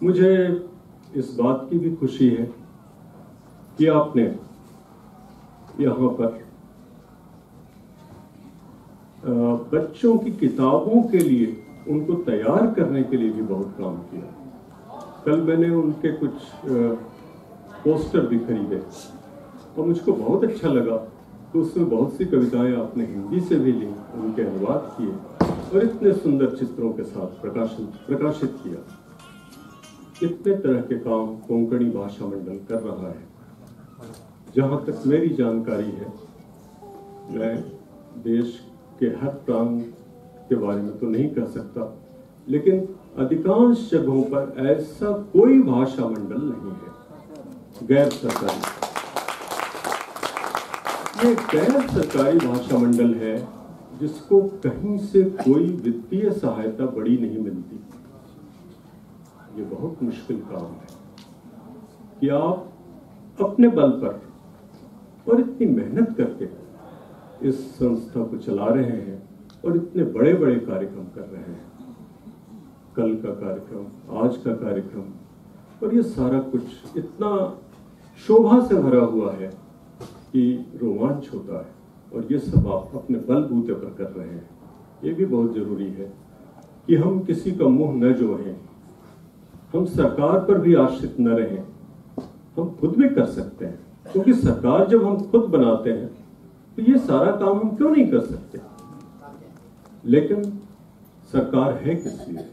मुझे इस बात की भी खुशी है कि आपने यहाँ पर बच्चों की किताबों के लिए उनको तैयार करने के लिए भी बहुत काम किया। कल मैंने उनके कुछ पोस्टर भी खरीदे और मुझको बहुत अच्छा लगा। तो उसमें बहुत सी कविताएं आपने हिंदी से भी ली, उनके अनुवाद किए और इतने सुंदर चित्रों के साथ प्रकाशित किया। इतने तरह के काम कोंकणी भाषा मंडल कर रहा है। जहाँ तक मेरी जानकारी है, मैं देश के हर प्रांत के बारे में तो नहीं कह सकता, लेकिन अधिकांश जगहों पर ऐसा कोई भाषा मंडल नहीं है गैर सरकारी। ये गैर सरकारी भाषा मंडल है जिसको कहीं से कोई वित्तीय सहायता बड़ी नहीं मिलती। ये बहुत मुश्किल काम है कि आप अपने बल पर और इतनी मेहनत करके इस संस्था को चला रहे हैं और इतने बड़े बड़े कार्यक्रम कर रहे हैं। कल का कार्यक्रम, आज का कार्यक्रम, और ये सारा कुछ इतना शोभा से भरा हुआ है कि रोमांच होता है। और ये सब आप अपने बलबूते पर कर रहे हैं। ये भी बहुत ज़रूरी है कि हम किसी का मुंह न जोहें, हम सरकार पर भी आश्रित न रहें, हम खुद भी कर सकते हैं। क्योंकि सरकार जब हम खुद बनाते हैं तो ये सारा काम हम क्यों नहीं कर सकते। लेकिन सरकार है किस लिए?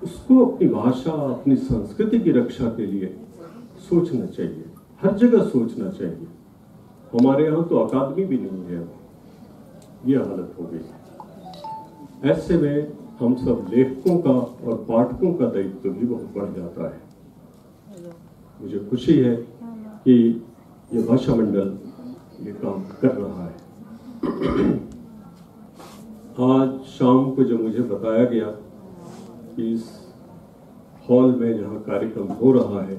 उसको अपनी भाषा, अपनी संस्कृति की रक्षा के लिए सोचना चाहिए, हर जगह सोचना चाहिए। हमारे यहाँ तो अकादमी भी नहीं है, ये हालत हो गई है। ऐसे में हम सब लेखकों का और पाठकों का दायित्व भी बहुत बढ़ जाता है। मुझे खुशी है कि ये भाषा मंडल ये काम कर रहा है। आज शाम को जब मुझे बताया गया कि इस हॉल में जहाँ कार्यक्रम हो रहा है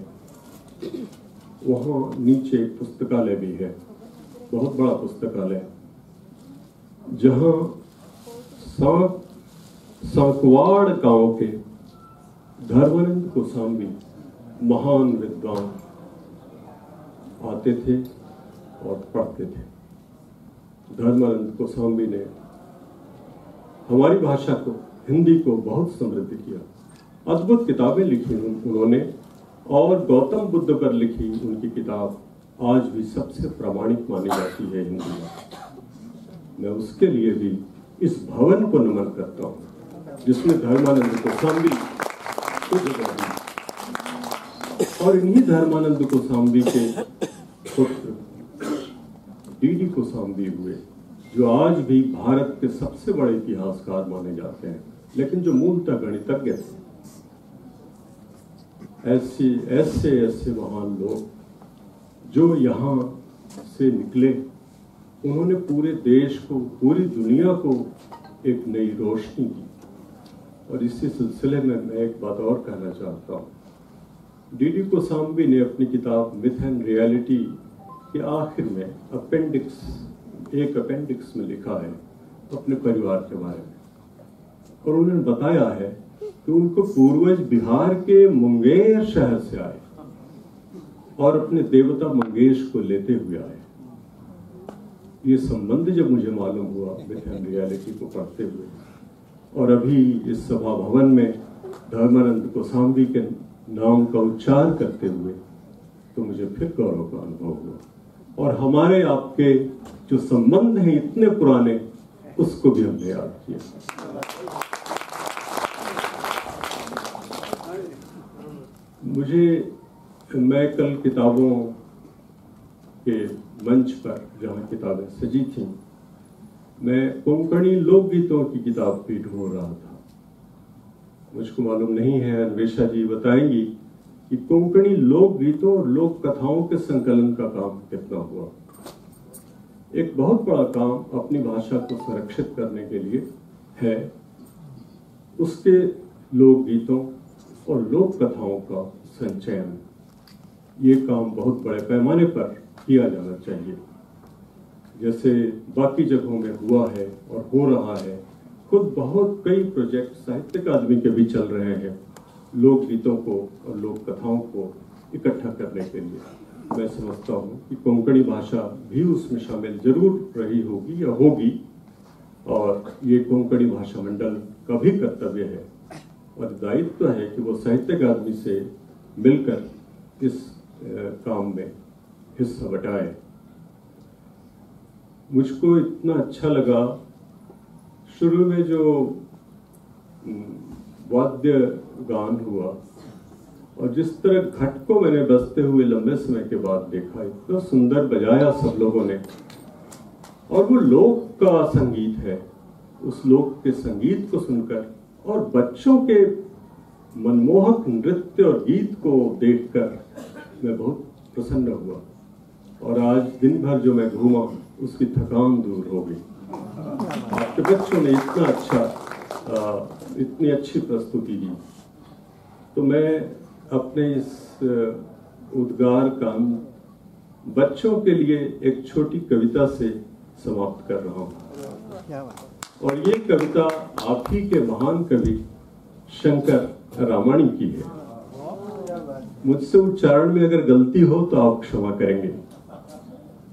वहाँ नीचे एक पुस्तकालय भी है, बहुत बड़ा पुस्तकालय, जहाँ सांकवाड़ गांव के धर्मानंद गोस्वामी महान विद्वान आते थे और पढ़ते थे। धर्मानंद गोस्वामी ने हमारी भाषा को, हिंदी को बहुत समृद्ध किया। अद्भुत किताबें लिखी उन्होंने, और गौतम बुद्ध पर लिखी उनकी किताब आज भी सबसे प्रामाणिक मानी जाती है हिंदी में। मैं उसके लिए भी इस भवन को नमन करता हूँ जिसमें धर्मानंद गोस्वामी को जगह दी। और इन्हीं धर्मानंद गोस्वामी के पुत्र डी.डी. गोस्वामी हुए, जो आज भी भारत के सबसे बड़े इतिहासकार माने जाते हैं, लेकिन जो मूलतः गणितज्ञ थे। ऐसे ऐसे ऐसे महान लोग जो यहाँ से निकले, उन्होंने पूरे देश को, पूरी दुनिया को एक नई रोशनी दी। और इसी सिलसिले में मैं एक बात और कहना चाहता हूँ। डी.डी. गोस्वामी ने अपनी किताब मिथ एंड रियलिटी के आखिर में अपेंडिक्स, एक अपेंडिक्स में लिखा है अपने परिवार के बारे में, और उन्होंने बताया है कि उनको पूर्वज बिहार के मुंगेर शहर से आए और अपने देवता मंगेश को लेते हुए आए। ये संबंध जब मुझे मालूम हुआ मिथ एंड रियलिटी को पढ़ते हुए, और अभी इस सभा भवन में धर्मानंद गोसावी के नाम का उच्चार करते हुए तो मुझे फिर गौरव का अनुभव हुआ। और हमारे आपके जो संबंध हैं इतने पुराने, उसको भी हमने याद किया। मैं कल किताबों के मंच पर जहाँ किताबें सजी थीं, मैं कोंकणी लोकगीतों की किताब भी ढूंढ रहा था। मुझको मालूम नहीं है, अन्वेषा जी बताएंगी कि कोंकणी लोकगीतों और लोक कथाओं के संकलन का काम कितना हुआ। एक बहुत बड़ा काम अपनी भाषा को संरक्षित करने के लिए है, उसके लोकगीतों और लोक कथाओं का संचयन। ये काम बहुत बड़े पैमाने पर किया जाना चाहिए, जैसे बाकी जगहों में हुआ है और हो रहा है। खुद बहुत कई प्रोजेक्ट साहित्य अकादमी के भी चल रहे हैं लोकगीतों को और लोक कथाओं को इकट्ठा करने के लिए। मैं समझता हूँ कि कोंकणी भाषा भी उसमें शामिल जरूर रही होगी या होगी, और ये कोंकणी भाषा मंडल का भी कर्तव्य है और दायित्व है कि वो साहित्य अकादमी से मिलकर इस काम में हिस्सा बटाए। मुझको इतना अच्छा लगा शुरू में जो वाद्य गान हुआ और जिस तरह घट को मैंने बजते हुए लंबे समय के बाद देखा, इतना सुंदर बजाया सब लोगों ने। और वो लोक का संगीत है, उस लोक के संगीत को सुनकर और बच्चों के मनमोहक नृत्य और गीत को देखकर मैं बहुत प्रसन्न हुआ। और आज दिन भर जो मैं घूमा उसकी थकान दूर हो गई। आपके बच्चों ने इतना अच्छा, इतनी अच्छी प्रस्तुति दी। तो मैं अपने इस उद्गार का बच्चों के लिए एक छोटी कविता से समाप्त कर रहा हूँ। और ये कविता आप ही के महान कवि शंकर रामाणी की है। मुझसे उच्चारण में अगर गलती हो तो आप क्षमा करेंगे।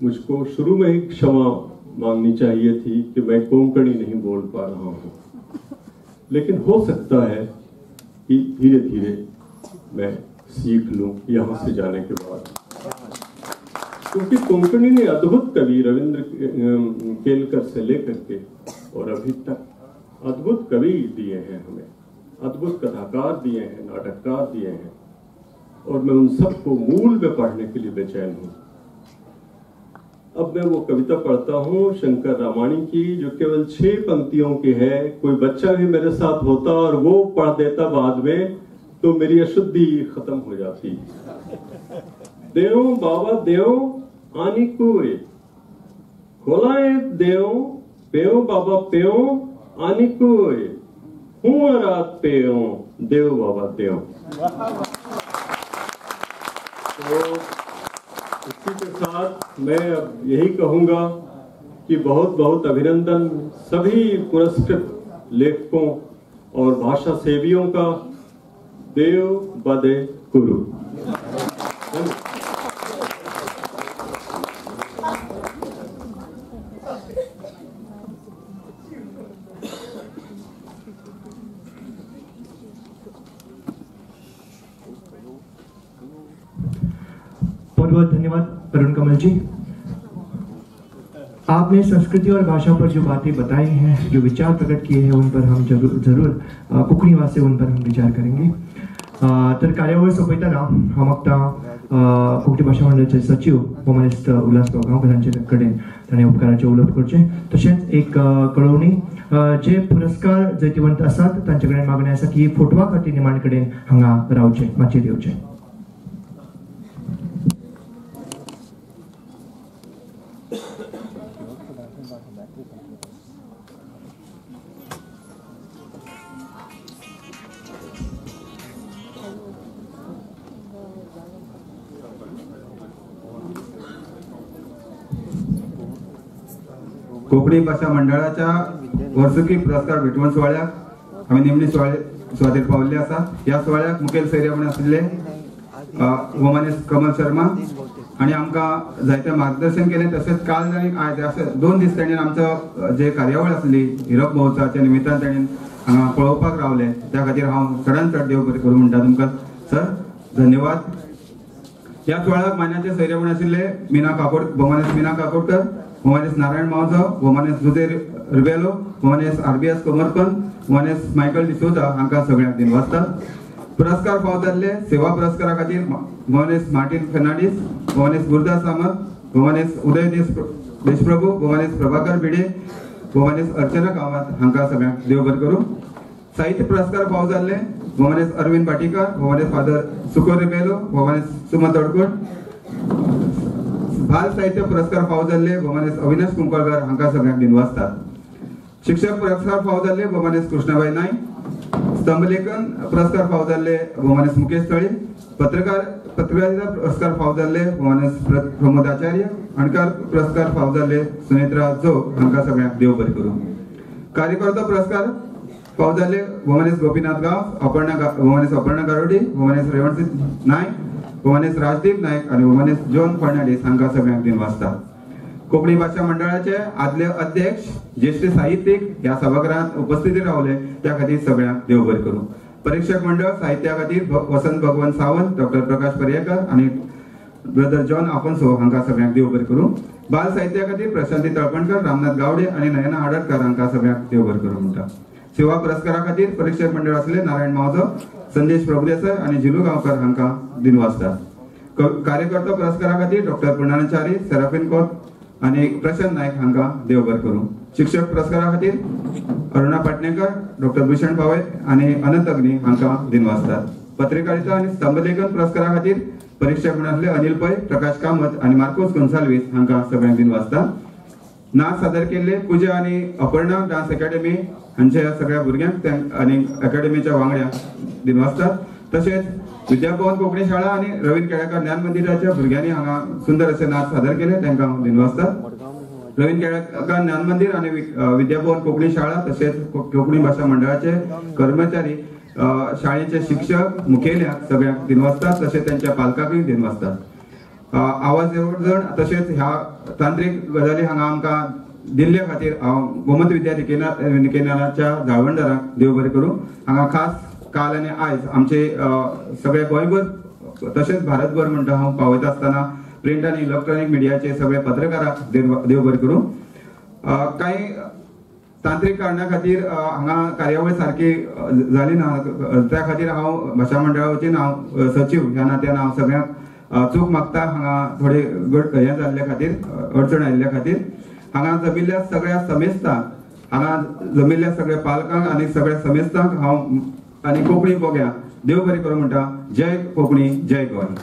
मुझको शुरू में ही क्षमा मांगनी चाहिए थी कि मैं कोंकणी नहीं बोल पा रहा हूँ, लेकिन हो सकता है कि धीरे धीरे मैं सीख लूँ यहाँ से जाने के बाद, क्योंकि कोंकणी ने अद्भुत कवि रविंद्र केलकर से लेकर के और अभी तक अद्भुत कवि दिए हैं हमें, अद्भुत कथाकार दिए हैं, नाटककार दिए हैं, और मैं उन सबको मूल में पढ़ने के लिए बेचैन हूँ। अब मैं वो कविता पढ़ता हूँ शंकर रामाणी की, जो केवल 6 पंक्तियों की है। कोई बच्चा भी मेरे साथ होता और वो पढ़ देता बाद में तो मेरी अशुद्धि खत्म हो जाती। देव बाबा देव आनी कोय खोलाए देव पेओ बाबा पेओ आनी कोय हूँ रात पेओ देव बाबा देव। तो इसी के साथ मैं अब यही कहूँगा कि बहुत बहुत अभिनंदन सभी पुरस्कृत लेखकों और भाषा सेवियों का। देव बदे गुरु। बहुत बहुत धन्यवाद अरुण कमल जी। आपने संस्कृति और भाषा पर जो बातें बताई हैं, जो विचार प्रकट किए हैं, उन पर हम जरूर कोंकणी वासे उन पर हम विचार करेंगे। तर कार्यावळ सोंपयतना हांव मागता कोंकणी भाशा मंडळाचे सचिव मोमानेस्त उल्हास गांवकर हांचे कडेन ताणें उपकाराचें उलोवप करचें। तशेंच एक कळोवणी, जे पुरस्कार जैतिवंत आसात तांचे कडेन मागणें आसा की फोटवा खातीर निमाणे कडेन हांगा रावचें, माचयेर येवचें। कोंकणी भाशा मंडळाच्या वर्सुकी पुरस्कार भेटवण सुवाळ्याक आमी निमणी सुवातेर पाविल्ले आसा। ह्या सुवाळ्याक मुखेल सोयरे म्हूण आशिल्ले वमानेस्त कमल शर्मा, आनी आमकां जायतें मार्गदर्शन केलें. तशेंच काल आनी आयज अशें 2 दीस ताणें आमचो जे कार्यावळ आसली हिरक महोत्सवाच्या निमित्तान ताणें हांगा पळोवपाक रावले, त्या खातीर हांव चडान चड देव बरें करूं म्हणटा तुमकां सर, धन्यवाद. ह्या सुवाळ्याक मान्याचे सोयरे म्हूण आशिल्ले मीना काकोड, भोवमानेस्त मीना काकोडकर, भोवमानेस्त नारायण मावजो, भोवमानेस्त जुझे रिबेलो, भोवमानेस्त RBS Komarpant, भोवमानेस्त मायकल डिसोजा हांकां सगळ्यांक दिनवासता. पुरस्कार फावो जाल्ले सेवा पुरस्कारा खातीर भोवमानेस्त मार्टीन फेर्नांडीस, भोवमानेस्त गुरुदास सामंत, भोवमानेस्त उदय देशप्रभू, भोवमानेस्त प्रभाकर भिडे, भोवमानेस्त अर्चना कामत हांकां सगळ्यांक देव बरें करूं. साहित्य पुरस्कार फावो जाल्ले भोवमानेस्त अरविंद भाटीकर, भोवमानेस्त फादर सुको रिबेलो, भोवमानेस्त सुमन तडकोट. बाल साहित्य पुरस्कार फावो जाल्ले भोवमानेस्त अविनाश कुंकळकर हांकां सगळ्यांक दिनवासतात. शिक्षक पुरस्कार फावो जाल्ले भोवमानेस्त कृष्णाबाई नायक, स्तंभलेखन पुरस्कार फावो जाल्ले भोवमानेस्त मुकेश थळी, पत्रकारिता पुरस्कार फावो जाल्ले भोवमानेस्त प्रमोद आचार्य, अणकार पुरस्कार फावो जाल्ले सुनेत्रा जोग हांकां सगळ्यांक देव बरें करूं. कार्यकर्ता पुरस्कार फावो जाल्ले भोवमानेस्त गोपीनाथ गांवस, भोवमानेस्त अपर्णा गारोडी, भोवमानेस्त रेवणसिंह नायक, भोवमानेस्त राजदीप नायक आनी भोवमानेस्त जॉन फर्नांडीस हांकां सगळ्यांक दिनवासता. कोंकणी भाशा मंडळाचे आदले अध्यक्ष ज्येश्ठ साहित्यीक ह्या सभाघरांत उपस्थिती रावले त्या खातीर सगळ्यांक देव बरें करूं. परीक्षक मंडळ साहित्या खातीर वसंत भगवंत सावंत, डॉक्टर प्रकाश पर्येकर आनी ब्रदर जॉन आफोन्सो हांकां सगळ्यांक देव बरें करूं. बाल साहित्या खातीर प्रशांती तळपणकर, रामनाथ गावडे आनी नयना आडटकर हांकां सगळ्यांक देव बरें करूं म्हणटा. सेवा पुरस्कारा खातीर परीक्षक मंडळ आसले नारायण मावजो, संदेश प्रभुदेसाय आनी झिलू गांवकर हांकां दिनवासता. कार्यकर्ता पुरस्कारा खातीर डॉक्टर पूर्णानंद च्यारी, सेराफीन कोत आनी प्रशांत नायक हांकां देव बरें करूं. शिक्षक पुरस्कारा खातीर अरुणा पाटणेकर, डॉक्टर भूषण भावे आनी अनंत अग्नी हांकां दिनवासतात. पत्रकारिता आनी स्तंभलेखन पुरस्कारा खातीर परीक्षक म्हूण आसले अनिल पै, प्रकाश कामत आनी मार्कोस गोन्साल्वीस हांकां सगळ्यांक दिनवासता. नाच सादर केल्ले पूजा आनी अपर्णा डान्स अकॅडमी हांच्या सगळ्या भुरग्यांक आनी अकॅडमीच्या वांगड्यांक दिनवासतात. तशेंच विद्याभवन कोंकणी शाळा आनी रवींद्र केळेकार ज्ञान मंदिराच्या भुरग्यांनी हांगा सुंदर अशे नाच सादर केले, तांकां हांव दिनवासतात. रवींद्र केळेकार ज्ञान मंदिर आनी विद्याभवन कोंकणी शाळा तशेंच कोंकणी भाशा मंडळाचे कर्मचारी, शाळेचे शिक्षक, मुखेल्यांक सगळ्यांक दिनवासतात, तशेंच तांच्या पालकांकूय दिनवासतात. आवाज येवजण तशेंच ह्या तांत्रीक गजाली हांगा आमकां दिल्ले खातीर हांव गोमंत विद्या निकेतनाच्या जाळवणदारांक देव बरें करूं. हांगा खास काल आनी आयज आमचे सगळे गोंयभर तशेंच भारतभर म्हणटा हांव पावयता आसतना प्रिंट आनी इलेक्ट्रॉनीक मिडियाचे सगळे पत्रकारांक देव बरें करूं. कांय तांत्रीक कारणा खातीर हांगा कार्यावळ सारकी जाली ना, त्या खातीर हांव भाशा मंडळा वतीन हांव सचीव ह्या नात्यान हांव सगळ्यांक चूक मागता. हांगा थोडे हें जाल्ले खातीर, अडचण आयिल्ल्या खातीर हांगा जमिल्ल्या सगळ्या समेस्तांक, हांगा जमिल्ल्या सगळ्या पालकांक आनी सगळ्या समेस्तांक हांव आनी कोंकणी मोग्यांक देव बरें करूं म्हणटा. जय कोंकणी, जय गोंय.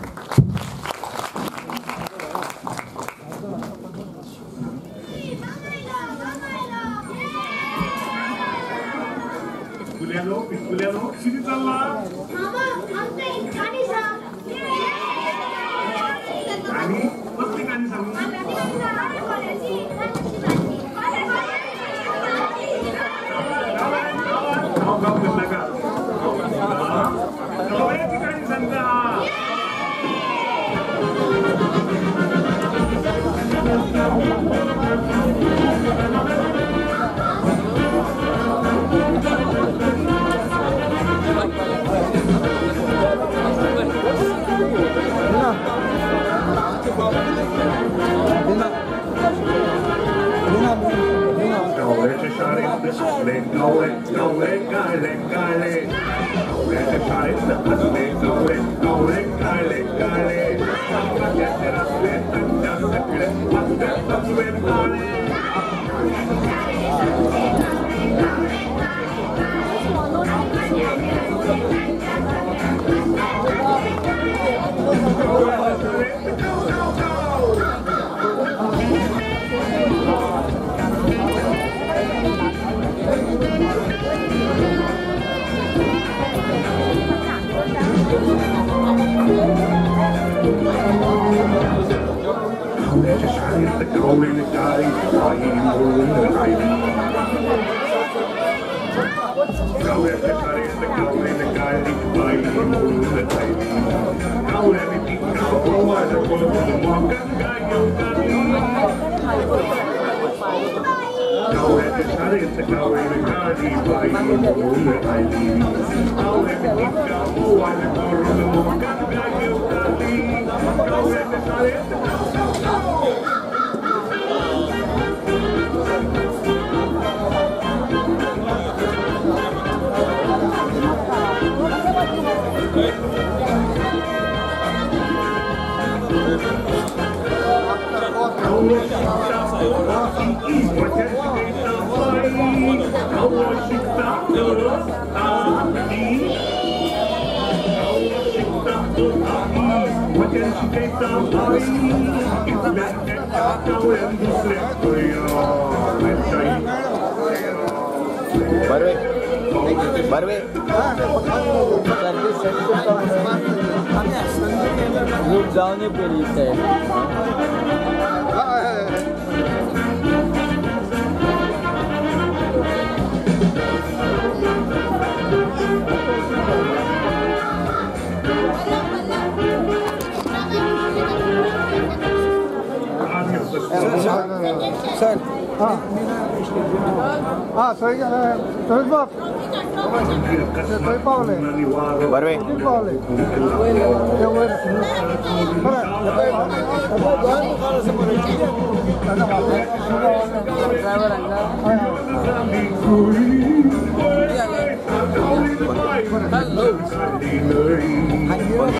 शाळेत कावळीण गाडी बाई म्हणून आयली कावळ्याक तिच्या बोवाळ करून गंगा घेवताली कावळ्याच्या शाळेत काव काव काव. Barve Barve group जावन पयली दिसता. सर हाँ हाँ थंय थंयच बाब थंय पावले बरवे पावले ते वयर बरें.